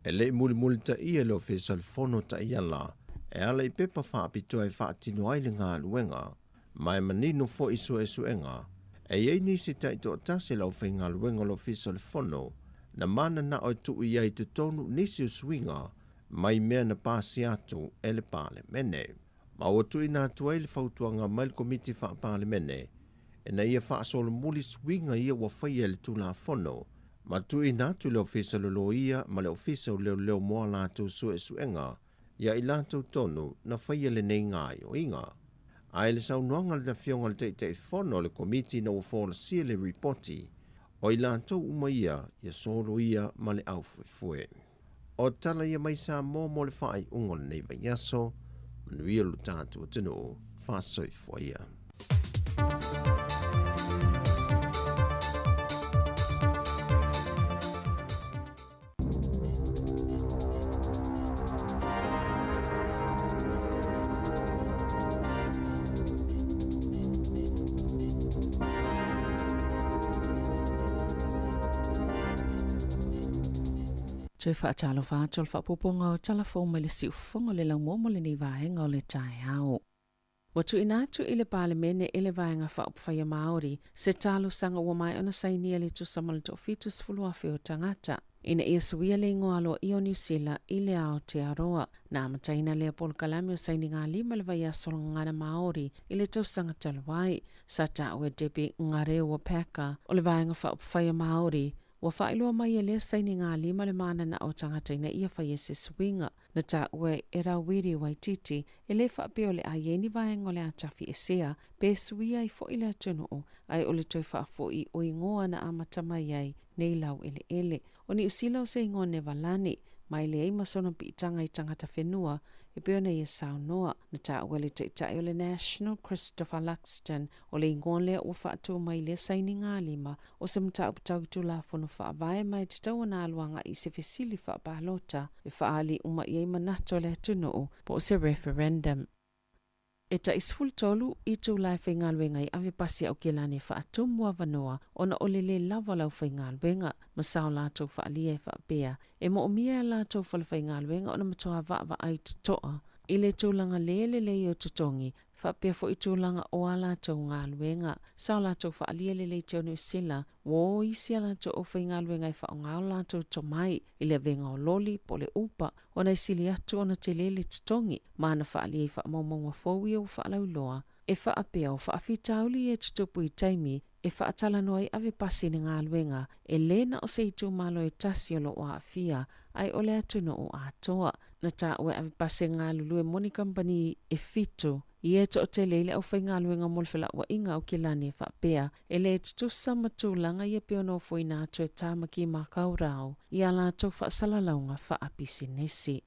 Speaker 7: e le i mulimulitaia e le Ofisa o le Fono taiala e ala i pepa faapitoa e faatino ai le galuega, ma e manino foi i suesuega, e i ai nisi taitoatasi o le aufaigaluega o le Ofisa o le Fono na mananao e tuu i ai i totonu nisi o suiga mai mea na pasia atu e le Palemene. Ma ua tuuina atu ai le fautuaga mai le Komiti Faa-Palemene ina ia faasolomuli suiga ia ua faia i le Tulafono ma tuuina atu i le Ofisa o le Loia ma le Ofisa o Leoleo mo a latou suesuega ia i latou tonu na faia lenei gaoioiga. A i le saunoaga a le Afioga i le Taitaifono o le Komiti ina ua folasia le Ripoti, o i latou uma ia ia soloia ma le aufuefue. O tala ia mai Samoa mo le faaiuga o lenei vaiaso. Manuia lo tatou atunuu. Faasoifua ia.
Speaker 4: Toe faatalofa atu o le faaopoopoga o tala fou mai le siufofoga o le laumua mo lenei vaega o le taeao. Ua tuuina atu i le Palemene e le Vaega Faaupufai a Māori se talosaga ua maea ona sainia le tusa ma le 70,000 o tagata ina ia suia le igoa aloaia o Niu Sila i le Aotearoa. Na amataina lea polokalame o sainigalima i le vaiaso o le Gagana Māori i le tausaga talu ai. Sa taua e Debbie Ngarewa Packer o le Vaega Faaupufai a Māori Ua faailoa mai e lea sainigalima le mananao o tagata ina ia faia se suiga. Na taua e Rawiri Waititi, e le faapea o le a i ai ni vaega o le a tafiesea pe suia ai foi le atunuu, ae o le toe faafoi o igoa na amata mai ai nei laueleele. O Niu Sila o se igoa Nevalani, ma e leai ma sona piitaga i tagata whenua e pei ona ia saunoa. Na taua le taitai o le National, Christopher Luxton, o le igoa lea ua faatu mai i lea sainigalima o se mataupu tau i Tulafono Faavae ma e tatau ona alu agai i se fesili faapalota e faaali uma i ai manatu o le atunuu po o se referendum. E tai 13 itula e faigaluega ai ave pasi Aokelani e faatumu avanoa ona o le lē lava o le aufaigaluega ma sa o latou faaalia e faapea e moomia e a latou falefaigaluega ona matuā vaavaai totoa i le tulaga lē lelei o totogi faapea foi tulaga o a latou galuega. Sa o latou faaalia lelei te o Niu Sila, ua o isi a latou aufaigaluega e faaaoga o latou tomai i le avega o loli po o le upa ona e sili atu ona tele le totogi ma ana faaalia i faamaumauga fou ia ua faalauiloa e faapea o faafitauli ia e tutupu i taimi e faatalanoa ai ave pasi i le galuega e lē na o se itumalo e tasi o lo o aafia ae o le atunuu atoa. Na taua e ave pasi e galulue mo ni kamupani e fitu ia e toatele ai le aufaigaluega mo le felauaiga Aokelani e faapea e lē tutusa ma tulaga ia pei ona ofoina atu e Tāmaki Makaurau i a latou faasalalauga faapisinisi.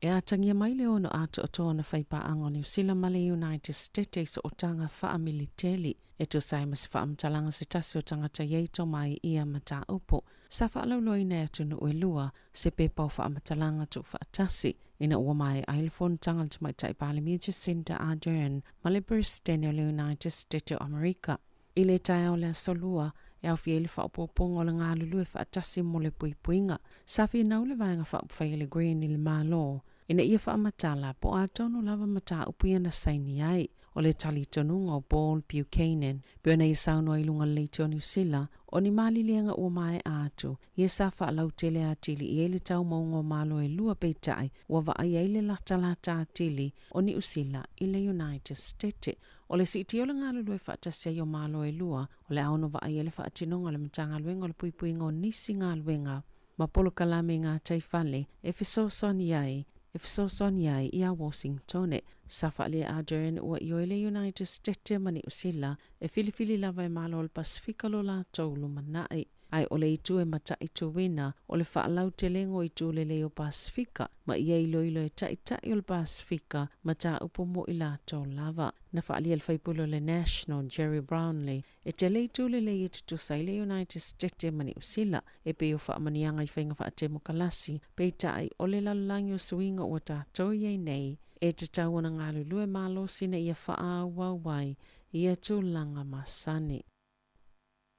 Speaker 4: E atagia mai le ono atoatoa na fai paaga o Niu Sila ma le United Stete i sootaga faamiliteli e tusa ai ma se faamatalaga se tasi o tagata i ai tomai i ia mataupu. Sa faalauiloaina e atunuu e lua se pepa o faamatalaga tuufaatasi ina ua maea ai le fonotaga a le Tamaitai Palemia Jacinda Ardern ma le Peresetene o le United Stete o Amerika i le taeao o le Aso Lua e aofia ai le faaopoopoga o le galulue faatasi mo le puipuiga. Sa finau le Vaega Faaupufai a le Green i le Malo ina ia faamatala po o a tonu lava mataupu ia na saini ai. O le talitonuga o Paul Buchanan, pei ona ia saunoa i luga o le leitio o Niu Sila, o ni maliliega ua maea atu, ia sa faalautele atili i ai le taumauga o Malo e lua peitai ua vaai ai le latalata atili o Niu Sila i le United Stete. O le siitia o le galulue faatasi ai o Malo e lua, o le a ono vaai ai le faatinoga o le Matagaluega o le Puipuiga o nisi galuega ma polokalame i gataifale e fesoasoani ai e fesoasoani ai iā Washingtone. Sa faaalia e Ardern ua ioe le United Stete ma Niu Sila e filifili lava e Malo o le Pasefika lo latou lumanai. Ae o le itu e mataituina, o le faalautelega o itu lelei o Pasefika, ma ia iloilo e Taitai o le Pasefika mataupu mo i latou lava. Na faaalia e le faipule o le National, Gerry Brownlee, e tele itu lelei e tutusa ai le United Stete ma Niu Sila, e pei o faamanuiaga i faiga faatemokalasi, peitai o le lalolagi o suiga ua tatou i ai nei, e tatau ona galulue malosi ina ia faaauau ai ia tulaga masani.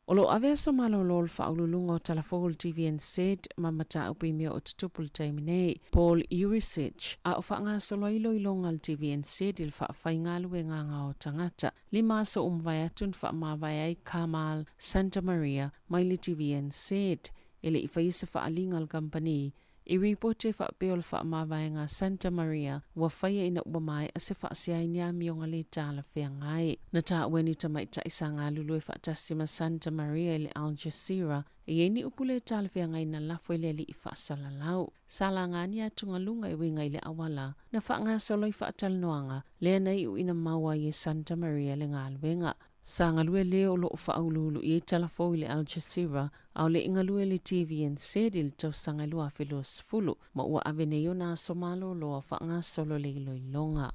Speaker 4: O lo o ave aso malolo le Faauluuluga o Talafou o le TVNZ ma mataupu i mea o tutupu i le taimi nei, Paul Yurisich, a o faagasolo ai iloiloga a le TVNZ i le faafaigaluegaga o tagata. 5 aso ua mavae atu na faamavae ai Carmel Santamaria mai le TVNZ e le i faia se faaaliga a le kamupani I ripoti e faapea o le faamavaega a Santa Maria ua faia ina ua maea se faasea i ni amioga le talafeagai. Na taua e ni tamaitai sa galulue faatasi ma Santa Maria i le Al Jazeera e i ai ni upu le talafeagai na lafo i le alii faasalalau. Sa laga ni atugaluga e uiga i le auala na faagasolo ai faatalanoaga lea na iu ina maua ai e Santa Maria le galuega. Sa galue le o lo o faauluulu i ai talafou i le Al Jazeera a o le i galue i le TVNZ i le tausaga e 2020, ma ua ave nei ona aso malolo a faagasolo le iloiloga.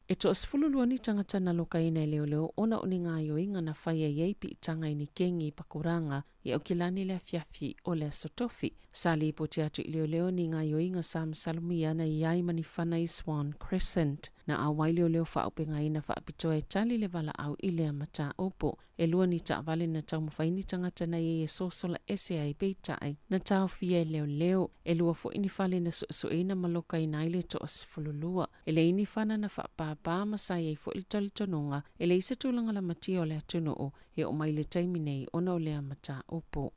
Speaker 4: E toa-12 ni tagata na lokaina e leoleo ona o ni gaoioiga na faia i ai piitaga i ni kegi i Pakuranga i Aukilani i le afiafi o le Aso Tofi. Sa lipoti atu i leoleo ni gaoioiga sa masalomia na i ai ma ni fana i Swan Crescent. Na auai leoleo faaopegaina faapitoa e tali le valaau i lea mataupu. E lua ni taavale na taumafai ni tagata na i ai e sosola ese ai peitai na taofia e leoleo. E lua foi ni fale na suesueina ma lokaina ai le toa-12. E leai ni fana na faapāpā ma sa i ai foi le talitonuga e leai se tulaga lamatia o le atunuu e oo mai i le taimi nei ona o lea mataupu.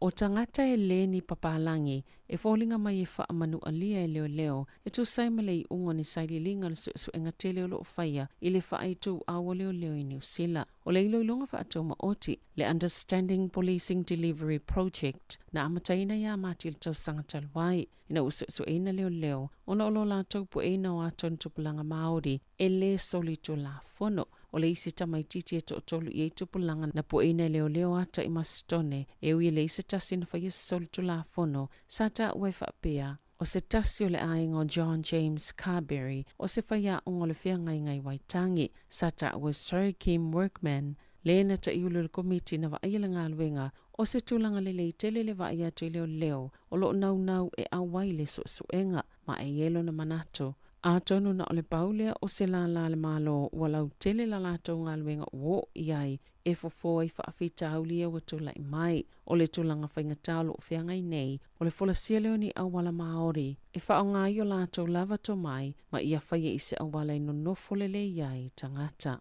Speaker 4: O tagata e lē ni papalagi e foliga mai e faamanualia e leoleo e tusa ai ma le iuga o ni sailiiliga o le suesuega tele o lo o faia i le faaituau o leoleo i Niu Sila. O le iloiloga faatumaoti, le Understanding Policing Delivery Project, na amataina ia Mati i le tausaga talu ai, ina ua suesueina leoleo ona o lo latou pueina o ata o ni tupulaga Māori e lē solitulafono. O le isi tamaitiiti e toatolu i ai tupulaga na pueina e leoleo ata i Masitone, e ui e leai se tasi na faia se solitulafono, sa taua e faapea, o se tasi o le aiga o John James Carberry, o se faiaoga o le feagaiga i Waitangi, sa taua e Sir Kim Workman, le na taʻiulu i le komiti na vaaia le galuega, o se tulaga lelei tele le vaai atu i leoleo o lo o naunau e auai le suesuega, ma e i ai lona manatu, atonu na o le pau lea o se lālā a le Malo ua lautele la latou galuega ua oo i ai e fofo ai faafitauli ia ua tulai mai. O le tulaga faigata o lo o feagai nei, o le folasia lea o ni auala Māori e faaaoga ai o latou lava tomai ma ia faia i se auala e nonofo lelei ai tagata.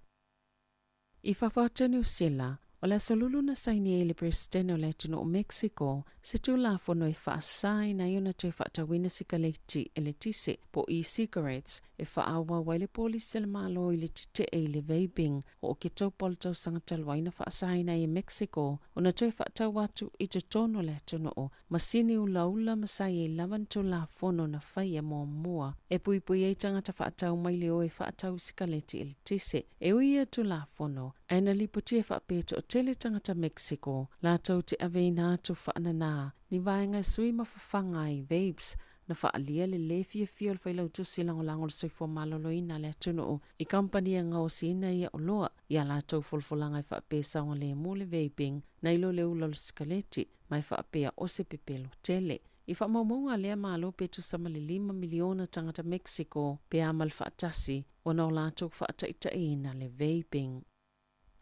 Speaker 4: I fafo atu o Niu Sila, o le aso lulu na saini ai le Peresetene o le atunuu o Mexico se tulafono e faasaina ai ona toe faatauina sikaleti eletise po o e-cigarettes e faaauau ai le polisi a le Malo i le tetee i le vaping. O Oketopa o le tausaga talu ai na faasaina ai e Mexico ona toe faatau atu i totonu o le atunuu masini ulaula ma sa i ai lava ni tulafono na faia muamua e puipui ai tagata faatau mai le o e faatau i sikaleti eletise. E ui ia tulafono, ae na lipotia e faapea toatele tagata Mexico latou te aveina atu faananā ni vaega e sui ma fafaga ai vapes na faaalia le lē fiafia o le Failautusi Lagolago o le Soifua Maloloina a le atunuu i kamupani e gaosiina ia oloa i a latou folafolaga e faapea e saogalemu le vaping nai lo le ula o le sikaleti ma e faapea o se pepelo tele. I faamaumauga a lea Malo pe tusa ma le 5 miliona tagata Mexico pe a ma le faatasi ona o latou faataitaiina le vaping.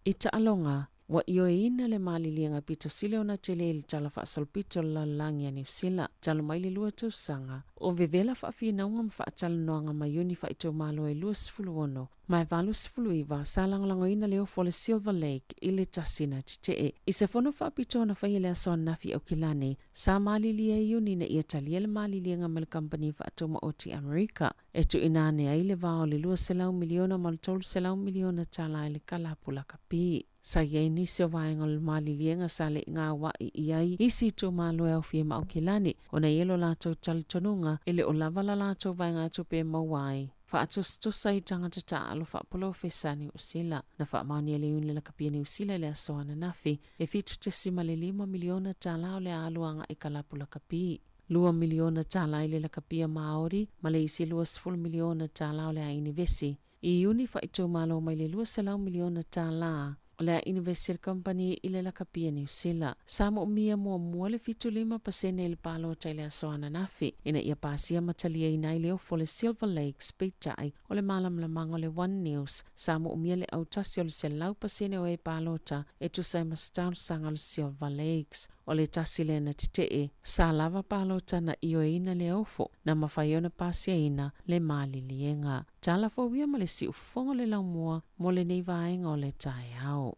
Speaker 4: I taaloga, ua ioeina le maliliega pito sili ona tele i le Tala Faasolopito o le Lalolagi a Niu Sila talu mai le 2 tausaga o vevela faafinauga ma faatalanoaga ma iuni faaitumalo e 26 ma e 89 sa lagolagoina le ofo o le Silver Lake i le tasi na tetee. I se fono faapitoa na faia i le aso ananafi Aukilani, sa malilie ai Iuni ina ia talia le maliliega ma le kamupani faatumaoti Amerika e tuuina ane ai le va o le 200 miliona ma le 300 miliona tala i le kalapu lakapi. Sa i ai nisi o vaega o le maliliega sa le i gauaʻi i ai isi itumalo e aofia ma Aukilani ona e i ai lo latou talitonuga e le o lava la latou vaegatupe e maua ai. Faatusatusa i tagata taaalo faapolofesa a Niu Sila. Na faamaonia e le Iuni Lakapi a Niu Sila i le aso ananafi, e $7.5 miliona tala o le a alu agai i kalapu lakapi. $2 miliona tala i le lakapia Māori ma le isi $20 miliona tala o le a inivesi. I Iuni faaitumalo mai le $200 miliona tala o le a inivesi a le kamupani i le lakapi a Niu Sila. Sa moomia muamua le 75% i le palota i le aso ananafi ina ia pasia ma taliaina ai le ofo o le Silver Lakes, peitai o le malamalamaga o le One News sa moomia le autasi o le 100% o e palota e tusa ai ma se talosaga a le Silver Lakes. O le tasi lea na tetee, sa lava palota na ioeina lea ofo, na mafai ai ona pasiaina le maliliega. Tala fou ia ma le siufofoga o le laumua mo lenei vaega o le taeao.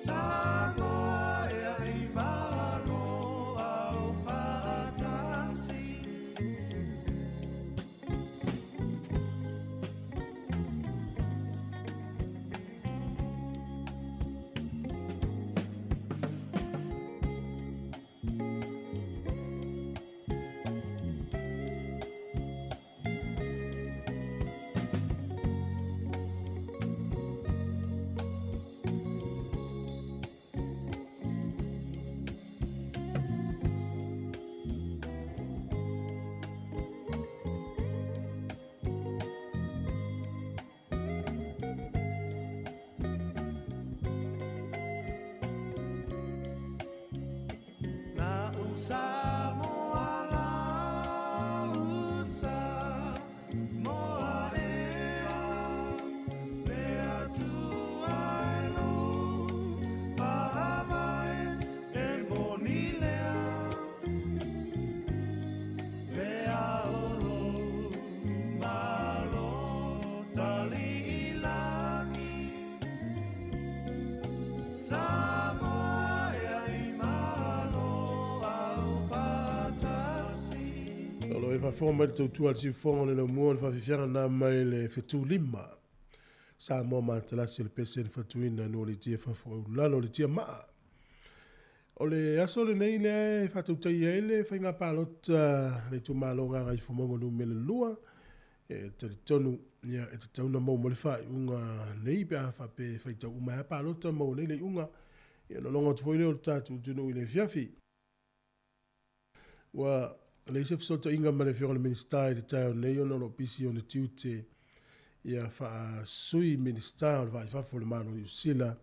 Speaker 9: Samoa e
Speaker 1: faafofoga mai le tautua a le siufofoga o le laumua o le faafiafiaga lena mai le fetulima. Samoa matalasi o le pese na fatuina nu o le tia fafoaulalo o le tia maa. O le aso lenei lea e faatautaia ai le faiga palota le itumalo Gagaifomauga Nu.2 e talitonu ia e tatau ona maua mai le faaiuga nei pe a faapea e faitau uma ai lava palota maua nei le iuga. Ia ona logo atu foi lea o le tatou atunuu i le afiafi. Ua leai se fesootaiga ma le Afioga i le Minisita i le taeao nei ona o lo o pisi ona tiute ia faa-Sui Minisita o le Va i Fafo o le Malo o Niu Sila,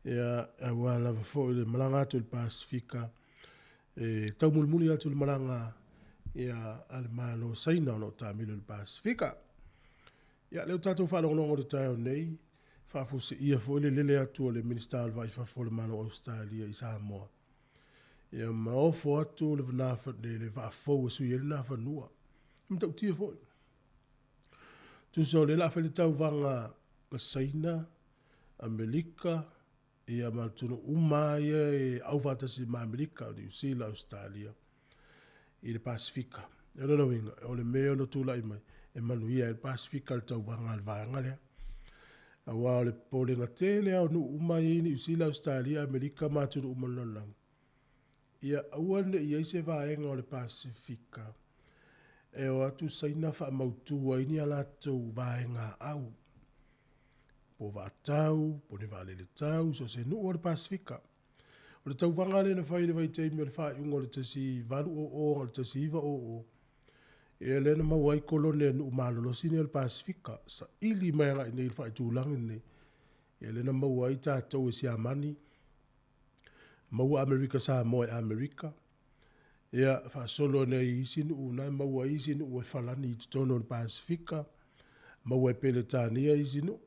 Speaker 1: ia aua lava foi le malaga atu i le Pasefika e taumulimuli atu le malaga ia a le Malo o Saina o lo o taamilo i le Pasefika. Ia lea ua tatou faalogologo i le taeao nei, faafuaseia foi le lele atu o le Minisita o le Va i Fafo o le Malo o Ausetalia i Samoa. Ia ma ofo atu le le vaa fou e sui ai le Nafanua. E matautia foi. Tusa o lea o le a fai le tauvaga a Saina, Amerika, ia ma atunuu uma lava ia e aufaatasi ma Amerika, o Niu Sila, Ausetalia, i le Pasefika. O lona uiga, o le mea e ono tulai mai, e manuia ai le Pasefika i le tauvaga a le vaega lea. Aua o le popolega tele lava o nuu uma ia i Niu Sila, Ausetalia, Amerika ma atunuu uma o le lalolagi, ia aua ne i i ai se vaega o le Pasefika e o atu Saina faamautu ai ni a latou vaega au, po o vaatau, po o ni vaalele tau, so o se nuu o le Pasefika. O le tauvaga lea na fai i le vaitaimi o le faaiuga o le 1800 i le 1900, ia lea na maua ai kolone a nuu malolosi nei o le Pasefika, saili mai agai nei i le faaitulagi lenei. Ia lea na maua ai tatou e Siamani, maua Amerika Samoa e Amerika, ia faasolo ane ai i isi nuu na e maua ai isi nuu e Falani i totonu o le Pasefika, maua e Peretania isi nuu.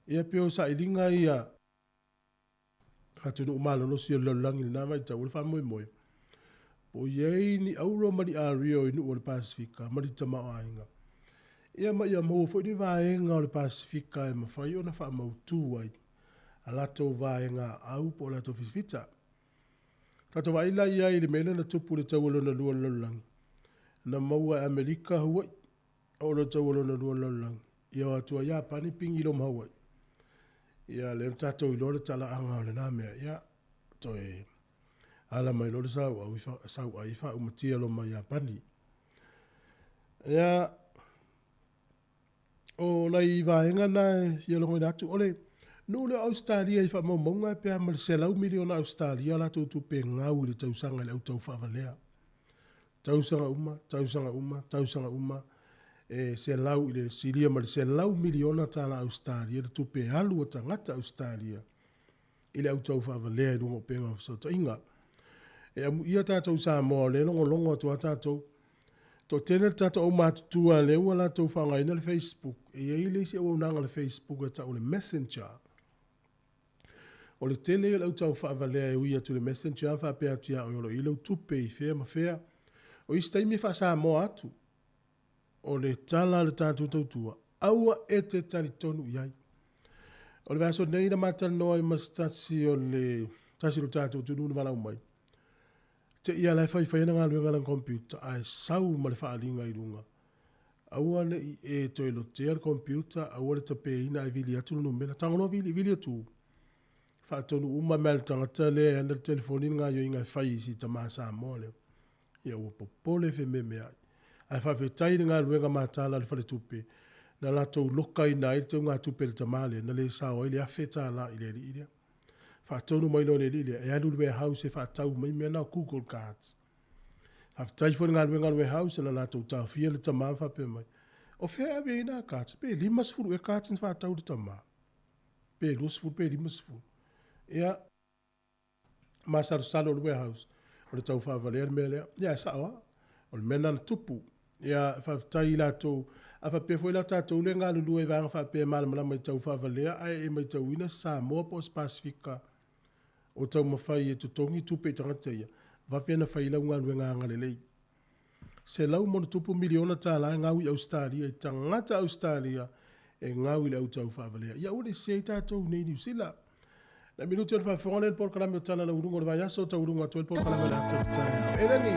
Speaker 1: Ia pei o sailiga ia atunuu malolosi o le lalolagi i lena vaitau, o le faamoemoe, po o i ai ni auro ma ni ario i nuu o le Pasefika ma ni tamaoaiga, ia ma ia maua foi ni vaega o le Pasefika e mafai ona faamautu ai a latou vaega au po o latou fitafita. Tatou vaai la i ai i le mea lea na tupu i le Taua Lona Lua o le Lalolagi, na maua e Amerika Hawaii, oo loa i le Taua Lona Lua o le Lalolagi, ia o atu ai Iapani pigi loa ma Hawaii. Ia lea ua tatou iloa le talaaga o lena mea, ia toe ala mai loa le sauau sauai faaumatia loa ma Iapani. Ia, o nai vaega na e fia logoina atu, o le nuu lea o Ausetalia i faamaumauga e pe a ma le 100 miliona Ausetalia latou tupe gau i le tausaga i le au taufaavalea. Tausaga uma, tausaga uma, tausaga uma, e selau i le silia ma le selau miliona tala Ausetalia le tupe alu a tagata Ausetalia i le au taufaavalea i luga o upega o fesootaiga. E amuia tatou i Samoa o lea e logologo atu lava tatou. Toatele le tatou aumatutua lea ua latou faaaogaina le Facebook. E i ai le isi auaunaga a le Facebook e tau o le Messenger. O le tele ia o le au taufaavalea e ui atu i le Messenger ma faapea atu ia oe o lo o i ai lau tupe i fea ma fea. O isi taimi e faa-Samoa atu. O le tala a le tatou tautua, aua e te talitonu i ai. O le vaiaso nei na ma talanoa ai ma se tasi o le tasi o le tatou atunuu na valaau mai. Te i a la e faifai ana galuega i lana computer ae sau ma le faaaliga i luga. Aua ne i e toe lotea le computer, aua le tapeina ae vili atu le numera. Tago loa vili, vili atu. Faatonu uma mai lava e le tagata lea e ana le telefoni le gaoioiga e fai i si tama Samoa lea. Ia ua popole fememeai. Ae faafetai i le galuega mataala a le faletupe na latou lokaina ai le teugatupe a le tama lea na le sao ai le $1,000 i le alii lea. Faatonu mai loa e le alii lea e alu i le warehouse e faatau mai mea na o Google cards. Faafetai foi i le galuega a le warehouse na latou taofia le tama ma faapea mai, O fea e ave ai na cards? Pe 50 ea cards na faatau i le tama? Pe 20 pe 50. Ia, masalosalo o le warehouse, o le tau faavalea le mea lea. Ia, e sao lava. O le mea lena na tupu. Ia, faafetai i latou. A faapea foi la tatou lea e galulue i vaega faapea e malamalama i tau faavalea ae e maitauina se Samoa po o se Pasefika o taumafai e totogi tupe i tagata ia, vave ona fai lau galuega agalelei. $100+ miliona e gau i Ausetalia, i tagata Ausetalia e gau i le au taufaavalea. Ia aua ne i sese ai tatou nei i Niu Sila. Nai minute ona faafofoga lea i le polokalame o Tala Lauuluga o le vaiaso, tauuluga atu ai le polokalame o le ata o le taeao. Eleni!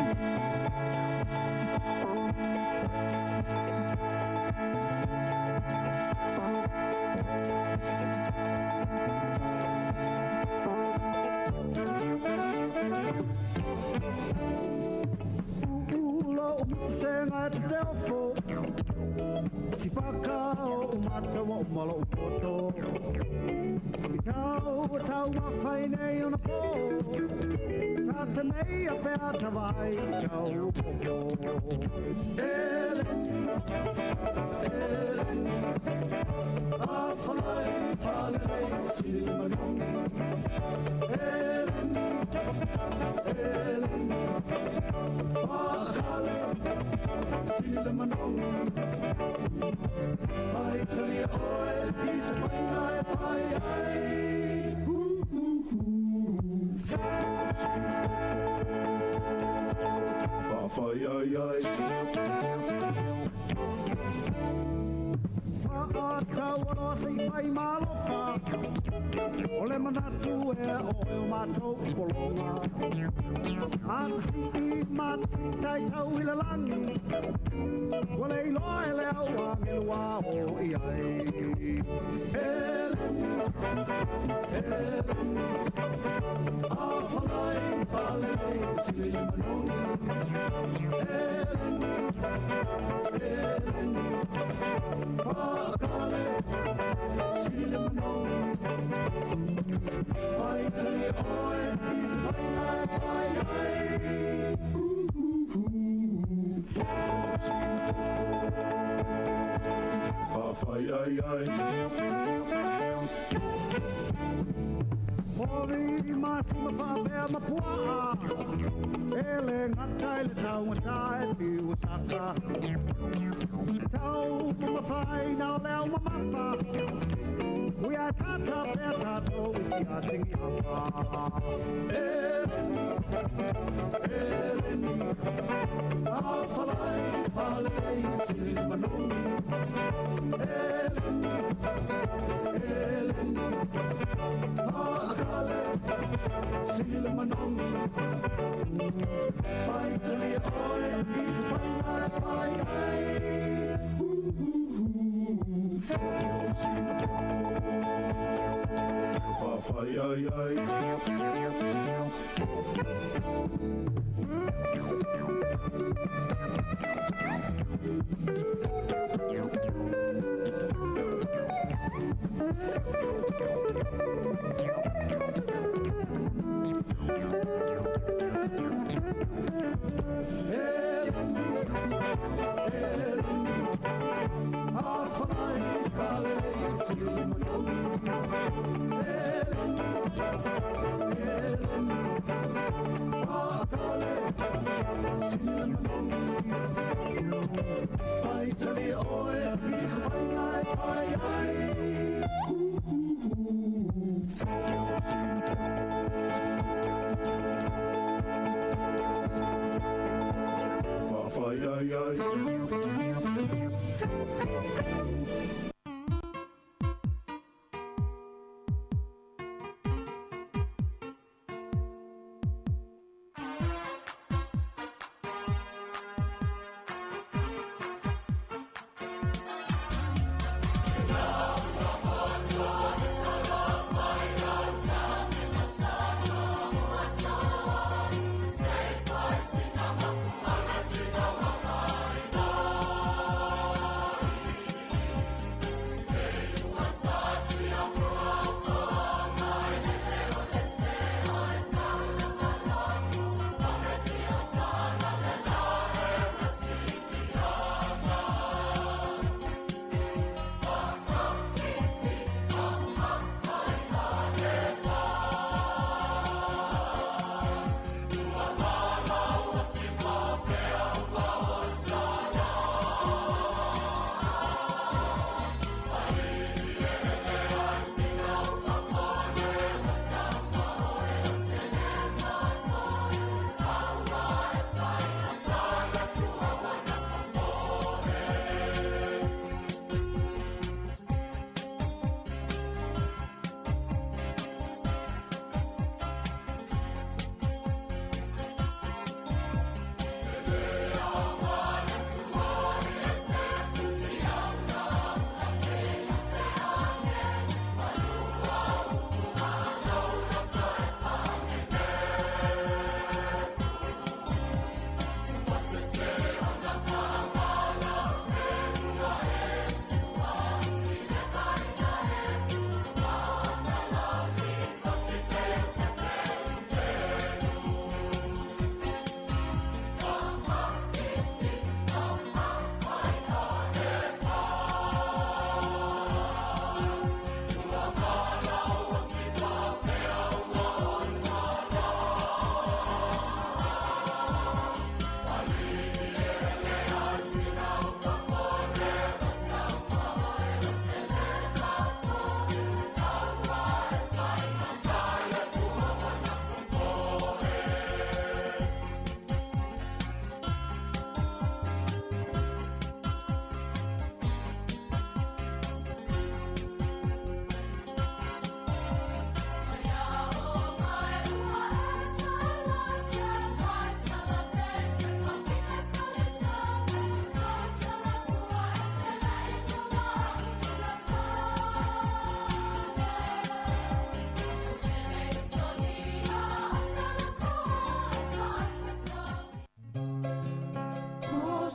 Speaker 10: mutusenga e te teofo Sipaka o umata wa umalo upoto I tau o tau mawhai nei ona pō Tā te mei a pea tawai i tau popo Eleni, eleni A whalai whalelei sili manongi Eleni, eleni Whakale sili manongi Mai talia oe i se whainga e whai ai Whawhai ai ai Whaatau aloa sei whai malofa O le manatu e oe o mātou polonga Atsi i matsi tai tau i le langi Ua le iloa e le au angelua o i ai Eleni, eleni A whalai whalelei sili manogi Eleni, eleni Whakale sili manogi Pai tali oe i se whainga e whai ai
Speaker 8: Whawhai ai ai
Speaker 10: Pori masima whapea mapuaa Ele ngata i le taungata e piu saka Tau mamawhai nā leo mamafa Ui a tata pea tātou i si a tingi hapa Eleni, eleni A whalai whalei sili manogi Eleni, eleni Whakale sili manogi Pai tali oe i se whainga e whai ai
Speaker 8: Whawhai ai ai Pai tali oe i se whainga e whai ai Whawhai ai ai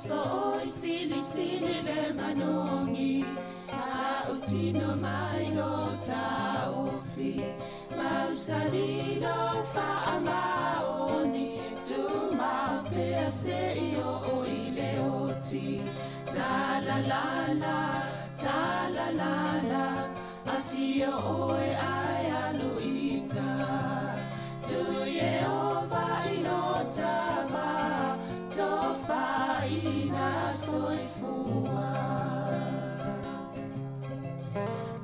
Speaker 9: Sooi silisili le manogi Tautino mai lo taofi Mausali lo faamaoni Tumau pea seia oo i le oti Talalala, talalala Afio oe ae alu i uta Tu Ieova i lo tava Tofaina soifua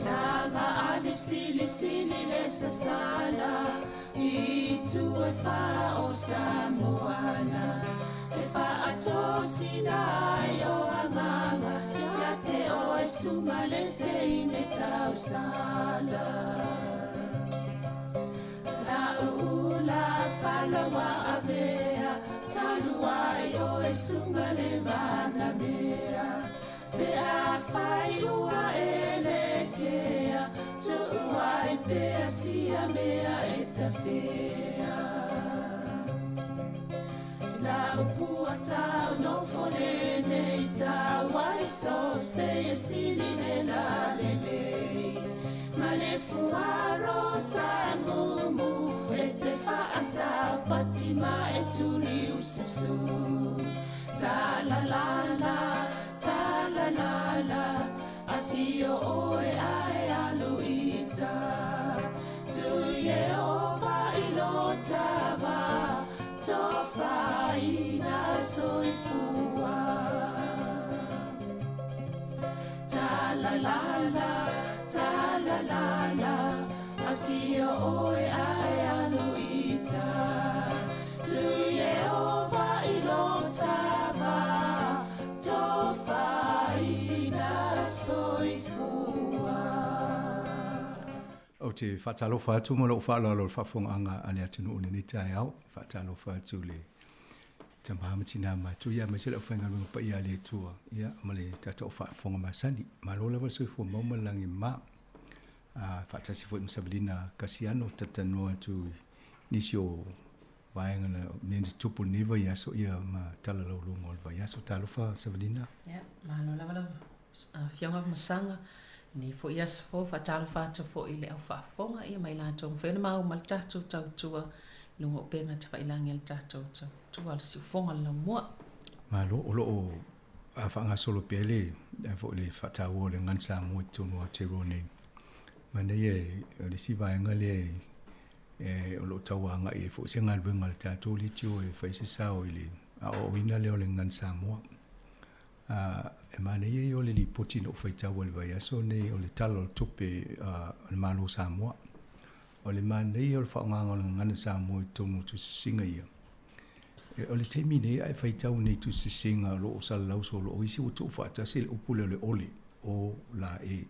Speaker 9: Laga ali silisili le sasala I itu e fā o Samoana E faatosina ai o agaga Ia te oe suga le teine tausala Lau ula falaua avea Talu ai oe suga le manamea Pe afai ua e lekea Tuu ai pea sia mea e tafea Lau pua tau nofo lenei tau ai so se e sili le la lelei Ma le fuaro sa mumu e te faatau pati ma e tuli ususu Ta la la la, ta la la la Afio oe ae alu i uta Tu Ieova i lo tava Tofaina soifua Ta la la la, ta la la la Afio oe ae alu i uta Tu Ieova i lo tava Tofaina soifua.
Speaker 11: Ou te faatalofa atu ma lou faaaloalo i le faafofogaaga a le atunuu i lenei taeao. E faatalofa atu i le tama ma tinā matuia ia aemaise le aufaigaluega paia a le Atua ia ma le tatou faafofoga masani. Malo lava le soifua maua ma le lagi e mama. Faatasi foi ma Savelina Kasiano talatalanoa atu i nisi o vaega na mea na tutupu i lenei vaiaso ia ma tala lauloga o le vaiaso. Talofa Savelina.
Speaker 4: Ia, malo lava lau Afioga Masaga, lenei foi aso fou, faatalofa atu foi i le au faafofoga ia ma i latou mafai ona maua mai le tatou tautua i luga o upega tafailagi a le tatou tautua a le siufofoga o le laumua.
Speaker 11: Malo, o lo o faagasolo pea le foi le faataua o le Gagana Samoa i totonu o Aotearoa nei. Manaia o le isi vaega lea o lo o tau agai ai foi se galuega a le tatou leitio e fai se sao i le aoaoina lea o le Gagana Samoa. E manaia ia o le lipoti na ou faitau ai i le vaiaso lenei o le Tala o le Tupe a le Malo o Samoa. O le manaia o le faaaogaina o le Gagana Samoa i totonu o tusitusiga ia. O le taimi nei a e faitau nei i tusitusiga o lo o salalau solo, o isi ua tuufaatasi le upu lea o le ole, o la e,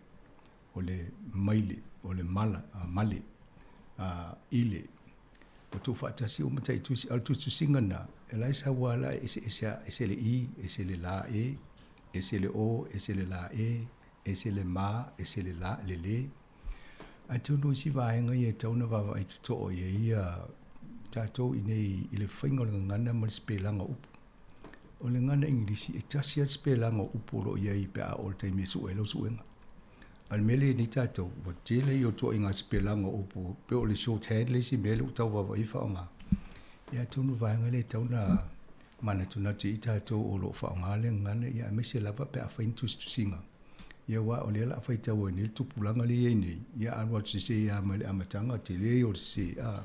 Speaker 11: o le maile, o le mala, male, ile, Ua tuufaatasi uma tai tusi, a o le tusitusiga lena, e la e sau lava la e eseese a, ese le i, ese le la e, ese le o, ese le la e, ese le ma, ese le la, le le. Atonu o isi vaega ia e tatau ona vaavaai totoa i ai ia tatou i nei i le faiga o le gagana ma le sipelaga o upu. O le gagana Igilisi, e tasi lava le sipelaga o upu o lo o i ai pe a oo i le taimi e sue ai lau suega. A o le mea lea i nei tatou, ua tele ia o tuuaiga sipelaga o upu, pei o le shorthand le isi mea lea ua tau vaavaai faaaoga. Ia atonu o le vaega lea e tatau ona manatunatu i ai tatou o lo o faaaoga le gagana, ia aemaise lava pe a fai ni tusitusiga. Ia aua o lea o le a faitau ai nei le tupulaga lea e i ai nei, ia a alu atu sese lava mai le amataga, tele ia o le sese, a.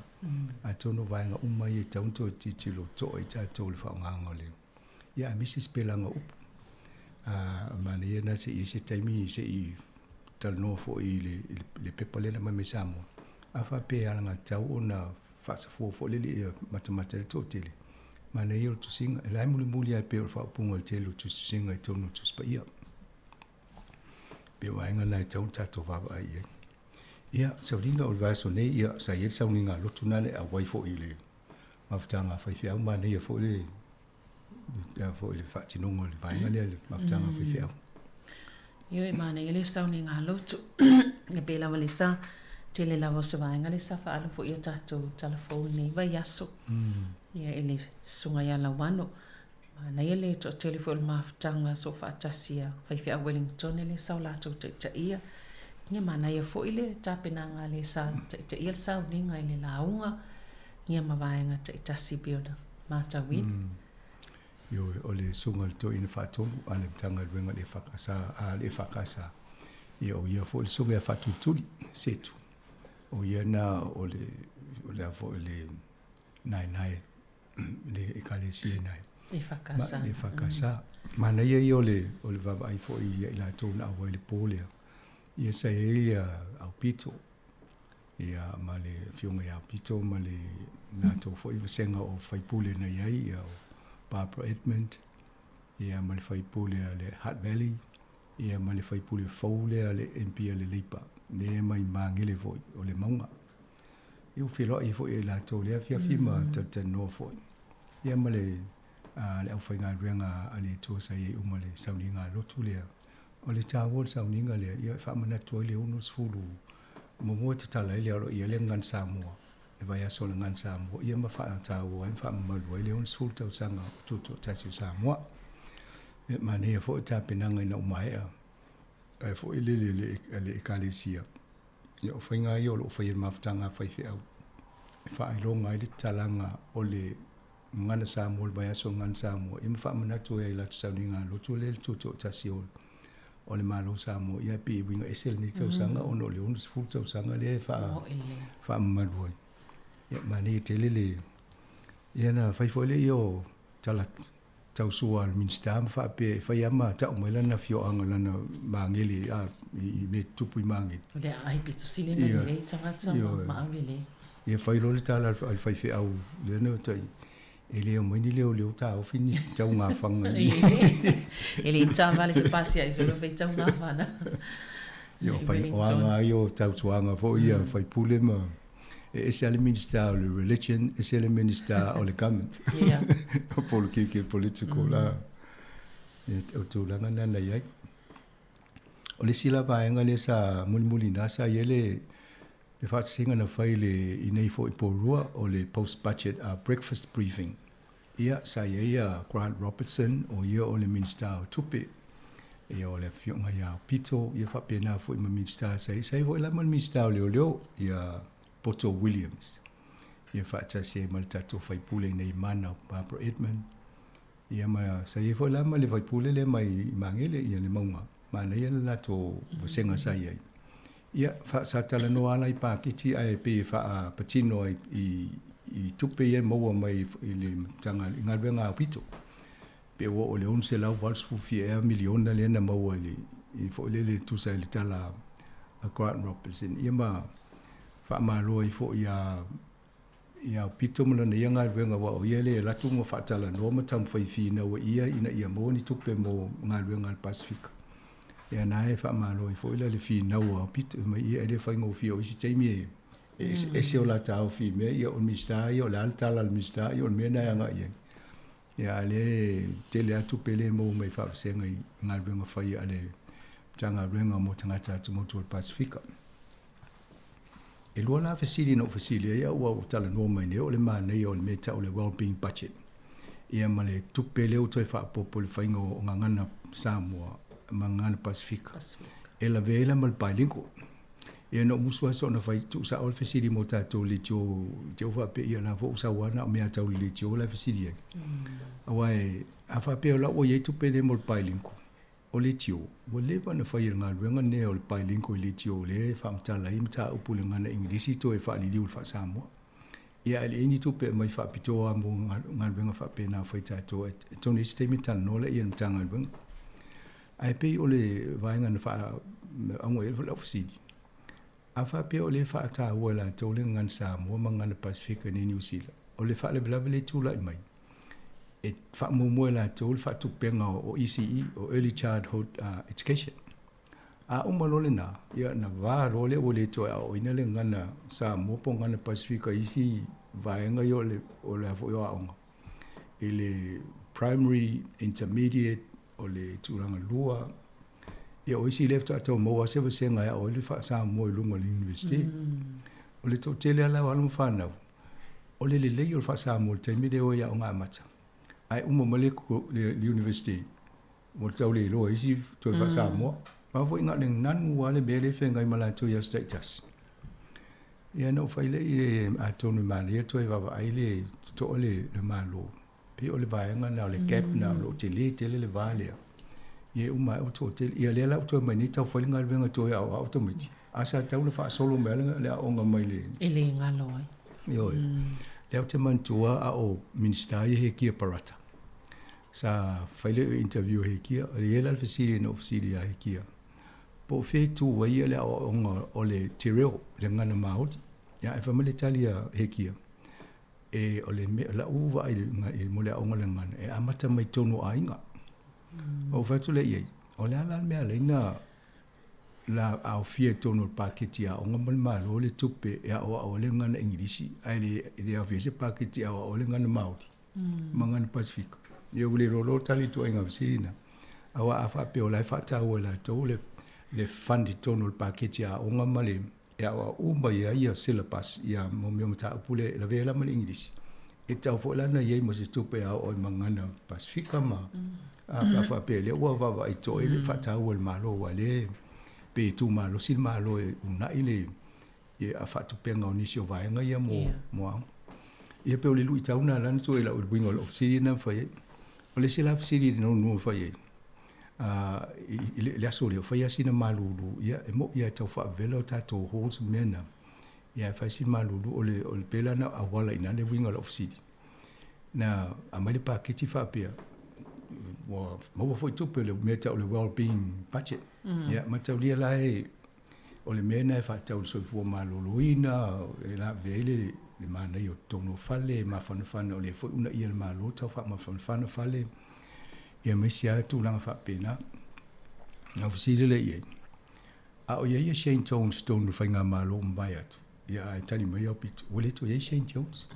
Speaker 11: Atonu o vaega uma ia e tatau ona toe tilotilo totoa i ai tatou i le faaaogaina o le Ia aemaise sipelaga o upu. A manaia lena se i ai se taimi se i talanoa foi i le, le pepa lea na aumai mai Samoa. A faapea e alagatatau ona faasafua foi lele ia matamata ai le toatele, manaia o le tusiga. E la e mulimuli lava pei o le faaupuga o le tele o tusitusiga i totonu o Tusi Paia. Pei o vaega na e tatau ona tatou vaavaai i ai. Ia, sauniga o le vaiaso nei, ia, sa i ai le sauniga lotu na le auai foi i le mafutaga a faifeau, manaia foi le foi le faatinoga o le vaega lea le mafutaga a faifeau.
Speaker 4: Ioe, manaia le sauniga lotu. E pei lava le sa, tele lava o se vaega le sa faaalu foi ia tatou talafou i lenei vaiaso. Ia, i le susuga ia Lauano. Manaia le toatele foi o le mafutaga soofaatasi a faifeau Wellingtone lea sa o latou taitaia. Ia manaia foi le tapenaga a le sa taitaia le sauniga i le lauga ia ma vaega taitasi pei ona matauina.
Speaker 11: Ioe, o le Susuga i le Toeaina Faatonu a le Matagaluega a le EFKS, a le EFKS, ia o ia foi le Susuga ia Faatulituli Setu. O ia na o le, o le a foi le naenae le Ekalesia i nae.
Speaker 4: EFKS.
Speaker 11: Le EFKS. Manaia ia o le, o le vaavaai foi ia i latou na auai i le po lea. Ia sa i ai ia Aupito, ia ma le Afioga ia Aupito ma le latou foi vasega o faipule na i ai, ia o Barbara Edmund, ia ma le faipule a le Hutt Valley, ia ma le faipule fou lea a le MP a le Leipa, lea mai Magele foi, o le Mauga. Ia ua feiloai ai foi e latou i lea afiafi ma talatalanoa foi. Ia ma le le aufaigaluega a le Atua sa i ai uma i le sauniga a lotu lea. O le taua o le sauniga lea, ia e faamanatu ai le 60 muamua e tatala ai le aloaia i le Gagana Samoa, le vaiaso o le Gagana Samoa, ia ma faataua ai ma faamamalu ai le 60 tausaga o tutoatasi o Samoa. E manaia foi le tapenaga ina ua maea ae foi lele le le Ekalesia. Ia o faiga ia o lo o faia e le mafutaga a faifeau e faailoga ai le tatalaga o le Gagana Samoa, le vaiaso o le Gagana Samoa, ia ma faamanatu ai i latou sauniga lotu lea le tutoatasi o o le Malo o Samoa, ia pei e uiga ese lenei tausaga ona o le 60 tausaga lea e faamamalu ai. Ia manaia tele le ia na fai foi lea o tala tausua a le Minisita ma faapea e fai lava ma tau mai lana afioaga lana magele a i mea tutupu i Magele.
Speaker 4: O le aai pito sili ona lelei tagata ma maau lelei.
Speaker 11: Ia fai loa le tala a le faifeau lea na tai e le omai ni leoleo taofi ni taugafaga
Speaker 4: i. E le i taavale te pasia i solo fai taugafana.
Speaker 11: Ia o fai o aga ai o tautuaga foi ia faipule ma e ese lava le Minista o le Religion, ese le Minista o le Government.
Speaker 4: Yeah.
Speaker 11: O polokiki political la. O tulaga na na i ai. O le isi la vaega lea sa mulimuli ina sa i ai le le faatasiga na fai i le i nei foi Porirua o le post budget breakfast briefing. Ia, sa i ai a Grant Robertson, o ia o le Minisita o Tupe, ia o le Afioga ia Aupito, ia faapena foi ma Minisita sa i ai. Sa i ai foi la ma le Minisita o Leoleo, ia Poto Williams, ia faatasi ai ma le tatou faipule i nei Mana, Barbara Edmund, ia ma sa i ai foi la ma le faipule lea mai Magele, ia le Mauga, manaia le latou vasega sa i ai. Ia, sa talanoa lava i paketi ae pei e faapatino ai i tupe ia e maua mai i le i galuega aupito. Pe ua oo i le $687 ea miliona lea na maua i le i foi lele e tusa i le tala a Grant Robertson. Ia ma faamalo ai foi ia ia Aupito ma lana ia galuega aua o ia lea e alu atu ma faatalanoa ma taumafai e finau e ia ina ia maua ni tupe mo galuega a le Pasefika. Ia na e faamalo ai foi la le finau a Aupito fai mai ia e le faigofie o isi taimi e eseese o la taofi i mea ia o le Minisita ia o le a le tala a le Minisita ia o le mea lena e agai i ai. Ia a o lea e tele lava tupe lea e maua mai i faavasega i galuega fai a le Matagaluega mo Tagata Atumotu o le Pasefika. E lua la fesili na ou fesili ai au ua talanoa mai nei o le manaia o le mea e tau o le wellbeing budget ia ma le tupe lea ua toe faaopoopo i le faiga o gagana Samoa ma gagana Pasefika e lavea ai la ma le bilingual. Ia na ou musu lava soona fai tuusao le fesili mo tatou leitio te i faapea ia la foi ua sau lava na o mea tau le leitio la e fesili ai. Aua e a faapea o la ua i ai tupe nei mo le bilingual O leitio, ua leva ona fai e le galuega lenei o le bilingual i leitio lea e faamatala ai mataupu i le gagana Igilisi toe faaliliu i le faa-Samoa. Ia ae leai ni tupe e aumai faapitoa mo galuega faapena o fai tatou atonu i isi taimi talanoa lea i le Matagaluega. Ae pei o le vaega na faaauga i ai lau fesili, a faapea o lea e faataua e latou le gagana Samoa ma gagana Pasefika i nei Niu Sila, o le faalavelave lea e tulai mai, e faamuamua e latou le faatupega o ECE, o Early Childhood Education. A uma loa lena, ia ona va loa lea ua le toe aoaoina le gagana Samoa po o gagana Pasefika i isi vaega ia o le o le a foi o aoga i le primary, intermediate, o le tulaga lua, ia o isi lea faatoa tau maua se vasega e ao ai le faa-Samoa i luga o le University. O le toatele lava o alo ma fanau, o le lelei o le faa-Samoa i le taimi lea e o ai i aoga amata. Ae uma mai le le university, ua tau le iloa e isi toe faa-Samoa. Aua foi na o le nanu lava le mea lea e feagai ma latou i aso taitasi. Ia na ou fai lea i le atonu e manaia toe vaavaai le totoa le Malo, pei o le vaega lena o le gap lena o lo o tele tele le va lea. Ia e uma ae ua toatele. Ia lea la ua toe aumai nei tau fai le galuega toe aoao tamaiti, ae sa tatau ona faasolo mai lava le aoga mai le...
Speaker 4: E le galo ai.
Speaker 11: Ioe. Lea ou te manatua a o Minisita ia Hekia Parata. Sa fai le interview a Hekia, e i ai la le fesili na ou fesili ia Hekia, po o fea e tu ai le aoaoga o le te reo, le gagana Māori. Ia, ae fai mai le tali a Hekia, e, o le mea, lau vaai i, mo le aoga o le gagana, e amata mai totonu o aiga. Ou fai atu lea i ai, o le a la le mea e ala ai ona la aofia i totonu o le paketi aoga ma le Malo le tupe e aoao ai le gagana Igilisi, ae le aofia ai se paketi e aoao ai le gagana Māori ma gagana Pasefika. Ia ua le iloa loa tali ituaiga fesili na. Aua a faapea o la e faataua e latou le fund i totonu o le paketi aoga ma le e aoao uma ai ia syllabus ia mo mea o mataupu lea e lavea la ma le Igilisi, e tatau foi la ona i ai ma se tupe e aoao ai ma gagana Pasefika ma a pe a faapea lea ua vaavaai totoa i le faataua e le Malo aua lea pei e tumalosi le Malo e uunai le ia faatupega o nisi o vaega ia mo mo aoga. Ia pei o le luitau lena la na tuu i lau uiga o lau fesili lena na fai ai. O le isi la fesili na na fai ai, i le aso lea, fai lava sina malulu, ia e moni lava e tau faavela o tatou halls ma mea na, ia ae fai si malulu, o le pei la na auala i ina le uiga o lau fesili. Na aumai le paketi faapea, ua maua foi tupe o le mea e tau o le well-being budget. Ia mataulia la e o le mea lena e faatatau i le soifua maloloina, e lavea ai le manaia o totonu o fale, e mafanafana, o lea foi e uunaia e le Malo tau faamafanafana fale, ia ma isi lava tulaga faapena. Ona ou fesili lea i ai, a o i ai ia Shane Jones i totonu o le faigamalo ua mavae atu? Ia ae tali mai Aupito, ua le toe i ai Shane Jones.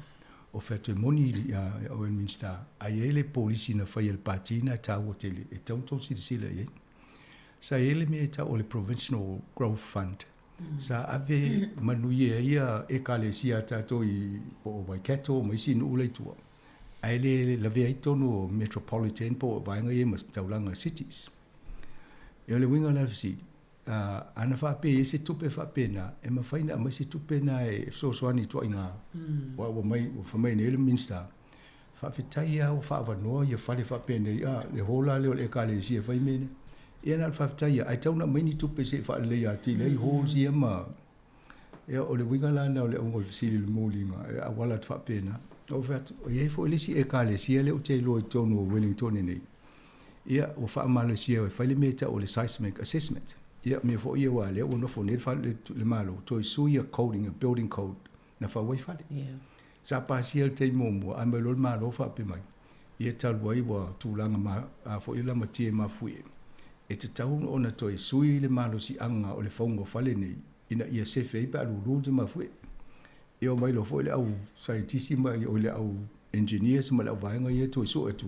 Speaker 11: O fai atu e moni ia oe le Minisita, ae i ai le polisi na fai e le Pati lena e taua tele, e tatau ona outou silasila i ai. Sa i ai le mea e tau o le Provincial Growth Fund. Sa ave manuia ai ia Ekalesia a tatou i po o Waikato ma isi nuu la i tua, ae le lavea ai totonu o Metropolitan po o vaega ia ma taulaga cities. Ia o le uiga la o le fesili, ana faapea e i ai se tupe faapena, e mafai ona aumai se tupe na e fesoasoani i ituaiga, aua ua mai, ua fai mai nei le Minisita, Faafetai lava ua faaavanoa ia fale faapenei, a, le hall la lea o le Ekalesia e fai mea nei. Ia na o le faafetai lava, ae tatau ona aumai ni tupe se i faaleleia atili ai halls ia ma... Ia o le uiga la lena o le auga o le fesili i le moliga, e auala atu faapena. Ou fai atu, e i ai foi le isi Ekalesia lea ou te iloa i totonu o Wellington nei, ia ua faamalosia e fai le mea e tau o le seismic assessment. Ia mea foi ia aua o lea ua nofo nei le, le Malo, toe sui ia coding, building code, na fau ai fale. Yeah. Sa pasia le taimi muamua, ae mai loa le Malo faapea mai, ia talu ai ua tulaga ma, a foi le lamatia e mafuie, e tatau ona toe sui le malosiaga o le fauga o fale nei, ina ia sefe ai pe a lulu te mafuie. Ia omai loa foi le au saienitisi ma o le au engineers ma le au vaega ia toe sue atu,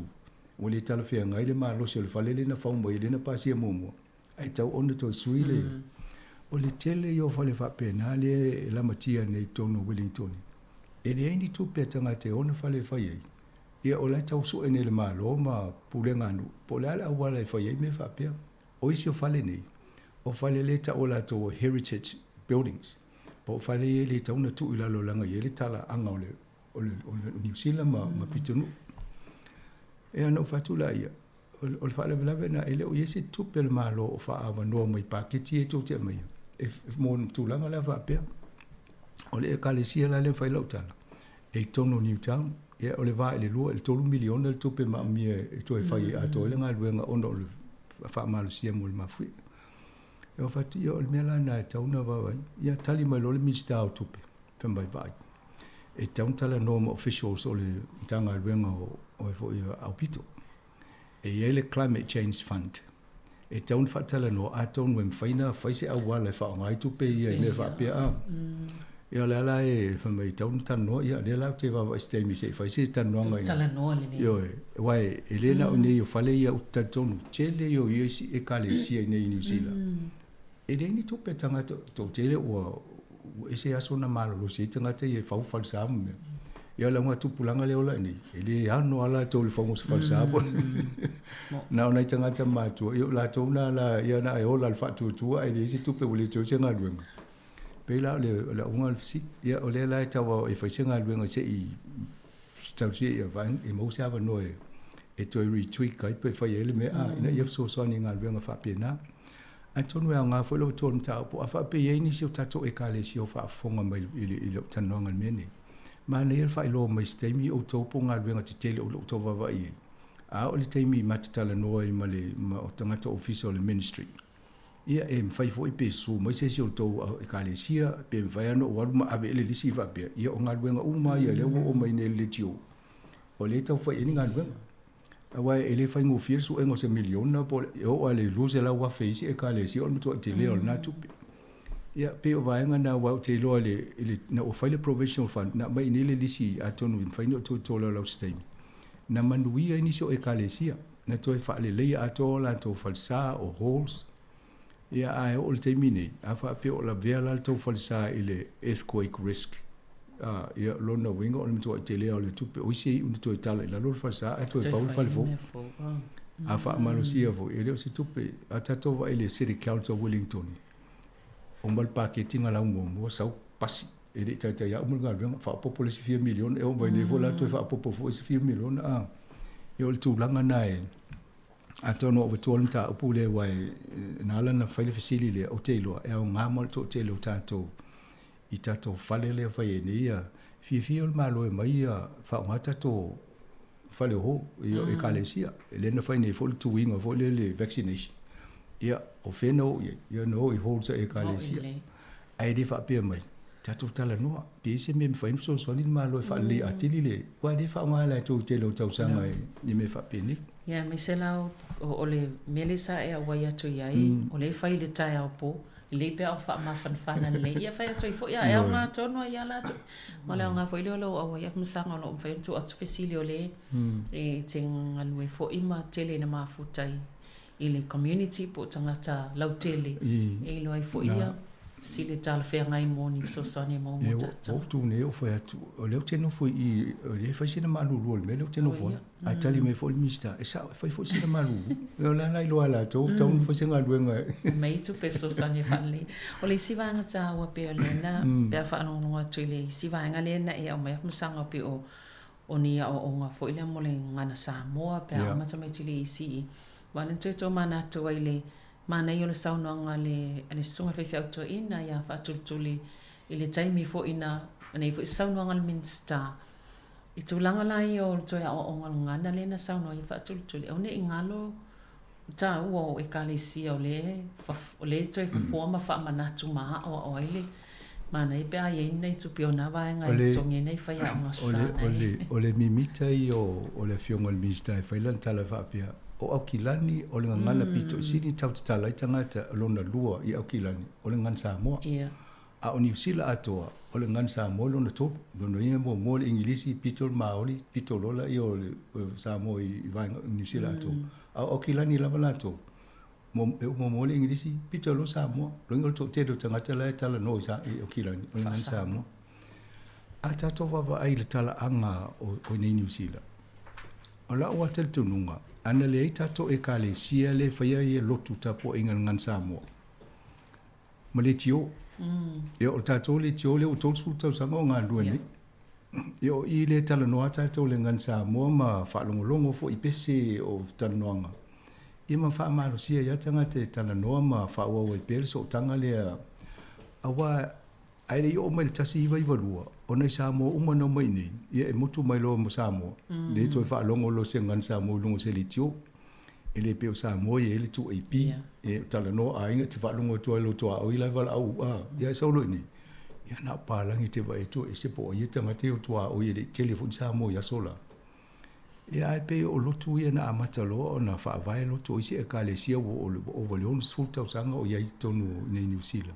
Speaker 11: ua le talafeagai le malosi o le fale lea na fau mai lea na pasia muamua. Ae tau ona toe sui le... O le tele ia o fale faapena lea e lamatia nei i totonu o Wellington. E leai ni tupe a tagata e ona fale e fai ai. Ia o la e tau sue nei e le Malo ma pulega a nuu, po o le a le auala e fai ai mea faapea. O isi o fale nei, o fale lea e tau e latou o heritage buildings, po o fale ia e le tatau ona tuu i lalo leaga e i ai le talaaga o le o le Niu Sila ma pitonuu. Ia ona ou fai atu lea, o le faalavelave lena, e le o i ai se tupe a le Malo o faaavanoa mai paketi ia tou te aumaia e mo le tulaga lea faapea. O le Ekalesia la lea e fai lau tala, e i totonu o Newtown, ia o le va i le 2 i le 3 miliona le tupe maomia e toe fai atoa ai le galuega ona o le faamalosia mo le mafuie. Ia ou fai atu, ia o le mea la lena e tatau ona vaavaai. Ia tali mai loa le Minisita o Tupe, fai mai, vaai, e tatau ona talanoa ma officials o le Matagaluega o foi Aupito. E i ai le Climate Change Fund. E tatau ona faatalanoa atonu e mafai ona fai se auala e faaaoga ai tupe ia i mea faapea a. Ia o le a la e fai mai e tatau ona talanoa, ia lea la ou te vaavaai i se taimi se i fai se talanoaga.
Speaker 4: Talanoa lelei.
Speaker 11: Ioe, aua e le na o nei o fale ia ou te talitonu, tele ia o ia isi ekalesia i nei i Niu Sila. E leai ni tupe a tagata, toatele ua ese aso na malolosi ai tagata ia e fau falesa ma mea. Ia o le augatupulaga lea e ola ai nei, e le ano lava latou i le fauga o se falesa po o Na o nai tagata matutua, ia o latou na la ia na e ola i le faatuatua ae leai se tupe ua le toe i ai se galuega. E pei la o le o le auga o le fesili. Ia o lea la e tau e fai se galuega se i tausia ia vaega ia maua se avanoa e toe retweak ai pe fai ai le mea a ina ia fesoasoani i galuega faapena. Atonu e aoga foi lau tua o le mataupu a faapea e i ai nisi o tatou Ekalesia o faafofoga mai i le i lau talanoaga i le mea lenei. Manaia le faailoa mai i se taimi outou po o galuega tetele o lo o outou vaavaai i ai, a oo i le taimi ma te talanoa ai ma le ma o tagata ofisa o le ministry. Ia e mafai foi pe susu mai se isi o outou Ekalesia pe mafai lava ona ou alu ma ave ai le lisi faapea, ia o galuega uma lava ia lea ua oo mai nei i le leitio, o lea e tau fai ai ni galuega. Aua e le faigofie le suega o se miliona po o le, e oo lava i le $200,000 i isi Ekalesia o le matuai tele o lena tupe. Ia, pei o vaega na aua ou te iloa i le, i le, ina ua fai le provisional fund, na aumai i inei le lisi atonu e mafai ona ou toe tolaulau i se taimi, na manuia ai nisi o Ekalesia, na toe faaleleia atoa o latou falesa o halls. Ia, ae oo i le taimi nei, a faapea o lavea la le tou falesa i le earthquake risk, a, ia, o lona uiga o le matuai tele lava o le tupe. O isi e iu ina toe tala i lalo le falesa ae toe fau le fale fou. A faamalosia foi, e le o se tupe. A tatou vaai i le City Council o Wellington, uma le paketi na lau muamua sau pasi, e le i taitai lava uma le galuega, faaopoopo le isi fia miliona, e oo mai nei foi la toe faaopoopo foi isi fia miliona, a. Ia o le tulaga lena e Atonu ua ou avatua le mataupu lea aua na ala ona fai le fesili lea, ou te iloa e aoga mo le toatele o tatou i tatou fale lea e fai ai nei ia fiafia o le Malo e aumai ia faaaoga tatou fale o hall i ekalesia. Lea na fai nei foi le tuiga foi lea le vaccination. Ia, o fea na o i ai? Ia na o i halls a ekalesia. Ae le faapea mai, tatou talanoa, pe i ai se mea e mafai ona fesoasoani le Malo e faalelei atili le, aua e le faaaoga e latou i le tele o tausaga i mea faapenei.
Speaker 4: Ia, aemaise la o le mea lea sa e auai atu i ai, o lea e fai i le taeao po, lelei pe a o faamafanafana lelei, ia fai atu ai foi, a e aoga tonu ai lava latou. Ma o le aoga foi lea o lou auai atu masaga o lo o mafai ona tuu atu fesili o lea e te galue foi ma tele ina mafuta i i le community po o tagata lautele e iloa ai foi ia fesili talafeagai mo ni fesoasoani e maua mo tatou.
Speaker 11: Ua ou tu nei ou fai atu, o lea ou te nofo i i, o lea e fai sina malulu o le mea lea ou te nofo ai. Ae tali mai foi le Minisita, e sao, e fai foi sina malulu. O le a la iloa e latou, tatau ona fai se galuega.
Speaker 4: Aumai tupe fesoasoani e faalelei. O le isi vaega taua pei o lea na, pe a faalogologo atu i le isi vaega lea na e aumaia masaga pei o O ni aoaoga foi lea mo le gagana Samoa pe a amata mai tili isi i. Aua na toe tomanatu ai le manaia o le saunoaga a le a le Susuga i le Faifeau Toeaina ia Faatulituli i le taimi foi na nei foi saunoaga a le Minisita i tulaga la ia o le toe aoaoga o le gagana lea na saunoa ai Faatulituli aua ne i galo taua o Ekalesia o lea o lea e toe fofoa ma faamanatu ma aoao ai le manaia pe a i ai ni nai tupe o na vaega e totogi ai nai faiaoga sana
Speaker 11: e. O le mimita ia o le Afioga i le Minisita e fai lana tala faapea, o Aukilani o le gagana pito i sili tau tatala ai tagata lona lua i Aukilani o le gagana Samoa. A o Niu Sila atoa, o le gagana Samoa lona tolu. Lona uiga muamua le Igilisi, pito le Maoli, pito loa lea o le Samoa i vaega o Niu Sila atoa. A o Aukilani lava latou, e muamua le Igilisi, pito loa Samoa. Lona uiga o le toatele o tagata la e talanoa i Aukilani, o le gagana Samoa. A tatou vaavaai i le talaaga o i inei i Niu Sila, o la'u lava talitonuga, ana leai tatou Ekalesia lea e faia ia lotu tapuaiga i le gagana Samoa, ma leitio. Ia o tatou leitio lea ua 30 tausaga o galulue nei. Ia o i lea e talanoa tatou i le gagana Samoa ma faalogologo foi i pese o talanoaga. Ia ma faamalosia ai lava tagata e talanoa ma faaauau ai pea le sootaga lea aua ae le i oo mai i le 1992, o nai Samoa uma na omai i inei, ia e motu mai loa ma Samoa. Le toe faalogo loa i se gagana Samoa i luga o se leitio. E le pei o Samoa e i ai le 2AP, e talanoa aiga, e te faalogo atu lava i lou tuaoi la e valaau, a, ia e sau loa i inei, ia na o palagi e te vaai atu e ese po o ai ia tagata ia o tuaoi e le i tele foi ni Samoa i aso la. Ia ae pei o lotu ia na amata loa ona faavae lotu o isi Ekalesia ua ova i le 60 tausaga o i ai i totonu i inei i Niu Sila.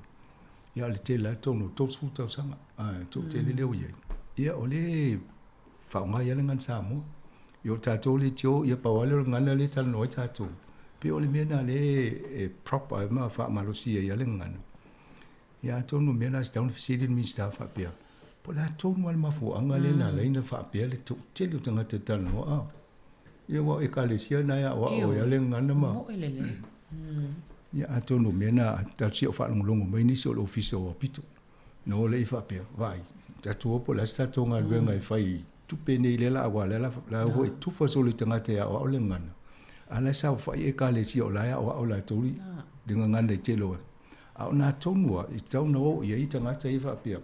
Speaker 11: Ia o le tele lava totonu o le 30 tausaga, a, toatele lea ua i ai. Ia o lea e faaaoga ai lava le gagana Samoa. Ia o tatou leitio, ia pau lava lea o le gagana lea e talanoa ai tatou. Pei o le mea lena lea e proper ai ma faamalosi ai lava le gagana. Ia atonu o le mea lena e tatau ona fesili le Minisita faapea, Po o le a tonu lava le mafuaaga lea na ala ai ona faapea le toatele o tagata e talanoa a. Ia aua o Ekalesia na e aoao ai lava le gagana ma.
Speaker 4: Moe lelei.
Speaker 11: Ia atonu o mea na talosia o faalogologo mai nisi o le Ofisa o Aupito. Na o lea faapea, vaai, tatou o po o le a se tatou galuega e fai i tupe nei lea la aua o lea la foi e tufa solo i tagata e aoao le gagana, a o la e saofai Ekalesia o la e aoao latou i le gagana i tele o A o nā tonu lava i tatau ona o i ai tagata ia faapea,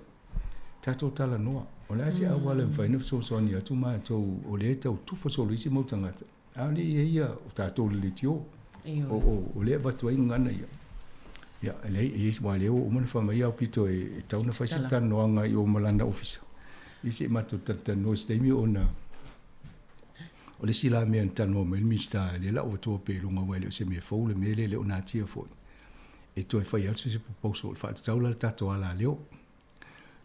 Speaker 11: tatou talanoa, o le a se auala e mafai ona fesoasoani atu matou o lea e tau tufa solo isi mau tagata, a o le i ai ia o tatou le leitio, o lea e avatu ai gagana ia. Ia, e leai, e i ai, aua o lea ua uma ona fai mai Aupito e tatau ona fai se talanoaga i o ma lana ofisa, ia se i matou talatalanoa i se taimi ona o le isi la mea na talanoa mai ai le Minisita, lea la ua avatua pea i luga aua e le o se mea fou le mea lea, e le o natia foi. E toe fai atu se proposal e faatatau la le tatou alaleo.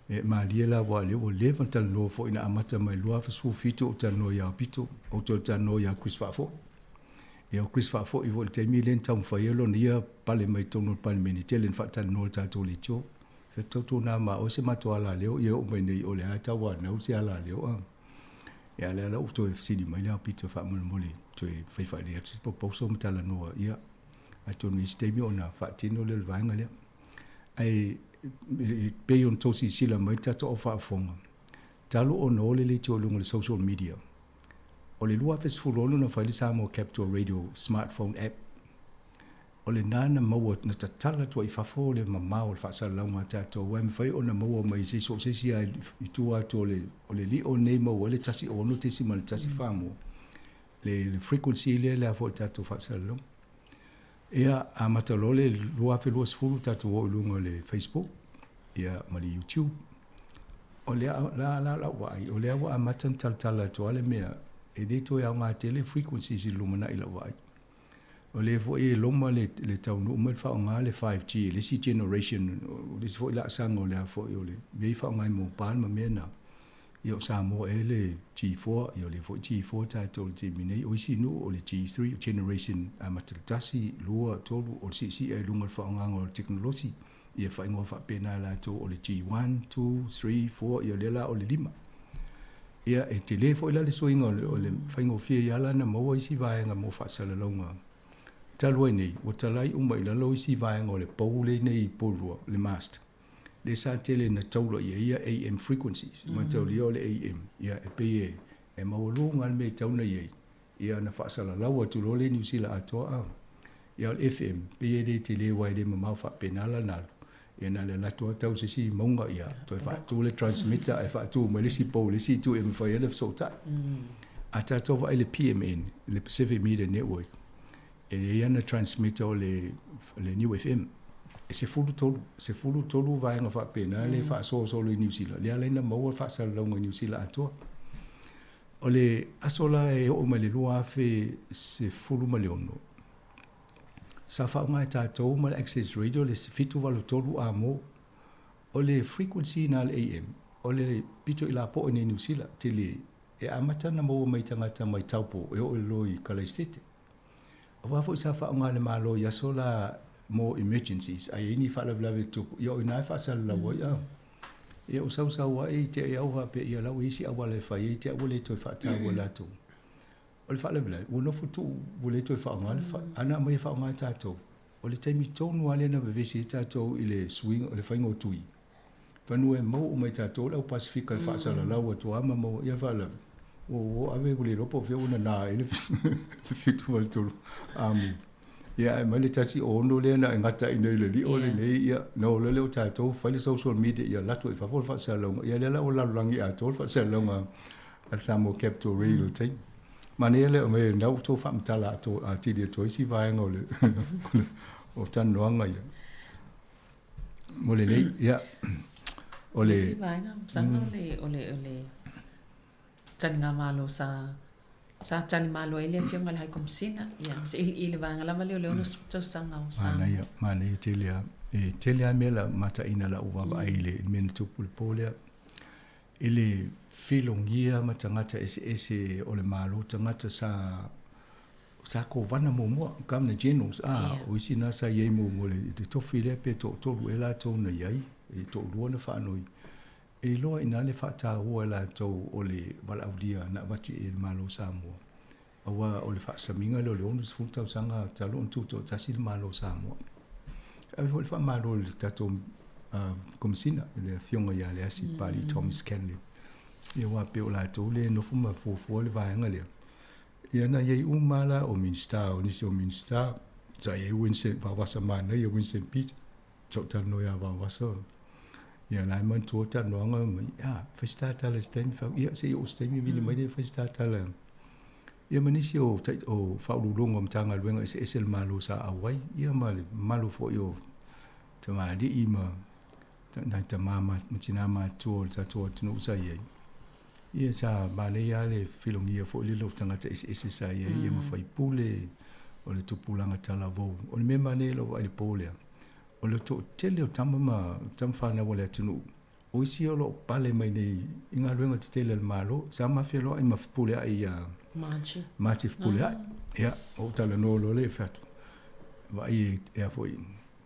Speaker 11: E malie la aua o lea ua leva ona talanoa foi na amata mai le 2017 o talanoa ia Aupito, ou toe talanoa ia Chris Faafoi. Ia o Chris Faafoi foi i le taimi lea na taumafai ai lona ia pale mai totonu o le Palemene, tele na faatalanoa i le tatou leitio. Fai atu tautuana ma oe se matou alaleo, ia oo mai nei o lea lava e tauanau se alaleo a. Ia lea la ua toe fesili mai le Aupito faamolemole toe fai faalelei atu se proposal ma talanoa ia Atonu i isi taimi ona faatino lea o le vaega lea. Ae pei ona tou silasila mai le tatou au faafofoga, talu ona o le leitio i luga o le social media, o le 2016 na fai le Samoa Capital Radio smartphone app. O lena na maua, na tatala atu ai i fafo le mamao o le faasalalauga a tatou, aua e mafai ona maua mai e so o se isi lava i tua atu o le lio lenei maua ai le 106.1 Samoa. Le frequency lea le a foi le tatou faasalalauga. Ia, amata loa le 2020 tatou oo i luga o le Facebook, ia ma le YouTube. O lea la la lau vaai, o lea ua amata ona talatala atu lava le mea, e le toe aoga tele frequencies i le lumanai i lau vaai. O lea foi e loma le le taunuu mai le faaaoga le 5G, le isi generation, o le isi foi laasaga o le a foi o le mea e faaaoga i mobile ma mea na. Ia o Samoa ea le G4, ia o lea foi G4 tatou i le taimi nei. O isi nuu o le G3, o generation amata i le tasi, lua, tolu, o le siisii ai i luga o le faaaogaga o le tekonolosi, ia faaigoa faapena e latou o le G1, 2, 3, 4, ia o lea la o le lima. Ia e tele foi la le suiga o le faigofie ai lava la ona maua isi vaega mo faasalalauga. Talu ai nei, ua talai uma i lalo isi vaega o le pou lenei i Porirua, le mast. Lea sa tele ina taula i ai ia AM frequencies, mataulia o le AM, ia e pei e, e maualuga lava le mea e tatau ona i ai, ia ona faasalalau atu loa lea i Niu Sila atoa a. Ia o le FM, pei e le tele aua e le mamao faapena lana alu, ia na o le alu atu lava tau i se isi mauga, ia toe faatu le transmitter ae faatu mai le isi pou i le isi itu e mafai ai ona fesootai. A tatou vaai i le PMN, le Pacific Media Network, E i ai ana transmitter o le, le Niu FM e 13, 13 vaega faapena le faasoa solo i Niu Sila, lea ala ai ona maua le faasalalauga i Niu Sila atoa. O le aso la e oo mai le 2016, sa faaaoga e tatou ma le Access Radio le 783 amo. O le frequency na a le AM, o le pito i lapoa i nei Niu Sila, tele e amata ona maua mai tagata mai Taupo e oo i lalo i Kalaisete. Aua foi sa faaaoga e le Malo i aso la mo emergencies, a i ai ni faalavelave tupu, ia o i ina e faasalalau ai. A ia ua sausau ai te ai au faapea, ia la ua i ai se auala e fai ai te au ua le toe faataua e latou. O le faalavelave, ua nofo tuu ua le toe faaaoga le fai. A na aumai e faaaoga e tatou, o le taimi tonu lava lea na vevesi ai tatou i le suiga, o le faiga o tui. Fanua e maua uma e tatou le au Pasefika e faasalalau atu lava ma maua ia faalavelave. Ua ua ave ua le iloa po o fea ua nana ai le 73 amu. Ia ae mai le 16 lea na e gataina i le lio lenei, ia na o lea o tatou fai le social media ia alu atu ai i fafo le faasalalauga. Ia lea la ua lalolagi atoa le faasalalauga a le Samoa Capital Radio i le taimi. Manaia le aumai na ua outou faamatala atili atu ai isi vaega o le o talanoaga ia. Mo lenei, ia, o le...
Speaker 4: Isi vaega, masalo o le, o le, o le taligamalo sa, sa talimalo ai le Afioga i le High Komesina, ia, i, i le vaega lava lea o le 60 tausaga o Samoa.
Speaker 11: Manaia, manaia tele lava. E tele lava mea la mataina lau vaavaai i le mea na tupu i le po lea. I le filogia ma tagata eseese o le Malo, tagata sa sa kovana muamua, Governor Generals, a, o isi na sa i ai muamua i le tofi lea pe toatolu ea latou na i ai, e toalua na faanoi. E iloa i ina le faataua e latou o le valaaulia na avatu i ai e le Malo o Samoa, aua o le faasamiga lea o le 60 tausaga talu ona tutoatasi le Malo o Samoa. E ave foi le faamalo i le tatou Komesina, i le Afioga ia Leasi Papalii Thomas Kennelly, ia aua pei o latou lea e nofo ma fuafua le vaega lea. Ia na i ai uma lava la o Minisita, o nisi o Minisita, sa i ai Vincent Vaovasa manaia, Vincent Peter, Sa ou talanoa ia Vaovasa, ia la e manatua talanoaga mai, a, fai se ta tala i se taimi, fai atu, ia se i oo i se taimi vili mai lea e fai se ta tala. Ia ma nisi o o Faauluuluga o Matagaluega eseese a le Malo sa auai, ia ma le mamalu foi o tamalii ma nai tama ma tina matutua o le tatou atunuu sa i ai. Ia sa manaia lava le felogia foi lele o tagata eseese sa i ai, ia ma faipule o le tupulaga talavou. O le mea manaia i lau vaai i le po lea, o le toatele o tama ma tama fanau a le atunuu, o isi o lo o pale mai nei i galuega tetele a le Malo, sa ma feloai ma Fepuleai ia
Speaker 4: Margie.
Speaker 11: Margie Fepuleai. Ia, ou talanoa loa lea fai atu, vaai e a foi,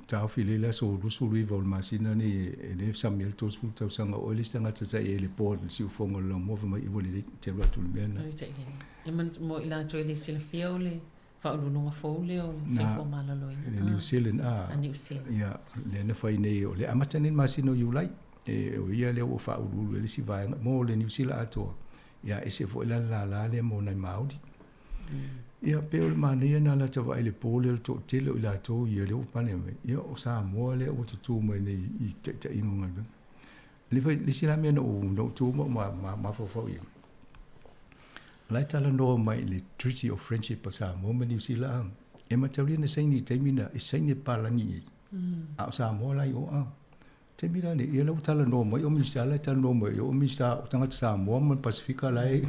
Speaker 11: taofi lelei le aso 29 o le masina nei e le sami ai le 30 tausaga o oe le isi tagata sa i ai i le board i le siufofoga o le laumua fai mai ua lelei te alu atu i le mea lena.
Speaker 4: E mo i latou e le silafia o le faauluuluga fou lea o le soifua maloloina.
Speaker 11: Le New Zealand a.
Speaker 4: A New Zealand.
Speaker 11: Ia, lea na fai nei, o le amata nei le masina o Iulai. E, o ia lea ua faauluulu ai le isi vaega mo le Niu Sila atoa. Ia, ese foi la le lala lea mo nai Māori. Ia, pei o le manaia lena lata vaai i le po lea o le toatele o i latou ia lea ua pale mai. Ia, o Samoa lea ua tutū mai nei i taitaiga o galuega. Le fai, le isi la mea na ou, na ou tu ma ou mafaufau i ai, o la e talanoa mai i le Treaty of Friendship a Samoa ma Niu Sila, e mataulia na saini i taimi na, e saini e papalagi i ai, a o Samoa la i o a. Taimi la nei, ia la ua talanoa mai o Minisita la e talanoa mai o Minisita o tagata Samoa ma le Pasefika la e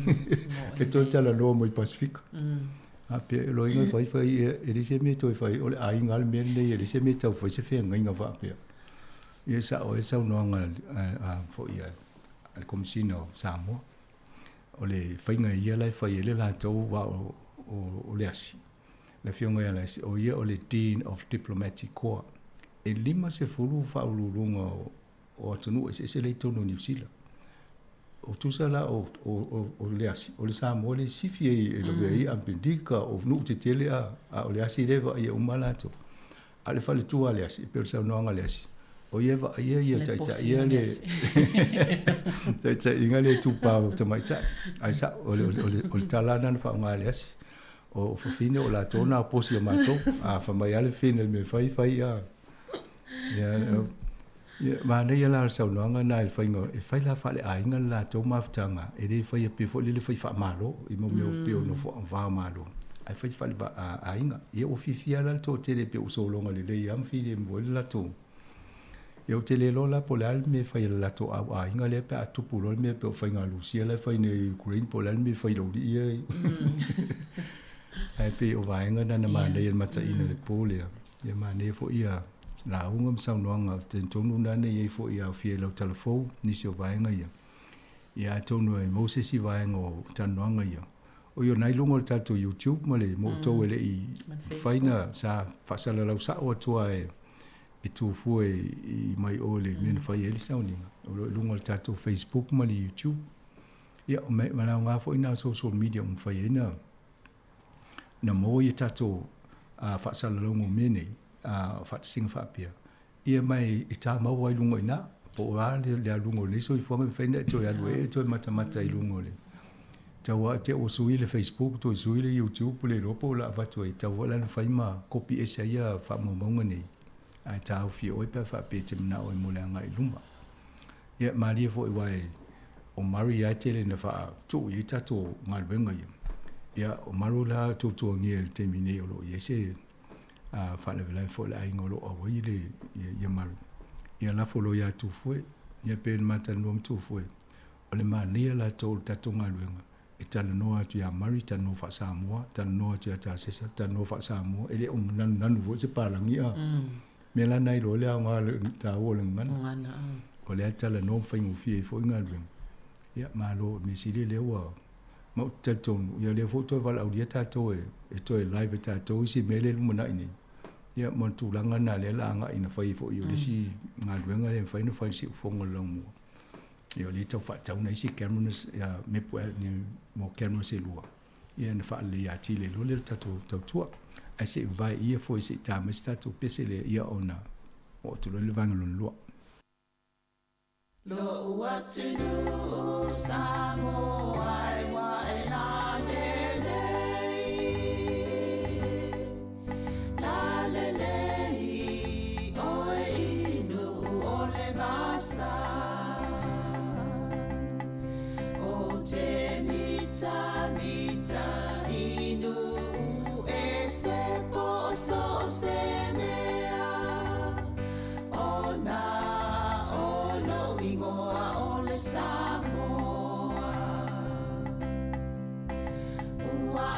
Speaker 11: e toe talanoa mai Pasefika. A pea e loiga fai fai ia e leai se mea e toe fai o le aiga lava le mea lenei e leai se mea e tau fai se feagaiga faapea. Ia sao ai le saunoaga a foi a le Komesina o Samoa. O le faiga ia la e fai ai le latou va o le asi. Le afioga ia Lasi, o ia o le Dean of Diplomatic Corps. E 50 faauluuluga o atunuu eseese lea i totonu o Niu Sila. O tusa la o, o, o, o le asi, o le Samoa le sifi ai e lavea ai Amerika, o nuu tetele a, a o le asi lea e vaaia uma latou. A o le faletua a le asi, e pei o le saunoaga a le asi, o ia e vaaia ia taitaia le taitaiga le itupa o tamaitai. Ae sao, o le, o le, o le tala lena na faaaoga e le asi. O fafine o latou na posi o matou. A fai mai lava le fafine i le mea e fai, fai a. Ia, ia, manaia la le saunoaga na i le faiga, e fai la faaleaiga le latou mafutaga, e le faia pei foi lele fai faamalo i mo mea pei o nofoaga va o Malo, ae fai faaleaiga. Ia ua fiafia la le toatele pei ua sologa lelei lava ma filemu ai le latou. Ia ou te le iloa la po o le a le mea e fai e le latou auaiga lea pe a tupu loa le mea pei o faiga a Lusia la e fai nei i Ukraine po o le a le mea e fai i le aualii ia. Ae pei o vaega na na manaia i le mataina i le po lea. Ia manaia foi ia lauga ma saunoaga ou te talitonu na na i ai foi e aofia i lau tala fou nisi o vaega ia. Ia atonu e maua se isi vaega o talanoaga ia. O ia o na i luga o le tatou YouTube ma le mo outou e le i mafai na sa faasalalau sao atu lava e e tu fua i mai o le mea na fai ai le sauniga. O lo o i luga o le tatou Facebook ma le YouTube. Ia, o me, ma le aoga foi na o social media ua mafai ai na, na maua ia tatou faasalalauga o mea nei, faatasiga faapea. Ia ma e tamau ai i luga i ina, po o a le aluga o lenei soifuaga e mafai ona e toe alu ai e toe matamata i luga o le tau lava te ua sui le Facebook, toe sui le YouTube, le iloa po o le a avatu ai, tau foi la ona fai ma kopi ese ai ia faamaumauga nei. Ae taofi e oe pe a faapea e te manao ai mo le agai i luma. Ia, malie foi aua e, o Murray lava e tele ina faatuu i ai tatou galuega ia. Ia, o Maru la tuatuagia i le taimi nei o lo o i ai se faalavelave foi o le aiga o lo o auai le, ia, ia Maru. Ia lafo loa ia Tufue, ia pei ona ma talanoa ma Tufue, o le manaia latou o le tatou galuega, e talanoa atu ia Murray, talanoa faa-Samoa, talanoa atu ia Tasesa, talanoa faa-Samoa, e le o nanunanu foi se palagi a. Mea la na iloa le aoga o le taua o le gagana. O lea e talanoa ma faigofie ai foi galuega. Ia, malo, mea sili lea ua ma ou te talitonu, ia lea foi ua toe valaaulia tatou e toe live e tatou isi mea lea e lumanai nei. Ia, ma le tulaga lena lea la agai ina fai ai foi o le isi galuega lea e mafai ona fai i le siufofoga o le laumua. Ia o lea e tau faatau nai isi cameras ia me po ni mo cameras e lua. Ia na faaleleia atili ai loa lea o le tatou tautua. Ae se i vavae ia foi se i ta mai se tatou pese lea ia ona oo atu loa i le vaega lona lua.
Speaker 9: Lo'u atunuu Samoa e ua e lalelei, lalelei oe i nuu o le vasa. O te mitamita i nuu ese po o so o se mea, ona o lou igoa o le Samoa. Ua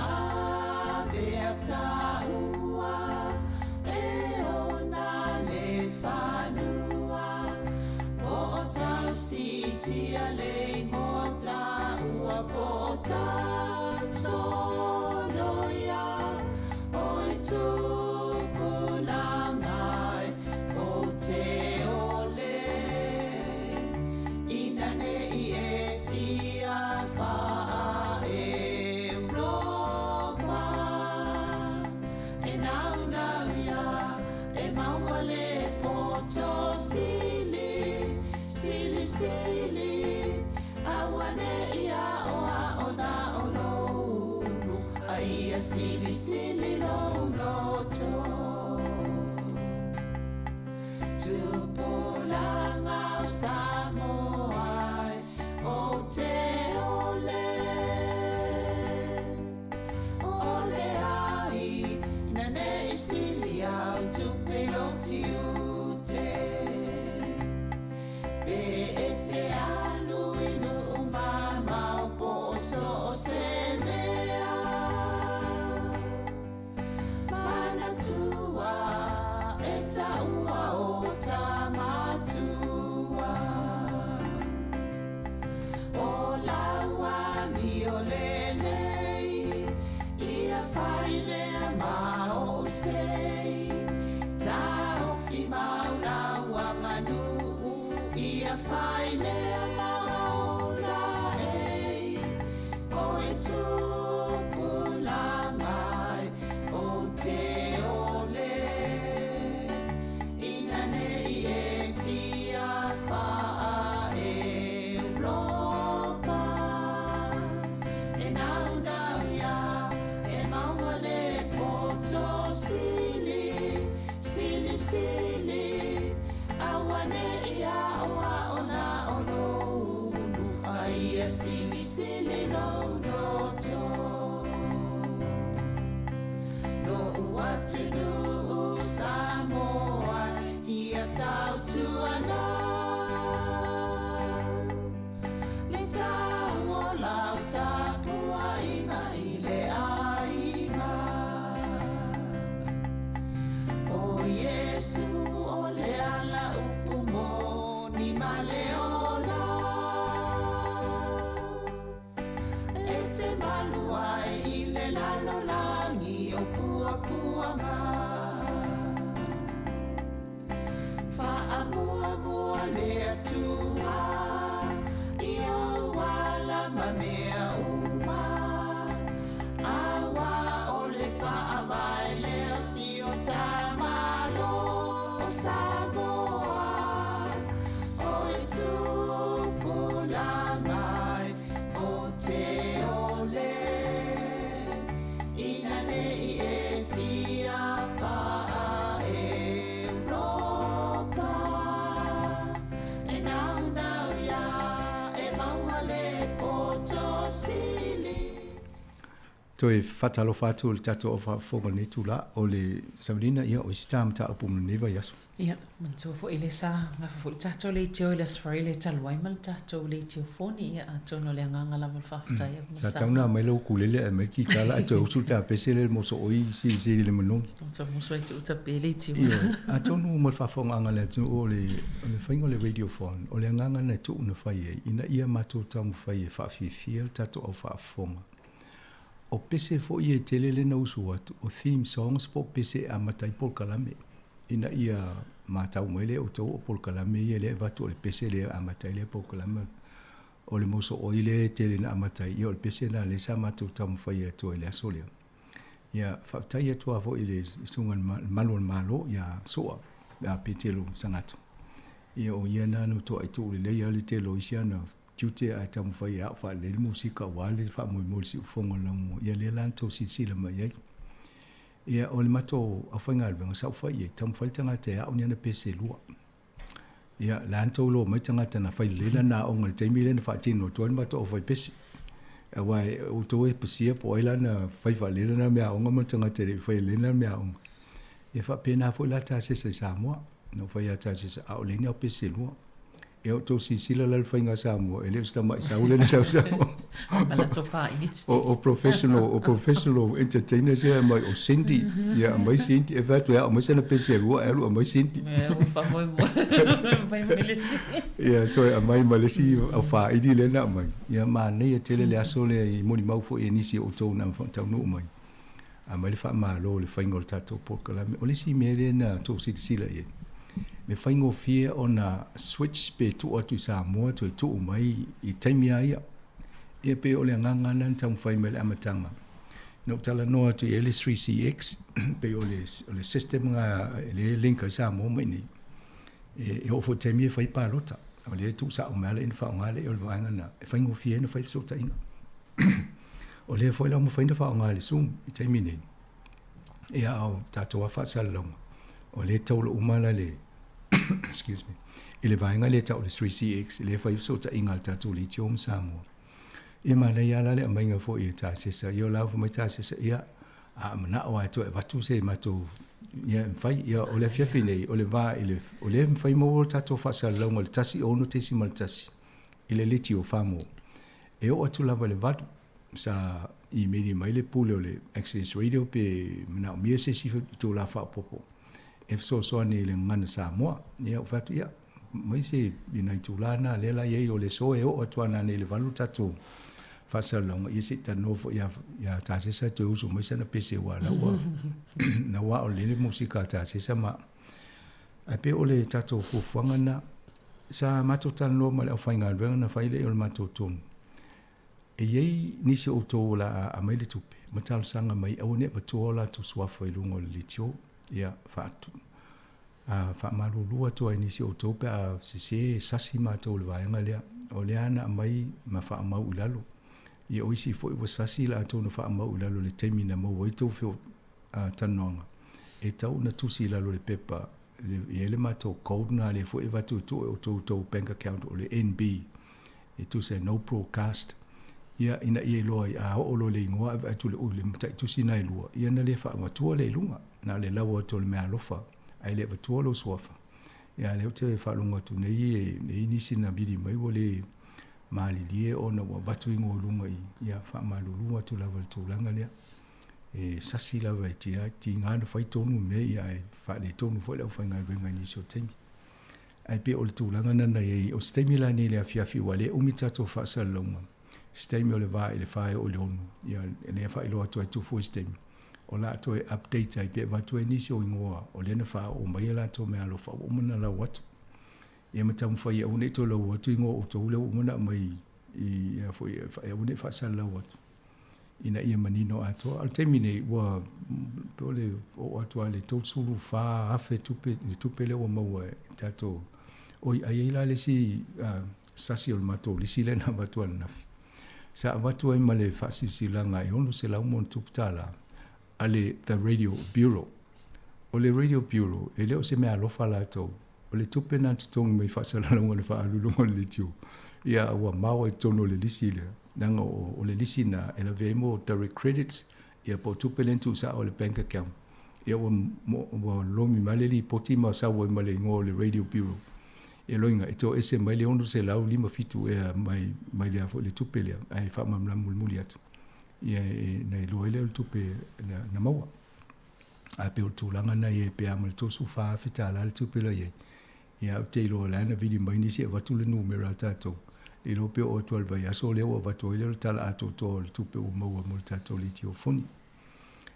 Speaker 9: avea taua e ona le fanua, po o tausitia le igoa taua, po o tausoloia oe tupulaga e o te ole. Ina ne i e fia faa-Europa, e naunau ia e maua le poto sili, sili, sili, auane'i aoao na o lou ulu, a ia silisili lou loto. Tupulaga o Samoa e ou te ole, ole ai, ina ne i sili au tupe i lou tiute. Pe e te alu i nuu mamao po o so o se mea, manatua e taua o tamatua. O lau amio lelei, ia fai lea ma ou sei. Taofi mau lau aganuu, ia fai lea ma ou laei. Oe tupulaga e ou te ole, ina ne i e fia faa-Europa. E naunau ia e maua le poto sili, sili, sili, auane'i aoao na o lou ulu, a ia silisili lou loto. Lo'u atunuu Samoa ia tautuana le tau o lau tapuaiga i le aiga. O Iesu o le ala upu moni ma le ola, e te malu ai i le lalolagi o puapuaga. Faamuamua le Atua i ou ala ma mea uma, aua o le faavae lea o si o ta Malo o Samoa. Oe tupulaga e o te ole, ina ne i e fia faa-Europa. E naunau ia e maua le poto sili.
Speaker 11: Toe faatalofa atu i le tatou aufaafofoga i lenei itula, o le Savalina, ia, o isi ta mataupu mo lenei vaiaso.
Speaker 4: Ia, manatua foi le sa gafa foi le tatou leitio i le Aso Faraile talu ai ma le tatou leitio foni, ia, atonu o le agaga lava o le faafetai atu ma
Speaker 11: Sa tau na aumai le ukulele ae aumai le kitala ae toe usu le tapese lea i le moso oi silisili i le manogi.
Speaker 4: Tau moso ai tuu tape leitio.
Speaker 11: Ioe, atonu mo le faafofogaaga a le atunuu o le o le faiga o le radiophone, o le agaga na tuu na fai ai ina ia matou taumafai e faafiafia le tatou aufaafofoga. O pese foi ia e tele lea na usu atu, o theme songs po o pese e amata ai polokalame, ina ia matau mai lea e outou o polokalame ia lea e avatu o le pese lea e amata ai lea polokalame. O le mosooi lea e tele ina amata ai, ia o le pese lena lea sa matou taumafai atu ai i le aso lea. Ia, faafetai atu lava foi i le susuga i le Malu o le Malo ia Soa ia Petelo Sagato. Ia o ia na na matuai tuulelei lava le tele o isi ana tiute ae taumafai e ao faalelei le musika aua le faamoemoe i le siufofoga o le laumua. Ia lea la na tou silasila mai i ai. Ia o le matou aufaigaluega sa ou fai i ai, taumafai le tagata e ao ni ana pese e lua. Ia, la na tou iloa mai tagata na fai lelei lana aoga i le taimi lea na faatino atu ai le matou aufaipese. Aua e outou e pasia po o ai la na fai faalelei lana meaaoga ma le tagata e le i faia lelei lana meaaoga. Ia faapena foi la tasesa i Samoa. Na ou fai lava tasesa, a o leai ni au pese e lua. Ia outou silasila la i le faiga a Samoa, e le o se tama'i saule na sau i Samoa. O, o professional, o professional entertainers ia aumai, o Cindy, ia aumai Cindy, e fai atu e ao mai sana pese e lua, ae alu aumai Cindy. Ia toe aumai ma le isi au faaili lea na aumai. Ia manaia tele le aso lea i molimau foi e nisi o outou na taunuu mai. Aumai le faamalo i le faiga o le tatou polokalame. O le isi mea lea na tou silasila i ai, le faigofie ona switch pe tuu atu i Samoa toe tuu mai i taimi lava ia. Ia pei o le agaga lena na taumafai mai i le amataga. Na ou talanoa atu i ai le 3CX, pei o le, o le system lena lea e link ai Samoa ma i inei. E, e oo foi i le taimi e fai palota. O lea e tuusao mai lava lea ona faaaoga lea o le vaega lena e faigofie ai ona fai fesootaiga. O lea foi la ua mafai ona faaaoga e le Zoom i taimi nei. Ia a o tatou lava faasalalauga, o lea e taula uma la le excuse me, i le vaega lea e tau o le 3CX, lea e fai fesootaiga a le tatou Leitio ma Samoa. Ia manaia lava la le aumaiga foi e Tasesa, ia o la ua fai mai Tasesa, ia a manao lava e toe avatu se matou ia e mafai. Ia o le afiafi nei, o le va i le, o lea e mafai maua le tatou faasalalauga i le 106.1 i le Leitio Samoa. E oo atu lava i le 8 sa imeli mai le pule o le Access Radio pe manaomia se isi itula faaopoopo e fesoasoani i le gagana Samoa. Ia ou fai atu, ia, mai se i nai itula na lea la i ai o le aso e oo atu ana nei i le 8 le tatou faasalalauga, ia se i talanoa foi ia, ia Tasesa toe usu mai sana pese aua la ua na ua o le musika a Tasesa ma ae pei o le tatou fuafuaga na. Sa matou talanoa ma le aufaigaluega na fai lea o le matou tonu. E i ai nisi o outou o le a aumai le tupe ma talosaga mai aua ne i avatua o latou suafa i luga o le leitio. Ia, faatu, a, faamalulu atu ai nisi o outou pe a sese sasi matou i le vaega lea. O lea na aumai ma faamau i lalo. Ia, o isi foi ua sasi latou na faamau i lalo i le taimi na maua ai tou talanoaga. E tatau ona tusi i lalo o le pepa e i ai le matou code lena lea foi e avatu e tuu e outou i tou bank account o le NB e tusa e no broadcast ia ina ia iloa ai a oo loa i le igoa ave atu le le mataitusi na e lua ia na le faaavatua lea i luga na o le lau atu o le meaalofa ae le avatua lou suafa. Ia lea ou te faalogo atu nei e i ai nisi na vili mai ua le malilie ona ua avatu igoa i luga i ia faamalulu atu lava i le tulaga lea. E sasi lava e tia, tiga ona fai tonu mea ia ae faaletonu foi le aufaigaluega i nisi o taimi. Ae pei o le tulaga lena na i ai, o se taimi la nei i le afiafi ua le umi tatou faasalalauga, se taimi o le va i le 4 e oo i le 6, ia lea e faailoa atu ai tufu i se taimi, o le a toe update ai pe avatu ai nisi o igoa o lea na faaoo mai a latou meaalofa ua uma ona lau atu. Ia ma taumafai e aua ne i toe lau atu igoa o outou lea ua uma ona aumai i, ia foi, e aua ne i faasalalau atu. ina ia manino atoa. A o le taimi nei, ua pei o le oo atu lava i le $34,000 tupe, le tupe lea ua maua e tatou. Oi, a i ai la le isi sasi o le matou lisi lea na avatu ananafi, sa avatu ai ma le faasilasilaga e $600+ a le The Radio Bureau. O le Radio Bureau, e le o se meaalofa latou. O le tupe na totogi mai faasalalauga na faaalu i luga o le leitio, ia ua mao ai totonu o le lisi lea. Leaga o le lisi na e lavea ai mo direct credits, ia po o tupe lea na tuusao i le bank account. Ia ua, ua lomi mai le lipoti ma sau ai ma le igoa o le Radio Bureau. E loiga, e toese mai le 657 ea mai, mai lea foi le tupe lea, ae faamalamalama mulimuli atu. Ia e, na iloa ai lea o le tupe na, na maua. Ae pei o le tulaga lena i ai pe a ma le $34,000 le tupe la i ai. Ia ou te iloa o la e na vili mai nisi e avatu le numera a tatou. Le iloa pe oo atu lava i le vaiaso lea ua avatu ai lea o le tala atoatoa o le tupe ua maua mo le tatou leitiofoni.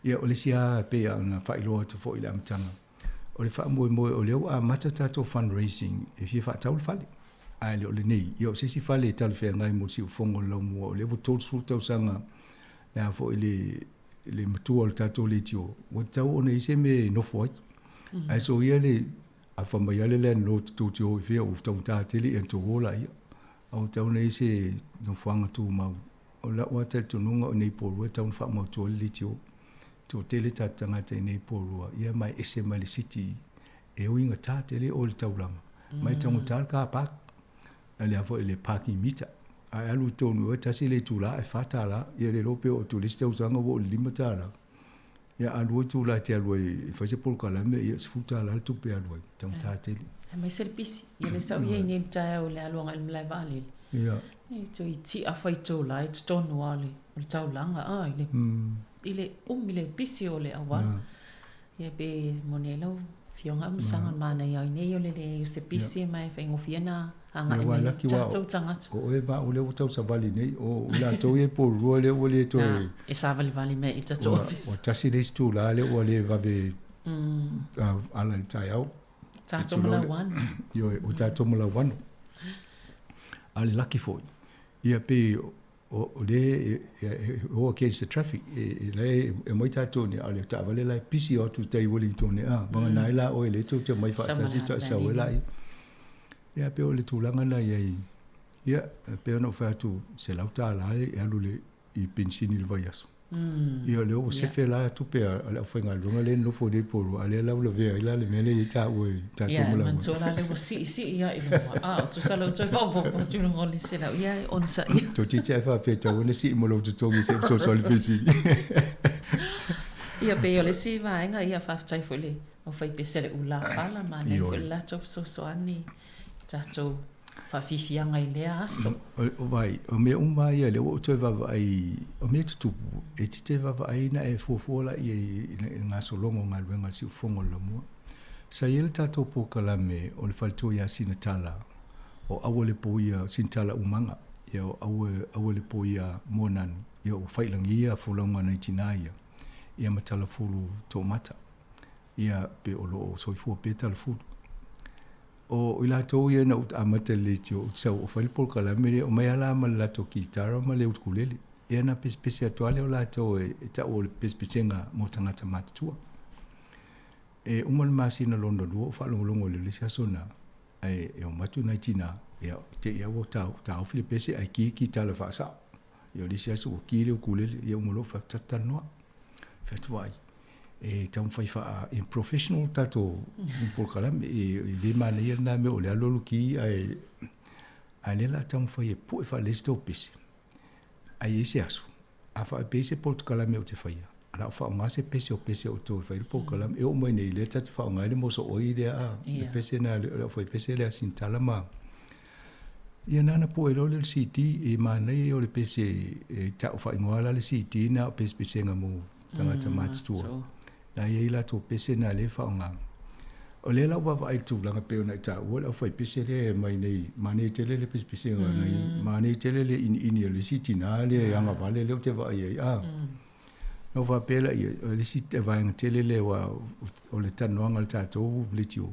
Speaker 11: Ia o le isi lava e pei ona faailoa atu foi i le amataga, o le faamoemoe o lea ua amata tatou fundraising e fia faatau le fale. Ae le o lenei, ia o se isi fale e talafeagai mo le siufofoga o le laumua, o lea ua 30 tausaga le a foi le, le matua o le tatou leitio, ua tatau ona i ai se mea e nofo ai. Ae soia le, a fai mai lava le landlord tou te o i fea ua taugata tele ia ona tou o laia. Ae ua tatau ona i ai se nofoaga tumau. O lau lava talitonuga o i inei i Porirua e tatau ona faamautu ai le leitio. Toatele tatou tagata i inei i Porirua, ia ma e ese mai le city e ui gata tele oe i le taulaga, ma e taugata le car park, a le a foi le parking meter. A e alu i totonu i o e tasi le itula e $4, ia le iloa pe oo atu i le isi tausaga ua oo i le $5. Ia a lua itula e te alu ai e fai se polokalame, ia $10 le tupe e alu ai, taugata tele.
Speaker 4: Aemaise le pisi. Ia lea sa ou i ai nei i le taeao i le alu agai i le malae vaalele.
Speaker 11: Ia.
Speaker 4: E toe tia faitolā i totonu lava o le taulaga, a, i le, i le umi le pisi o le auala. Ia pe moni ai lau Afioga Afamasaga, manaia ai nei o le leai o se pisi ma e faigofie ona agai mai ai tatou tagata.
Speaker 11: O oe ma au lea ua tausavalivali nei, o i latou ia e Porirua lea ua le toe...
Speaker 4: E savalivali mai i tatou ofisa.
Speaker 11: Ua tasi le isi itula lea ua le vave ala i le taeao.
Speaker 4: Tatou ma Lauano.
Speaker 11: Ioe, o tatou ma Lauano. A o le laki foi, ia pei o lea e go against the traffic, e la e omai tatou nei, a o le taavale la e pisi o atu i tai Wellington nei, a, vagana ai la oe lea tou te omai faatasi faatoa sau ai laia. Ia pei o le tulaga lena i ai, ia, pei ona ou fai atu, $100 e alu i penisini i le vaiaso. Ia o lea ua sefe la tupe a le aufaigaluega lea e nonofo nei i Porirua, a o lea la ua lavea ai la le mea lea e i ai taua i tatou
Speaker 4: ma Lauano. Ia, manatua la lea ua siisii lava i luga, a o tusa lou toe faaopoopo atu i luga o le $100, ia e onosai.
Speaker 11: Toeitiiti lava e faapea e tatau ona sii ma lou totogi se i fesoasoani penisini.
Speaker 4: Ia pei o le isi vaega, ia faafetai foi i le aufaipese a le Ulafala, manaia foi le latou fesoasoani i tatou faafiafiaga i lea aso.
Speaker 11: Vai, o mea uma ia lea ua ou toe vaavaai, o mea tutupu, e te te vaavaai na e fuafua laia i le gasologa o galuega a le siufofoga o le laumua. Sa i ai le tatou polokalame o le faletua ia Sinatala, o aua le poia Sinatala Umaga, ia o aua, aua le poia Moananu, ia ua failagi ia folauga a nai tinā ia, ia ma Talafulu Toomata, ia pe o lo o soifua pea Talafulu. O i latou ia ina ua amata i le leitio, ou te sau o fai le polokalame lea, omai lava la ma le latou kitara ma le ukulele. Ia ona pesepese atu lava lea o latou e tau o le pesepesega mo tagata matutua. E uma le masina lona lua o faalogologo i le isi aso na, ae e omai atu nai tinā, ia te i lava ua taofi le pese ae ki le kitara faasao. Ia o le isi aso ua ki le ukulele, ia uma loa ua fai atu, tatou talanoa. Fai atu, vaai, e taumafai faa in professional tatou polokalame e le manaia lena mea o le alualu ki ae ae lea la taumafai e pue faalelei se tou pese ae i ai se aso a faapea se polokalame ou te faia o le a ou faaaoga se pese o pese o outou e fai le polokalame e oo mai nei lea tatou te faaaoga ai le mosooi lea a le pese lena o le aufaipese lea a Sinitala ma Ia nana pue loa lea o le CD e manaia ia o le pese e tau faaigoa la le CD na o pesepesega mo tagata matutua. Na i ai latou pese na lea e faaaoga. O lea la ua vaavaai i le tulaga pei ona e taua le aufaipese lea e aumai nei, manaia tele le pesepesega nai, manaia tele le iniini o le isi tinā lea e agavale lea ou te vaai ai, a. Na ou faapea lea, o le isi vaega tele lea aua o le talanoaga a le tatou leitio,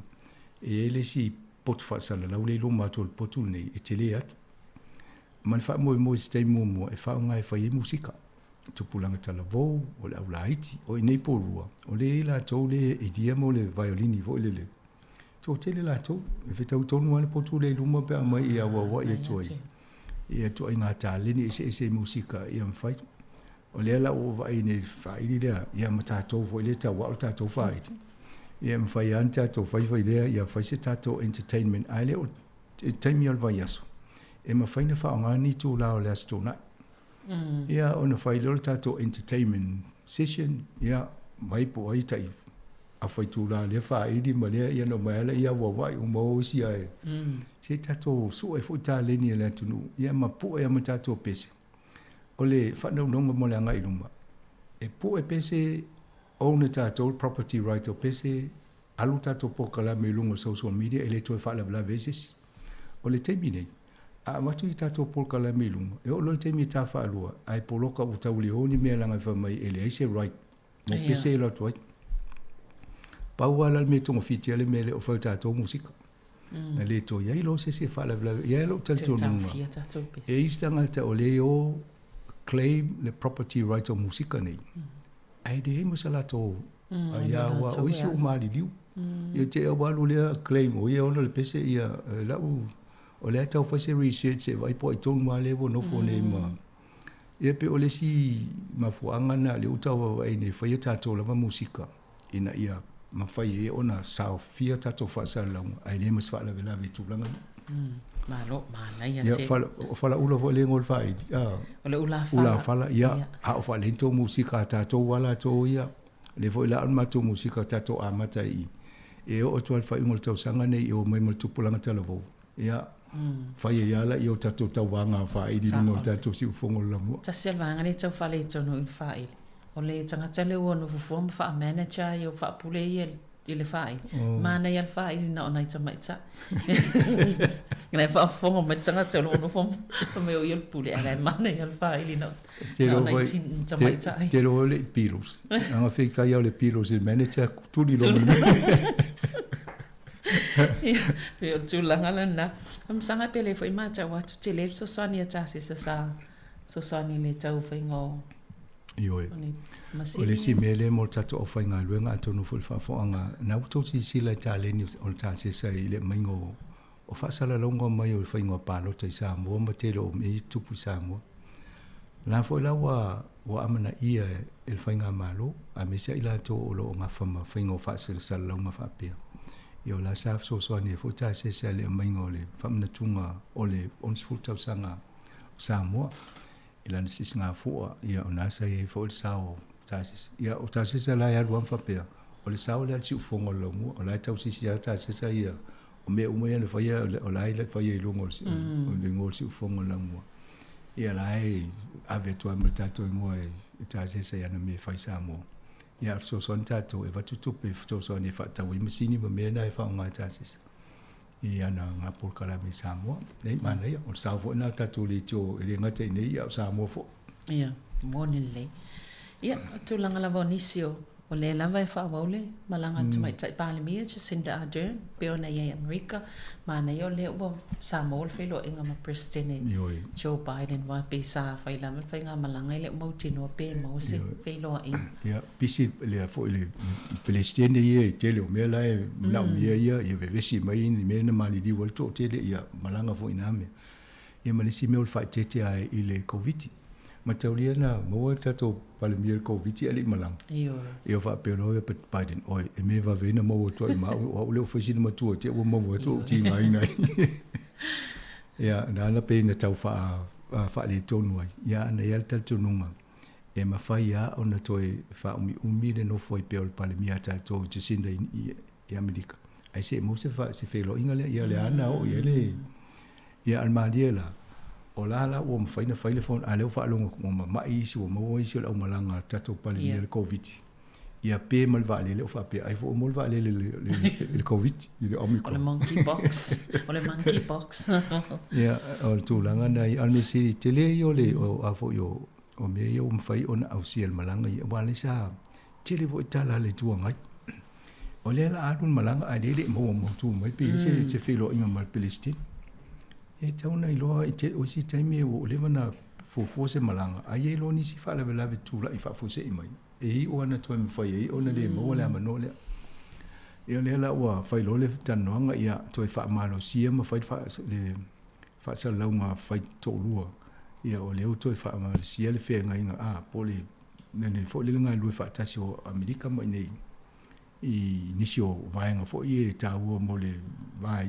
Speaker 11: e i ai le isi poto faasalalau lea i luma atu o le potu lenei e tele atu. Ma le faamoemoe i se taimi muamua e faaaoga e fai ai musika. Tupulaga talavou, o le aulaiti, o i inei Porirua, o lea e i ai latou lea e ilia mo le vaiolini foi lele. Toatele latou, e fetau tonu lava le potu lea i luma pe a omai e auauai atu ai ia ituaiga taleni eseese i musika ia mafai. O lea la ua ou vaai nei i le faaili lea, ia ma tatou foi lea e tauao le tatou faaili. Ia e mafai lava ona tatou fai fai lea, ia fai se tatou entertainment, ae le o le taimi o le vaiaso, e mafai ona faaaoga ni itula o le Aso Toonai. Ia ona fai lea o le tatou entertainment session, ia mai po o ai tai afa itula lea faaili ma lea, ia ona omai lava lea auauai uma o isi ae se i tatou sue foi taleni a le atunuu, ia ma pue lava ma tatou pese. O le faanaunauga mo le agai i luma, e pue pese own e tatou le property right o pese, alu tatou polokalame i luga o social media e le toe faalavelave ai se isi. O le taimi nei, a avatu i tatou polokalame i luga, e oo loa i le taimi e ta faalua, ae poloka ua tau le o ni mea leaga e fai mai e leai se right mo pese e alu atu ai. Pau lava la le mea e togafiti ai le mea lea o fai o tatou musika. Na le toe i ai loa se isi e faalavelave i ai lou talitonuga. E i ai isi tagata o lea e o claim le property right o musika nei, ae leai ma se latou aia aua o isi ua maliliu. Ia te i ua alu lea claim o ia e ona le pese ia lau o lea e tau fai se research e vaai po o ai tonu lava lea ua nofo nei ma ia pei o le isi mafuaaga lena lea ua tau vaavaai nei e fai a tatou lava musika ina ia mafai ai ona saofia tatou faasalalauga ae leai ma se faalavelave i tulaga ia.
Speaker 4: Malo, manaia tele.
Speaker 11: Ia, o falaula foi lea e igoa o le faaili.
Speaker 4: O le ulafala.
Speaker 11: Ulafala, ia. A o faalelei tou musika a tatou lava latou ia. O lea foi la o le matou musika tatou amata i i. E oo atu lava i le faaiuga o le tausaga nei e omai ma le tupulaga talavou. Ia, fai ai lava laia o tatou tauvaga faaili i luga o le tatou siufofoga o le lamua.
Speaker 4: Tasi lava le vaega lea e tau faaletonu i le faaili. O le tagata lea ua nofo fua ma faa-manager ia faapule ia i le faaili. Manaia le faaili na o nai tamaitai. Na e faafofoga mai le tagata o lo o nofo mai o ia le pule, ae la e manaia le faaili na o nai tamaitai.
Speaker 11: Te iloa le i Beatles. Leaga feitai o le Beatles i le manager, tuli loa ma le manager.
Speaker 4: Ia, pei o le tulaga lena. Faamasanga pe le foi matau atu tele le fesoasoani a Tasesa sa fesoasoani i le tau faiga o
Speaker 11: Ioe. O le isi mea lea mo le tatou aufaigaluega atonu foi le faafofoga, na ua outou silasila i taleni o le Tasesa i le aumaiga o faasalalauga mai o le faiga o palota i Samoa ma tele o mea ia tupu i Samoa. O la foi la ua ua amanaia e le faigamalo aemaise lava i latou o lo o gafa ma faiga o faasalasalauga faapea. Ia o la sa fesoasoani ai foi Tasesa i le aumaiga o le faamanatuga o le 60 tausaga o Samoa i lana sisigafua, ia o lena sa i ai foi le sao o Tasesa. Ia o Tasesa la e alu lava ma faapea, o le sao lea a le siufofoga o le laumua, o la e tausisi lava Tasesa ia, o mea uma ia na faia, o la e faia i luga o le igoa o le siufofoga o le laumua. Ia la e ave atu lava ma le tatou igoa e Tasesa i ana mea e fai i Samoa. Ia a fesoasoani tatou e avatu tupe e fesoasoani e faatau ai masini ma mea na e faaaoga e Tasesa i ana nga polokalame i Samoa. Nei, manaia, o le sao foi lena o le tatou leitio e le gata i inei, a o Samoa foi.
Speaker 4: Ia, moni lelei. Ia, o tulaga lava o nisi o, o lea lava e faaauau le malaga a le Tamaitai Palemia, Jacinda Ardern, pei ona i ai i Amerika, manaia o lea ua sa maua le feiloaiga ma Peresetene Joe Biden, aua pei sa fai lava le faigamalaga e le o mautinoa pe maua se feiloaiga.
Speaker 11: Ia, pisi lea foi le Peresetene ia i tele o mea la e manaomia ia, ia vevesi mai ni mea na maliliu ai le toatele, ia malaga foi i na mea. Ia ma le isi mea o le faaeteete lava i le Koviti. Mataulia na maua le tatou Palemia i le Koviti ae le i malaga. Ia faapea loa ia Biden, oi, e mea vave ai na maua atu ai ma au, o au lea ua fai sina matua te ua maua atu ou tigaina ai. Ia, na ala pei na tau faaletonu ai. Ia, na i ai le talitonuga, e mafai lava ona toe faaumiumi le nofo ai pea o le Palemia a tatou Jacinda i Amerika. Ae se i maua se feiloaiga lea, ia o lea na oo i ai le... Ia a o le malie la, o la la ua mafai ona fai le phone, a o lea ua faalogo atu ua mamai isi, ua maua isi o le aumalaga a le tatou Palemia i le Koviti. Ia pe ma le vaalele o faapea ai foi ua maua le vaalele i le Koviti, i le Omicron.
Speaker 4: O le monkey box. O le monkey box.
Speaker 11: Ia, o le tulaga lena ia. A o le mea sili, tele ia o le, o a foi o, o mea ia ua mafai ona ausia e le malaga ia, aua o lea sa tele foi tala a le Itu Agai. O lea la a alu le malaga ae lea e le i maua mautu mai pe i ai se feiloaiga ma le Peresetene. E tatau ona iloa i te, o isi taimi ua leva ona fuafua se malaga, ae i ai loa nisi faalavelave tulai faafuasei mai, e iu lava ona toe mafai ai ona le maua le avanoa lea. Ia o lea la ua fai loa le talanoaga, ia toe faamalosia ma fai le faasalalauga fai toalua, ia o lea ua toe faamalosia le feagaiga, a, po o le le foi lele galulue faatasi o Amerika ma inei i nisi o vaega foi ia e taua mo le va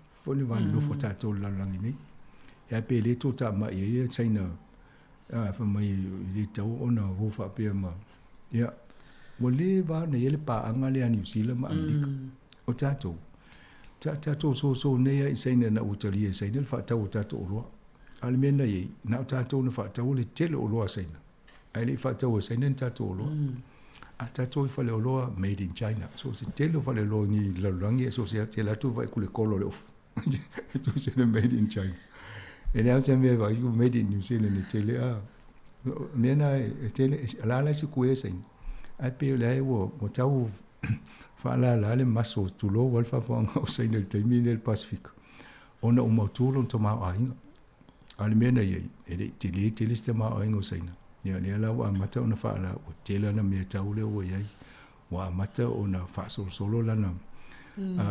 Speaker 11: foi le va nonofo a tatou i le lalolagi nei. Ia pe le tou tamai ai ia China a fai mai e le tatau ona o faapea ma ia ua leva ona i ai le paaga lea a Niu Sila ma Amerika. O tatou, ta tatou soso nei lava i Saina ina ua talia e Saina le faatau o tatou oloa. A o le mea na i ai, na o tatou na faataua le tele o oloa a Saina. Ae le i faataua e Saina ni tatou oloa. A tatou i faleoloa made in China. So se tele o faleoloa ni lalolagi so se te latu vai kule kolo le ofu. So se le made in China. E le au se mea vai ku made in New Zealand e tele a. Mea na e tele la la se kue Saina. Ai pe le ai ua tau Faalala le maso tulou ai le faafofoga o Saina i le taimi lenei i le Pasefika ona ua mautu lona tamaoaiga. A o le mea na i ai, e le i tele tele se tamaoaiga o Saina. Ia lea la ua amata ona faala, ua tele ana mea tau lea ua i ai, ua amata ona faasolosolo lana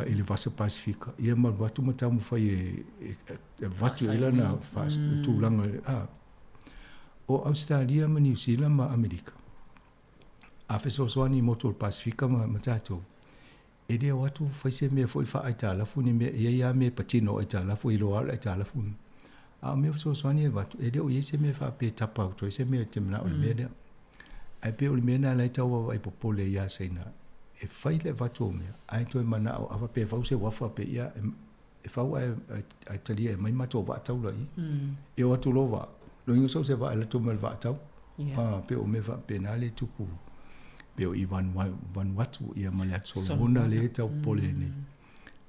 Speaker 11: i le Vasa Pasefika, ia ma alu atu ma taumafai e avatu ai lana tulaga. O Ausetalia ma Niu Sila ma Amerika, a fesoasoani i motu o le Pasefika ma tatou, e le o atu fai se mea foi faa-aitalafu ni mea, e i ai lava mea e patino o aitalafu, e iloa lava o le aitalafu lena. A o mea fesoasoani e avatu, e le o i ai se mea faapea e tapa atu ai se mea e te manao i le mea lea. Ae pei o le mea lena la e tau vaavaai popole ai ia Saina, e fai le avatu o mea, ae toe manao a faapea e fau se uafa pe ia, e fau ae, ae talia e aumai matou vaa taula i i. E o atu loa vaa, loiga so o se vaa e alu atu ma le vaa tau. Yeah. Pei o mea faapena le tupu, pei o i Vanuatu ia ma le Atu Solomona le tau popole nei.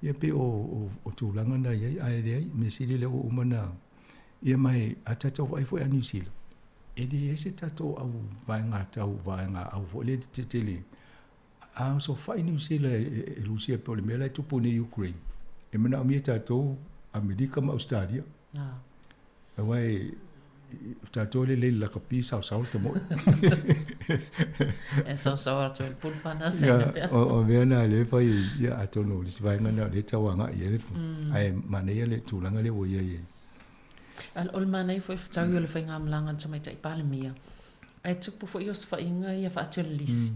Speaker 11: Ia pei o tulaga na i ai, ae leai, mea sili lea ua uma na, ia ma e, a tatou vaai foi ia Niu Sila, e leai se tatou au vaega tau vaega au foi lea tetele, a osofai Niu Sila e Rusia pei o le mea la e tupu nei i Ukraine, e manaomia e tatou Amerika ma Ausetalia. Aua e o tatou le lei lakapi saosao le tamoe.
Speaker 4: E saosao atu e le pulu whanase.
Speaker 11: Ia, o mea na le fai, ia, atonu o le isi vaega na o lea e tau agai i ai le ae manaia le tulaga lea ua i ai.
Speaker 4: O le manaia foi fetaui o le faigamalaga a le Tamaitai Palemia, ae tupu foi osofaiga ia faatelelisi.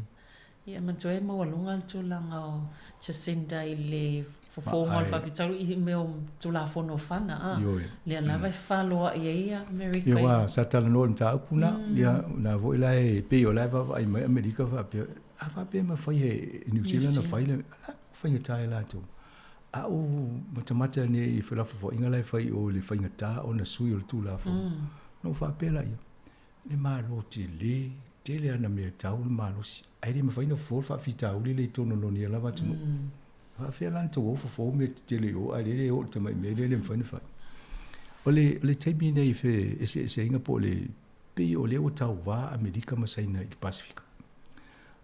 Speaker 4: Ia manatua e maualuga le tulaga o Jacinda i le fofoga o le faafitauli i mea o Tulafono fana, a. Lea lava e faloai ai Amerika.
Speaker 11: Ia aua sa talanoa i le mataupu lena, ia na foi la e pei o la e vaavaai mai Amerika faapea, a faapea e mafai e Niu Sila ona fai le, la faigata e latou. A ou matamata nei i felafolafoaiga la e fai i o i le faigata ona sui o le Tulafono, ona ou faapea laia, Le Malo tele, tele ana mea tau le malosi, ae le mafai ona fofo le faafitauli lea i totonu o lona ia lava atunuu. E faapefea la ona tou o fofo mea tetele i o, ae lele e o i le tamai mea lea e le mafai ona fai. O le, o le taimi lenei i feeseeseaiga po o le, pei o lea ua tauva Amerika ma Saina i le Pasefika.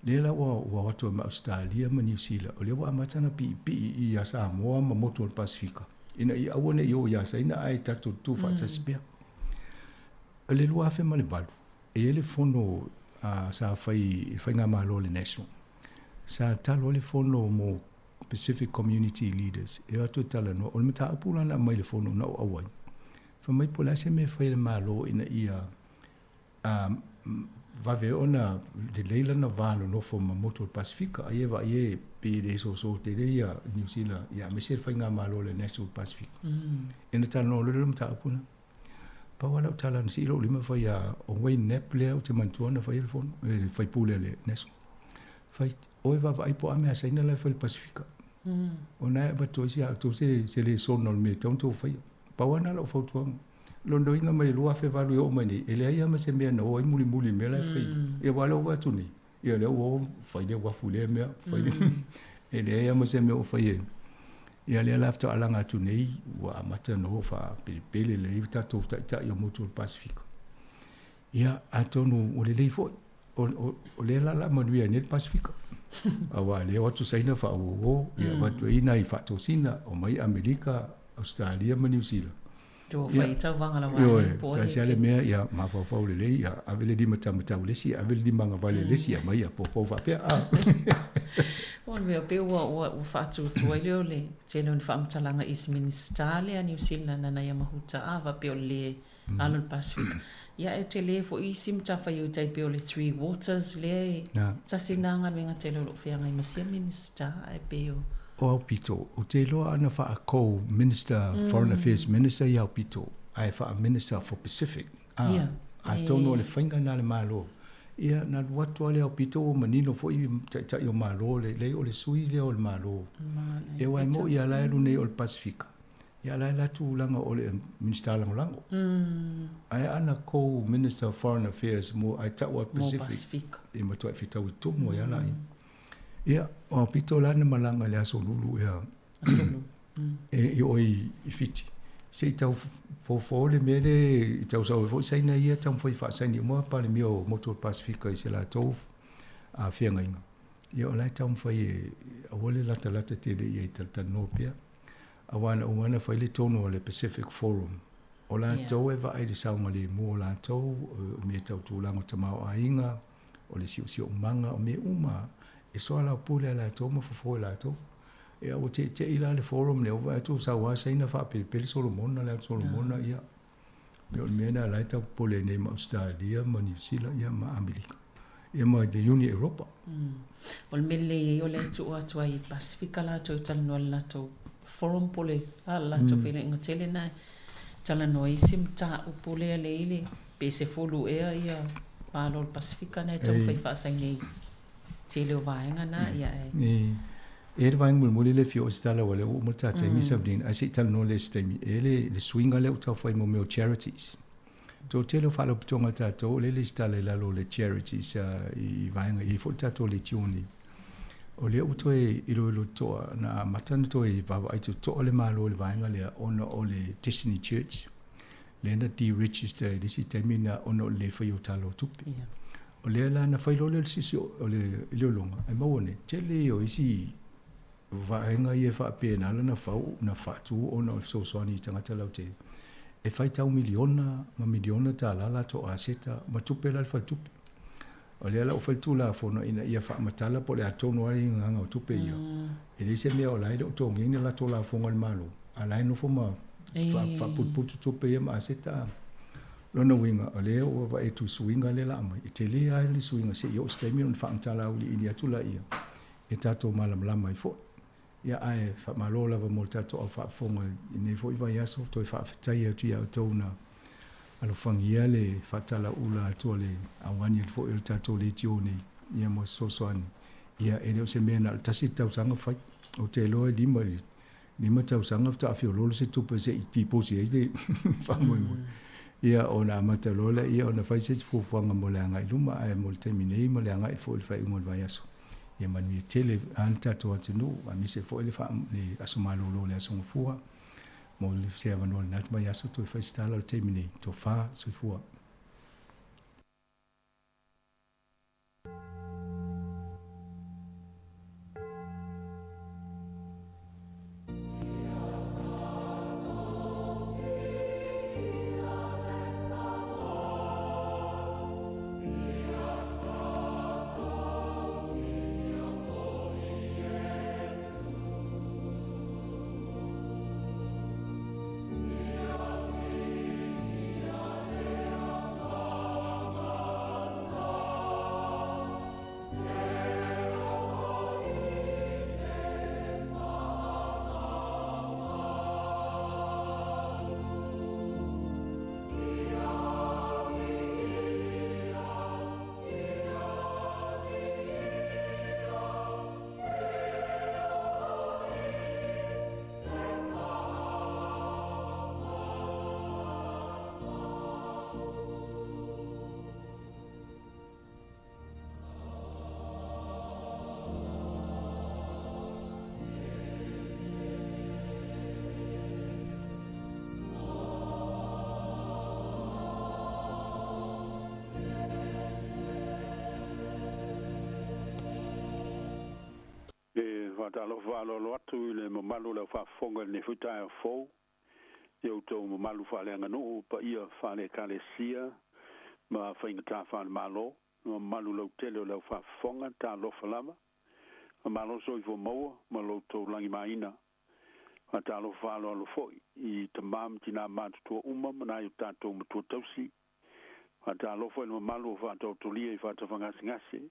Speaker 11: Lea la ua, ua o atu ai ma Ausetalia ma Niu Sila, o lea ua amata ona piipii ia Samoa ma motu o le Pasefika, ina ia aua ne i o ia Saina ae tatou tutu faatasi pea. O le 2008, e i ai le fono sa fai i le faigamalo a le National. Sa talo ai le fono mo Pacific Community Leaders e o atu e talanoa. O le mataupu la na aumai i le fono na ou auai, fai mai po o le a se mea e fai a le Malo ina ia vave ona lelei lana va nonofo ma motu o le Pasefika. Ai e vaai e pei e le soso tele ia Niu Sila aemaise le faigamalo a le National Pasefika. Ia ona talanoa loa lea o le mataupu lena. Pau lava lau tala na sii lou lima fai a o Wayne Knapp lea ou te manatua na faia le fono, le faipule a le National. Fai, oi vaavaai po o a mea a Saina la e fai i le Pasefika. O na e avatu ai si a outou se, se lesona o le mea e tatau ona outou faia. Pau lava na lau fautuaga. Lonoina mai le 2008 e oo mai nei, e leai lava ma se mea na o ai mulimuli i le mea la e fai. Ia aua o lea ua vaai atu nei, ia lea ua o fai le uafu i lea mea, fai le e leai lava ma se mea o fai e. Ia lea la faatoa alaga atu nei, ua amata ona o faapelepele lelei le tatou taitai o motu o le Pasefika. Ia, atonu ua lelei foi, o lea la o le a manuia ai nei le Pasefika. Aua o lea o atu Saina faauouo, ia avatu ai nai faatosina, omai Amerika, Ausetalia ma Niu Sila.
Speaker 4: Ua fai tauvaga lava Ioe, ai
Speaker 11: po tasi lava le mea, ia mafaufau lelei, ia ave le lima taumatau i le isi, ave le lima agavale i le isi, aumai ia poupou faapea. A.
Speaker 4: O le mea pei ua ua ua faatuatua ai lea o le tele o ni faamatalaga i isi Minisita lea a Niu Sila Nanaia Mahuta a faapea o le le alo i le Pasefika. Ia e tele foi isi matafaioi tai pei o le Three Waters lea e tasi lena galuega tele o lo o feagai ma sia Minisita ae pei o
Speaker 11: O Aupito, ou te iloa ana faa-co Minister, Foreign Affairs Minister i Aupito, ae faa-Minister for Pacific. A, atonu o le faiga lena a le Malo. Ia, na alu atu lava le Aupito ua manino foi Taitai o Malo, leai o le sui lea o le Malo. Ia aua e moni lava la e alu nei o le Pasefika, ia o la e alu atu leaga o le Minisita Lagolago. Ae ana co-Minister of Foreign Affairs mo, ae tau lava Pacific, e matuai fetaui tonu ai lava laia. Ia, o aupito la na malaga i le Aso Lulu ea.
Speaker 4: Aso Lulu.
Speaker 11: E i o i Fiti. Se i tau fofo le mea le i tau sau ai foi Saina ia taumafai e faasaini uma Palemia o Motu o le Pasefika i se latou feagaiga. Ia o la e taumafai e aua le latalata tele i ai e talatalanoa pea. Aua na uma ona fai le tonu a le Pacific Forum, o latou e vaai i le saogalemu o latou, o mea tau tulaga o tamaoaiga, o le siosiomaga, o mea uma lava, e soalaupule a latou ma fofo e latou. Ia ua teitei la le forum lea, ua vaai atu ua sau lava Saina faapelepele Solomona, le atu Solomona, ia, pei o le mea lena o la e tau popole ai nei ma Ausetalia ma Niu Sila, ia ma Amerika, ia ma le Iuni Europa.
Speaker 4: O le mea lelei ai o lea e tuu atu ai i Pasefika latou e talanoa i le latou forum po o le a le latou feiloaiga tele lena e talanoa ai isi mataupu lea le i le pe 10 ea ia Malo o le Pasefika na e taumafai faasaini ai tele o vaega na ia e
Speaker 11: E i ai le vaega mulimuli lea e fia oo se tala aua o lea ua uma le ta taimi Sabrina, ae se i talanoa lea i se taimi. E i ai le, le suiga lea ua tau fai mo mea o charities. Toatele o faalapotopotoga a tatou o lea e lesitala i lalo o le charities i vaega e i ai foi le tatou leitio nei. O lea ua toe iloilo totoa na amata ona toe vaavaai totoa le Malo i le vaega lea ona o le Destiny Church lea na deregister i le isi taimi na ona o le le faia o tala o tupe. O lea la na fai loa lea o le sisi o le iloiloga ae maua nei, tele ia o isi vaega ia e faapea na ala ona fau na faatu ona o le fesoasoani i tagata lautele e faitau miliona ma miliona tala latou aseta ma tupe la le faletupe. O lea la ua fai le Tulafono ina ia faamatala po o le a tonu ai agaga o tupe ia. E leai se mea o la e le o totogiina ni latou lafoga i le Malo, a o la e nofo ma faaputuputu tupe ia ma aseta. Lona uiga, o lea ua vaai atu i suiga lea o le a aumai, e tele lava le suiga se i oo i se taimi ona faamatala auiliili atu laia e tatou malamalama ai foi. Ia, ae faamalo lava mo le tatou au faafofoga i lenei foi vaiaso. Toe faafetai atu ia outou na alofagia le faatalauula atu a le augani foi o le tatou leitio nei, ia mo se fesoasoani. Ia, e le o se mea na o le tasi le tausaga fai. Ou te iloa e 5 tausaga faatoa feoloolo se tupe se i tiposi ai le faamoemoe. Ia, ona amata loa lea ona fai se isi fuafuaga mo le agai i luma, ae mo le taimi nei ma le agai foi i le faaiuga o le vaiaso. Ia manuia tele a le tatou atunuu, aemaise foi le aso malolo o le Aso Gafua. Mo se avanoa i lena vaiaso toe fai se tala o le taimi nei. Tofa, soifua.
Speaker 2: E faatalofa faaaloalo atu i le mamalu o le aufaafofoga i lenei foi taeao fou, i outou mamalu faaleaganuu, paia faale-Ekalesia ma faigata faale-Malo, le mamalu lautele o le aufaafofoga, talofa lava. Faamalo soifua maua ma lo outou lagimaina. Faatalofa faaaloalo foi i tama ma tinā matutua uma ma nai o tatou matua tausi. Faatalofa i le mamalu o faataotolia i faatafagasegase,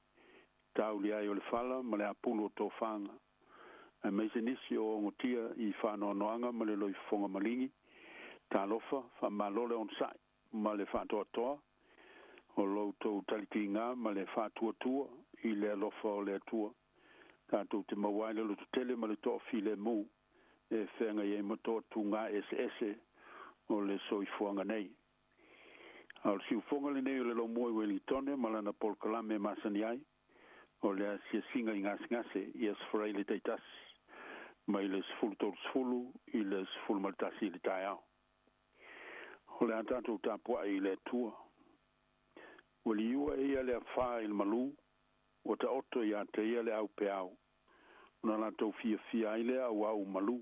Speaker 2: tauli ai o le fala ma le apulu o tofaga, aemaise nisi o ogotia i faanoanoaga ma le loifofoga maligi. Talofa, faamalo le onosai ma le faatoatoa o lo outou talitiga ma le faatuatua i le alofa o le Atua, tatou te maua ai le lototele ma le toafilemu e feagai ai ma toatuga eseese o le soifuaga nei. A o le siufoga lenei o le Laumua i Uelintone ma lana polokalame e masani ai, o le asiasiga i gasegase i Aso Faraile taitasi mai le 10:30 i le 11 i le taeao. O le a tatou tapuai i le Atua. Ua liua e ia le afā i le malū, Ua taoto iā te ia le aupeau, ona latou fiafia ai lea auā ua malū.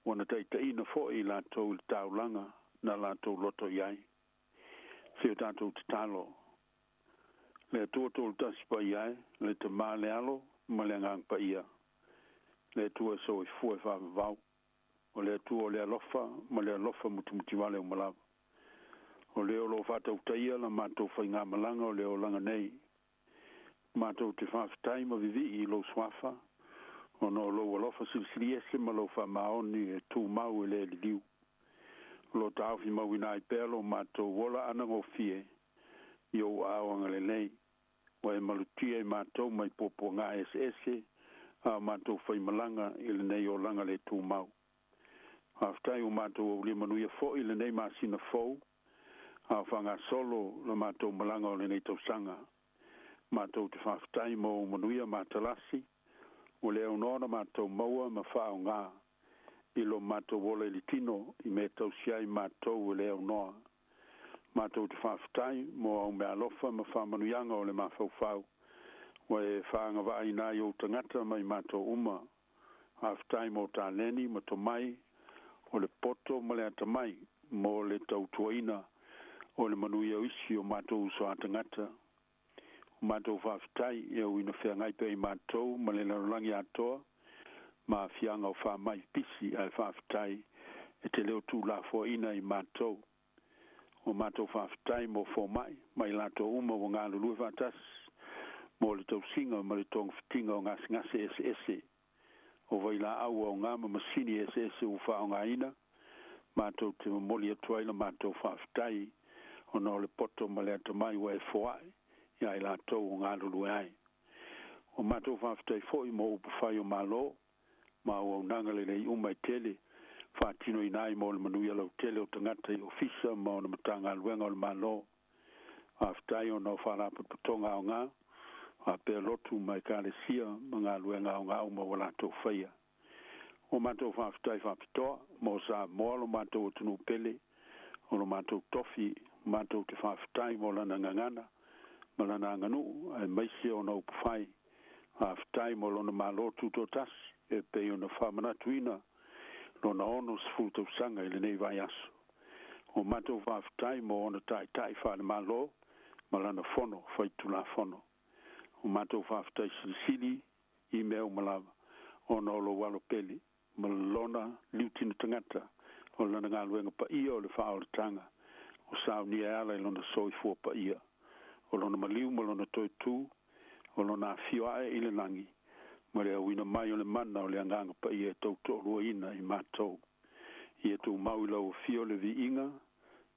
Speaker 2: Ua na taitaiina foi i latou i le taulaga na latou loto i ai. Se o tatou tatalo. Le Atua Toolutasi Paia e, le Tamā, le Alo ma le Agaga Paia, le Atua e soifua e faavavau, o le Atua o le alofa ma le alofa mutimutivale uma lava. O le o lo o faatautaia la matou faigamalaga o le olaga nei. Matou te faafetai ma vivii i lou suafa, ona o lou alofa silisili ese ma lou faamaoni e tumau e le liliu. O lo o taofi mauina ai pea lo matou ola anagofie i ou aao agalelei, ua e malutia i matou mai puapuaga eseese a o matou faimalaga i lenei olaga le tumau. Faafetai ua matou aulia manuia foi lenei masina fou, a o faagasolo la matou malaga o lenei tausaga. Matou te faafetai mo ou manuia matalasi, ua le aunoa ona matou maua ma faaaoga i lo matou ola i le tino i mea e tausi ai matou e le aunoa. Matou te faafetai mo au meaalofa ma faamanuiaga o le mafaufau ua e faagavaaina ai ou tagata ma i matou uma. Faafetai mo taleni ma tomai o le poto ma le atamai mo le tautuaina o le manuia o isi o matou uso a tagata. O matou faafetai e ui ina feagai pea i matou ma le lalolagi atoa ma aafiaga o faamai pipisi, ae faafetai e te le o tuulafoaina i matou. O matou faafetai mo fomai ma i latou uma ua galulue faatasi mo le tausiga ma le togafitiga o gasegase eseese, o vailaau aoga ma masini eseese ua faaaogaina. Matou te momoli atu ai la matou faafetai ona o le poto ma le atamai ua e foai iā i latou o galulue ai. Ua matou faafetai foi mo upufai o Malo ma auaunaga lelei uma e tele faatinoina ai mo le manuia lautele o tagata i Ofisa ma ona Matagaluega o le Malo. Faafetai ona o Faalapotopotoga aoga faapea lotu ma Ekalesia ma galuega aoga uma ua latou faia. Ua matou faafetai faapitoa mo Samoa lo matou atunuu pele, o lo matou tofi, matou te faafetai mo lana gagana ma lana aganuu aemaise ona upufai. Faafetai mo lona Malo Tutoatasi e pei ona faamanatuina lona 60 tausaga i lenei vaiaso. Ua matou faafetai mo ona taitai faale-Malo ma lana Fono Faitulafono. Ua matou faafetai silisili i mea uma lava ona o lou alo pele ma lona liutino tagata o lana galuega paia o le faaolataga ua saunia e ala i lona soifua paia, o lona maliu ma lona toe tu, o lona afio ae i le lagi ma le auina mai o le mana o le Agaga Paia e tautoaluaina i matou. Ia tumau i lau afio le viiga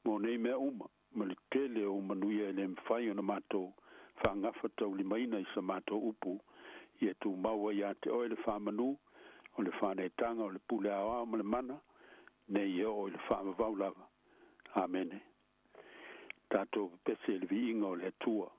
Speaker 2: mo nei mea uma ma le tele o manuia e le mafai ona matou faagafataulimaina i sa matou upu. Ia tumau ai ia te oe le faamanu o le faaneetaga o le pule aoao ma le mana nei e oo i le faavavau lava. Amene. Tatou pepese i le viiga o le Atua.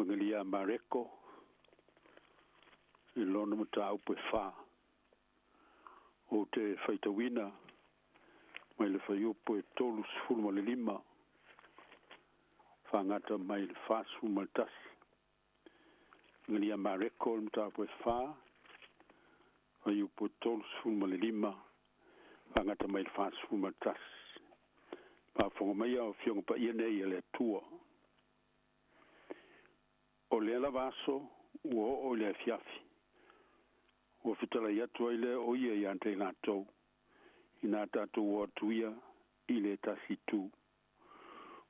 Speaker 12: Evangelia a Mareko i lona mataupu e 4. Ou te faitauina mai le fuaiupu e 35 faagata mai le 41. Evangelia a Mareko le mataupu e 4, fuaiupu e 35 faagata mai le 41. Faafofoga maia o Afioga Paia nei a le Atua. O lea lava aso ua oo i le afiafi, ua fetalai atu ai lea o ia ia te i latou, ina tatou o atu ia i le tasi itu.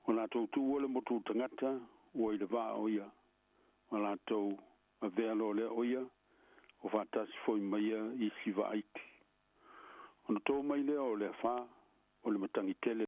Speaker 12: Ua latou tuua le motu tagata ua i le vaa o ia, ma latou avea loa lea o ia, o faatasi foi ma ia isi vaaiti. Ona to mai lea o le afa, o le matagi tele.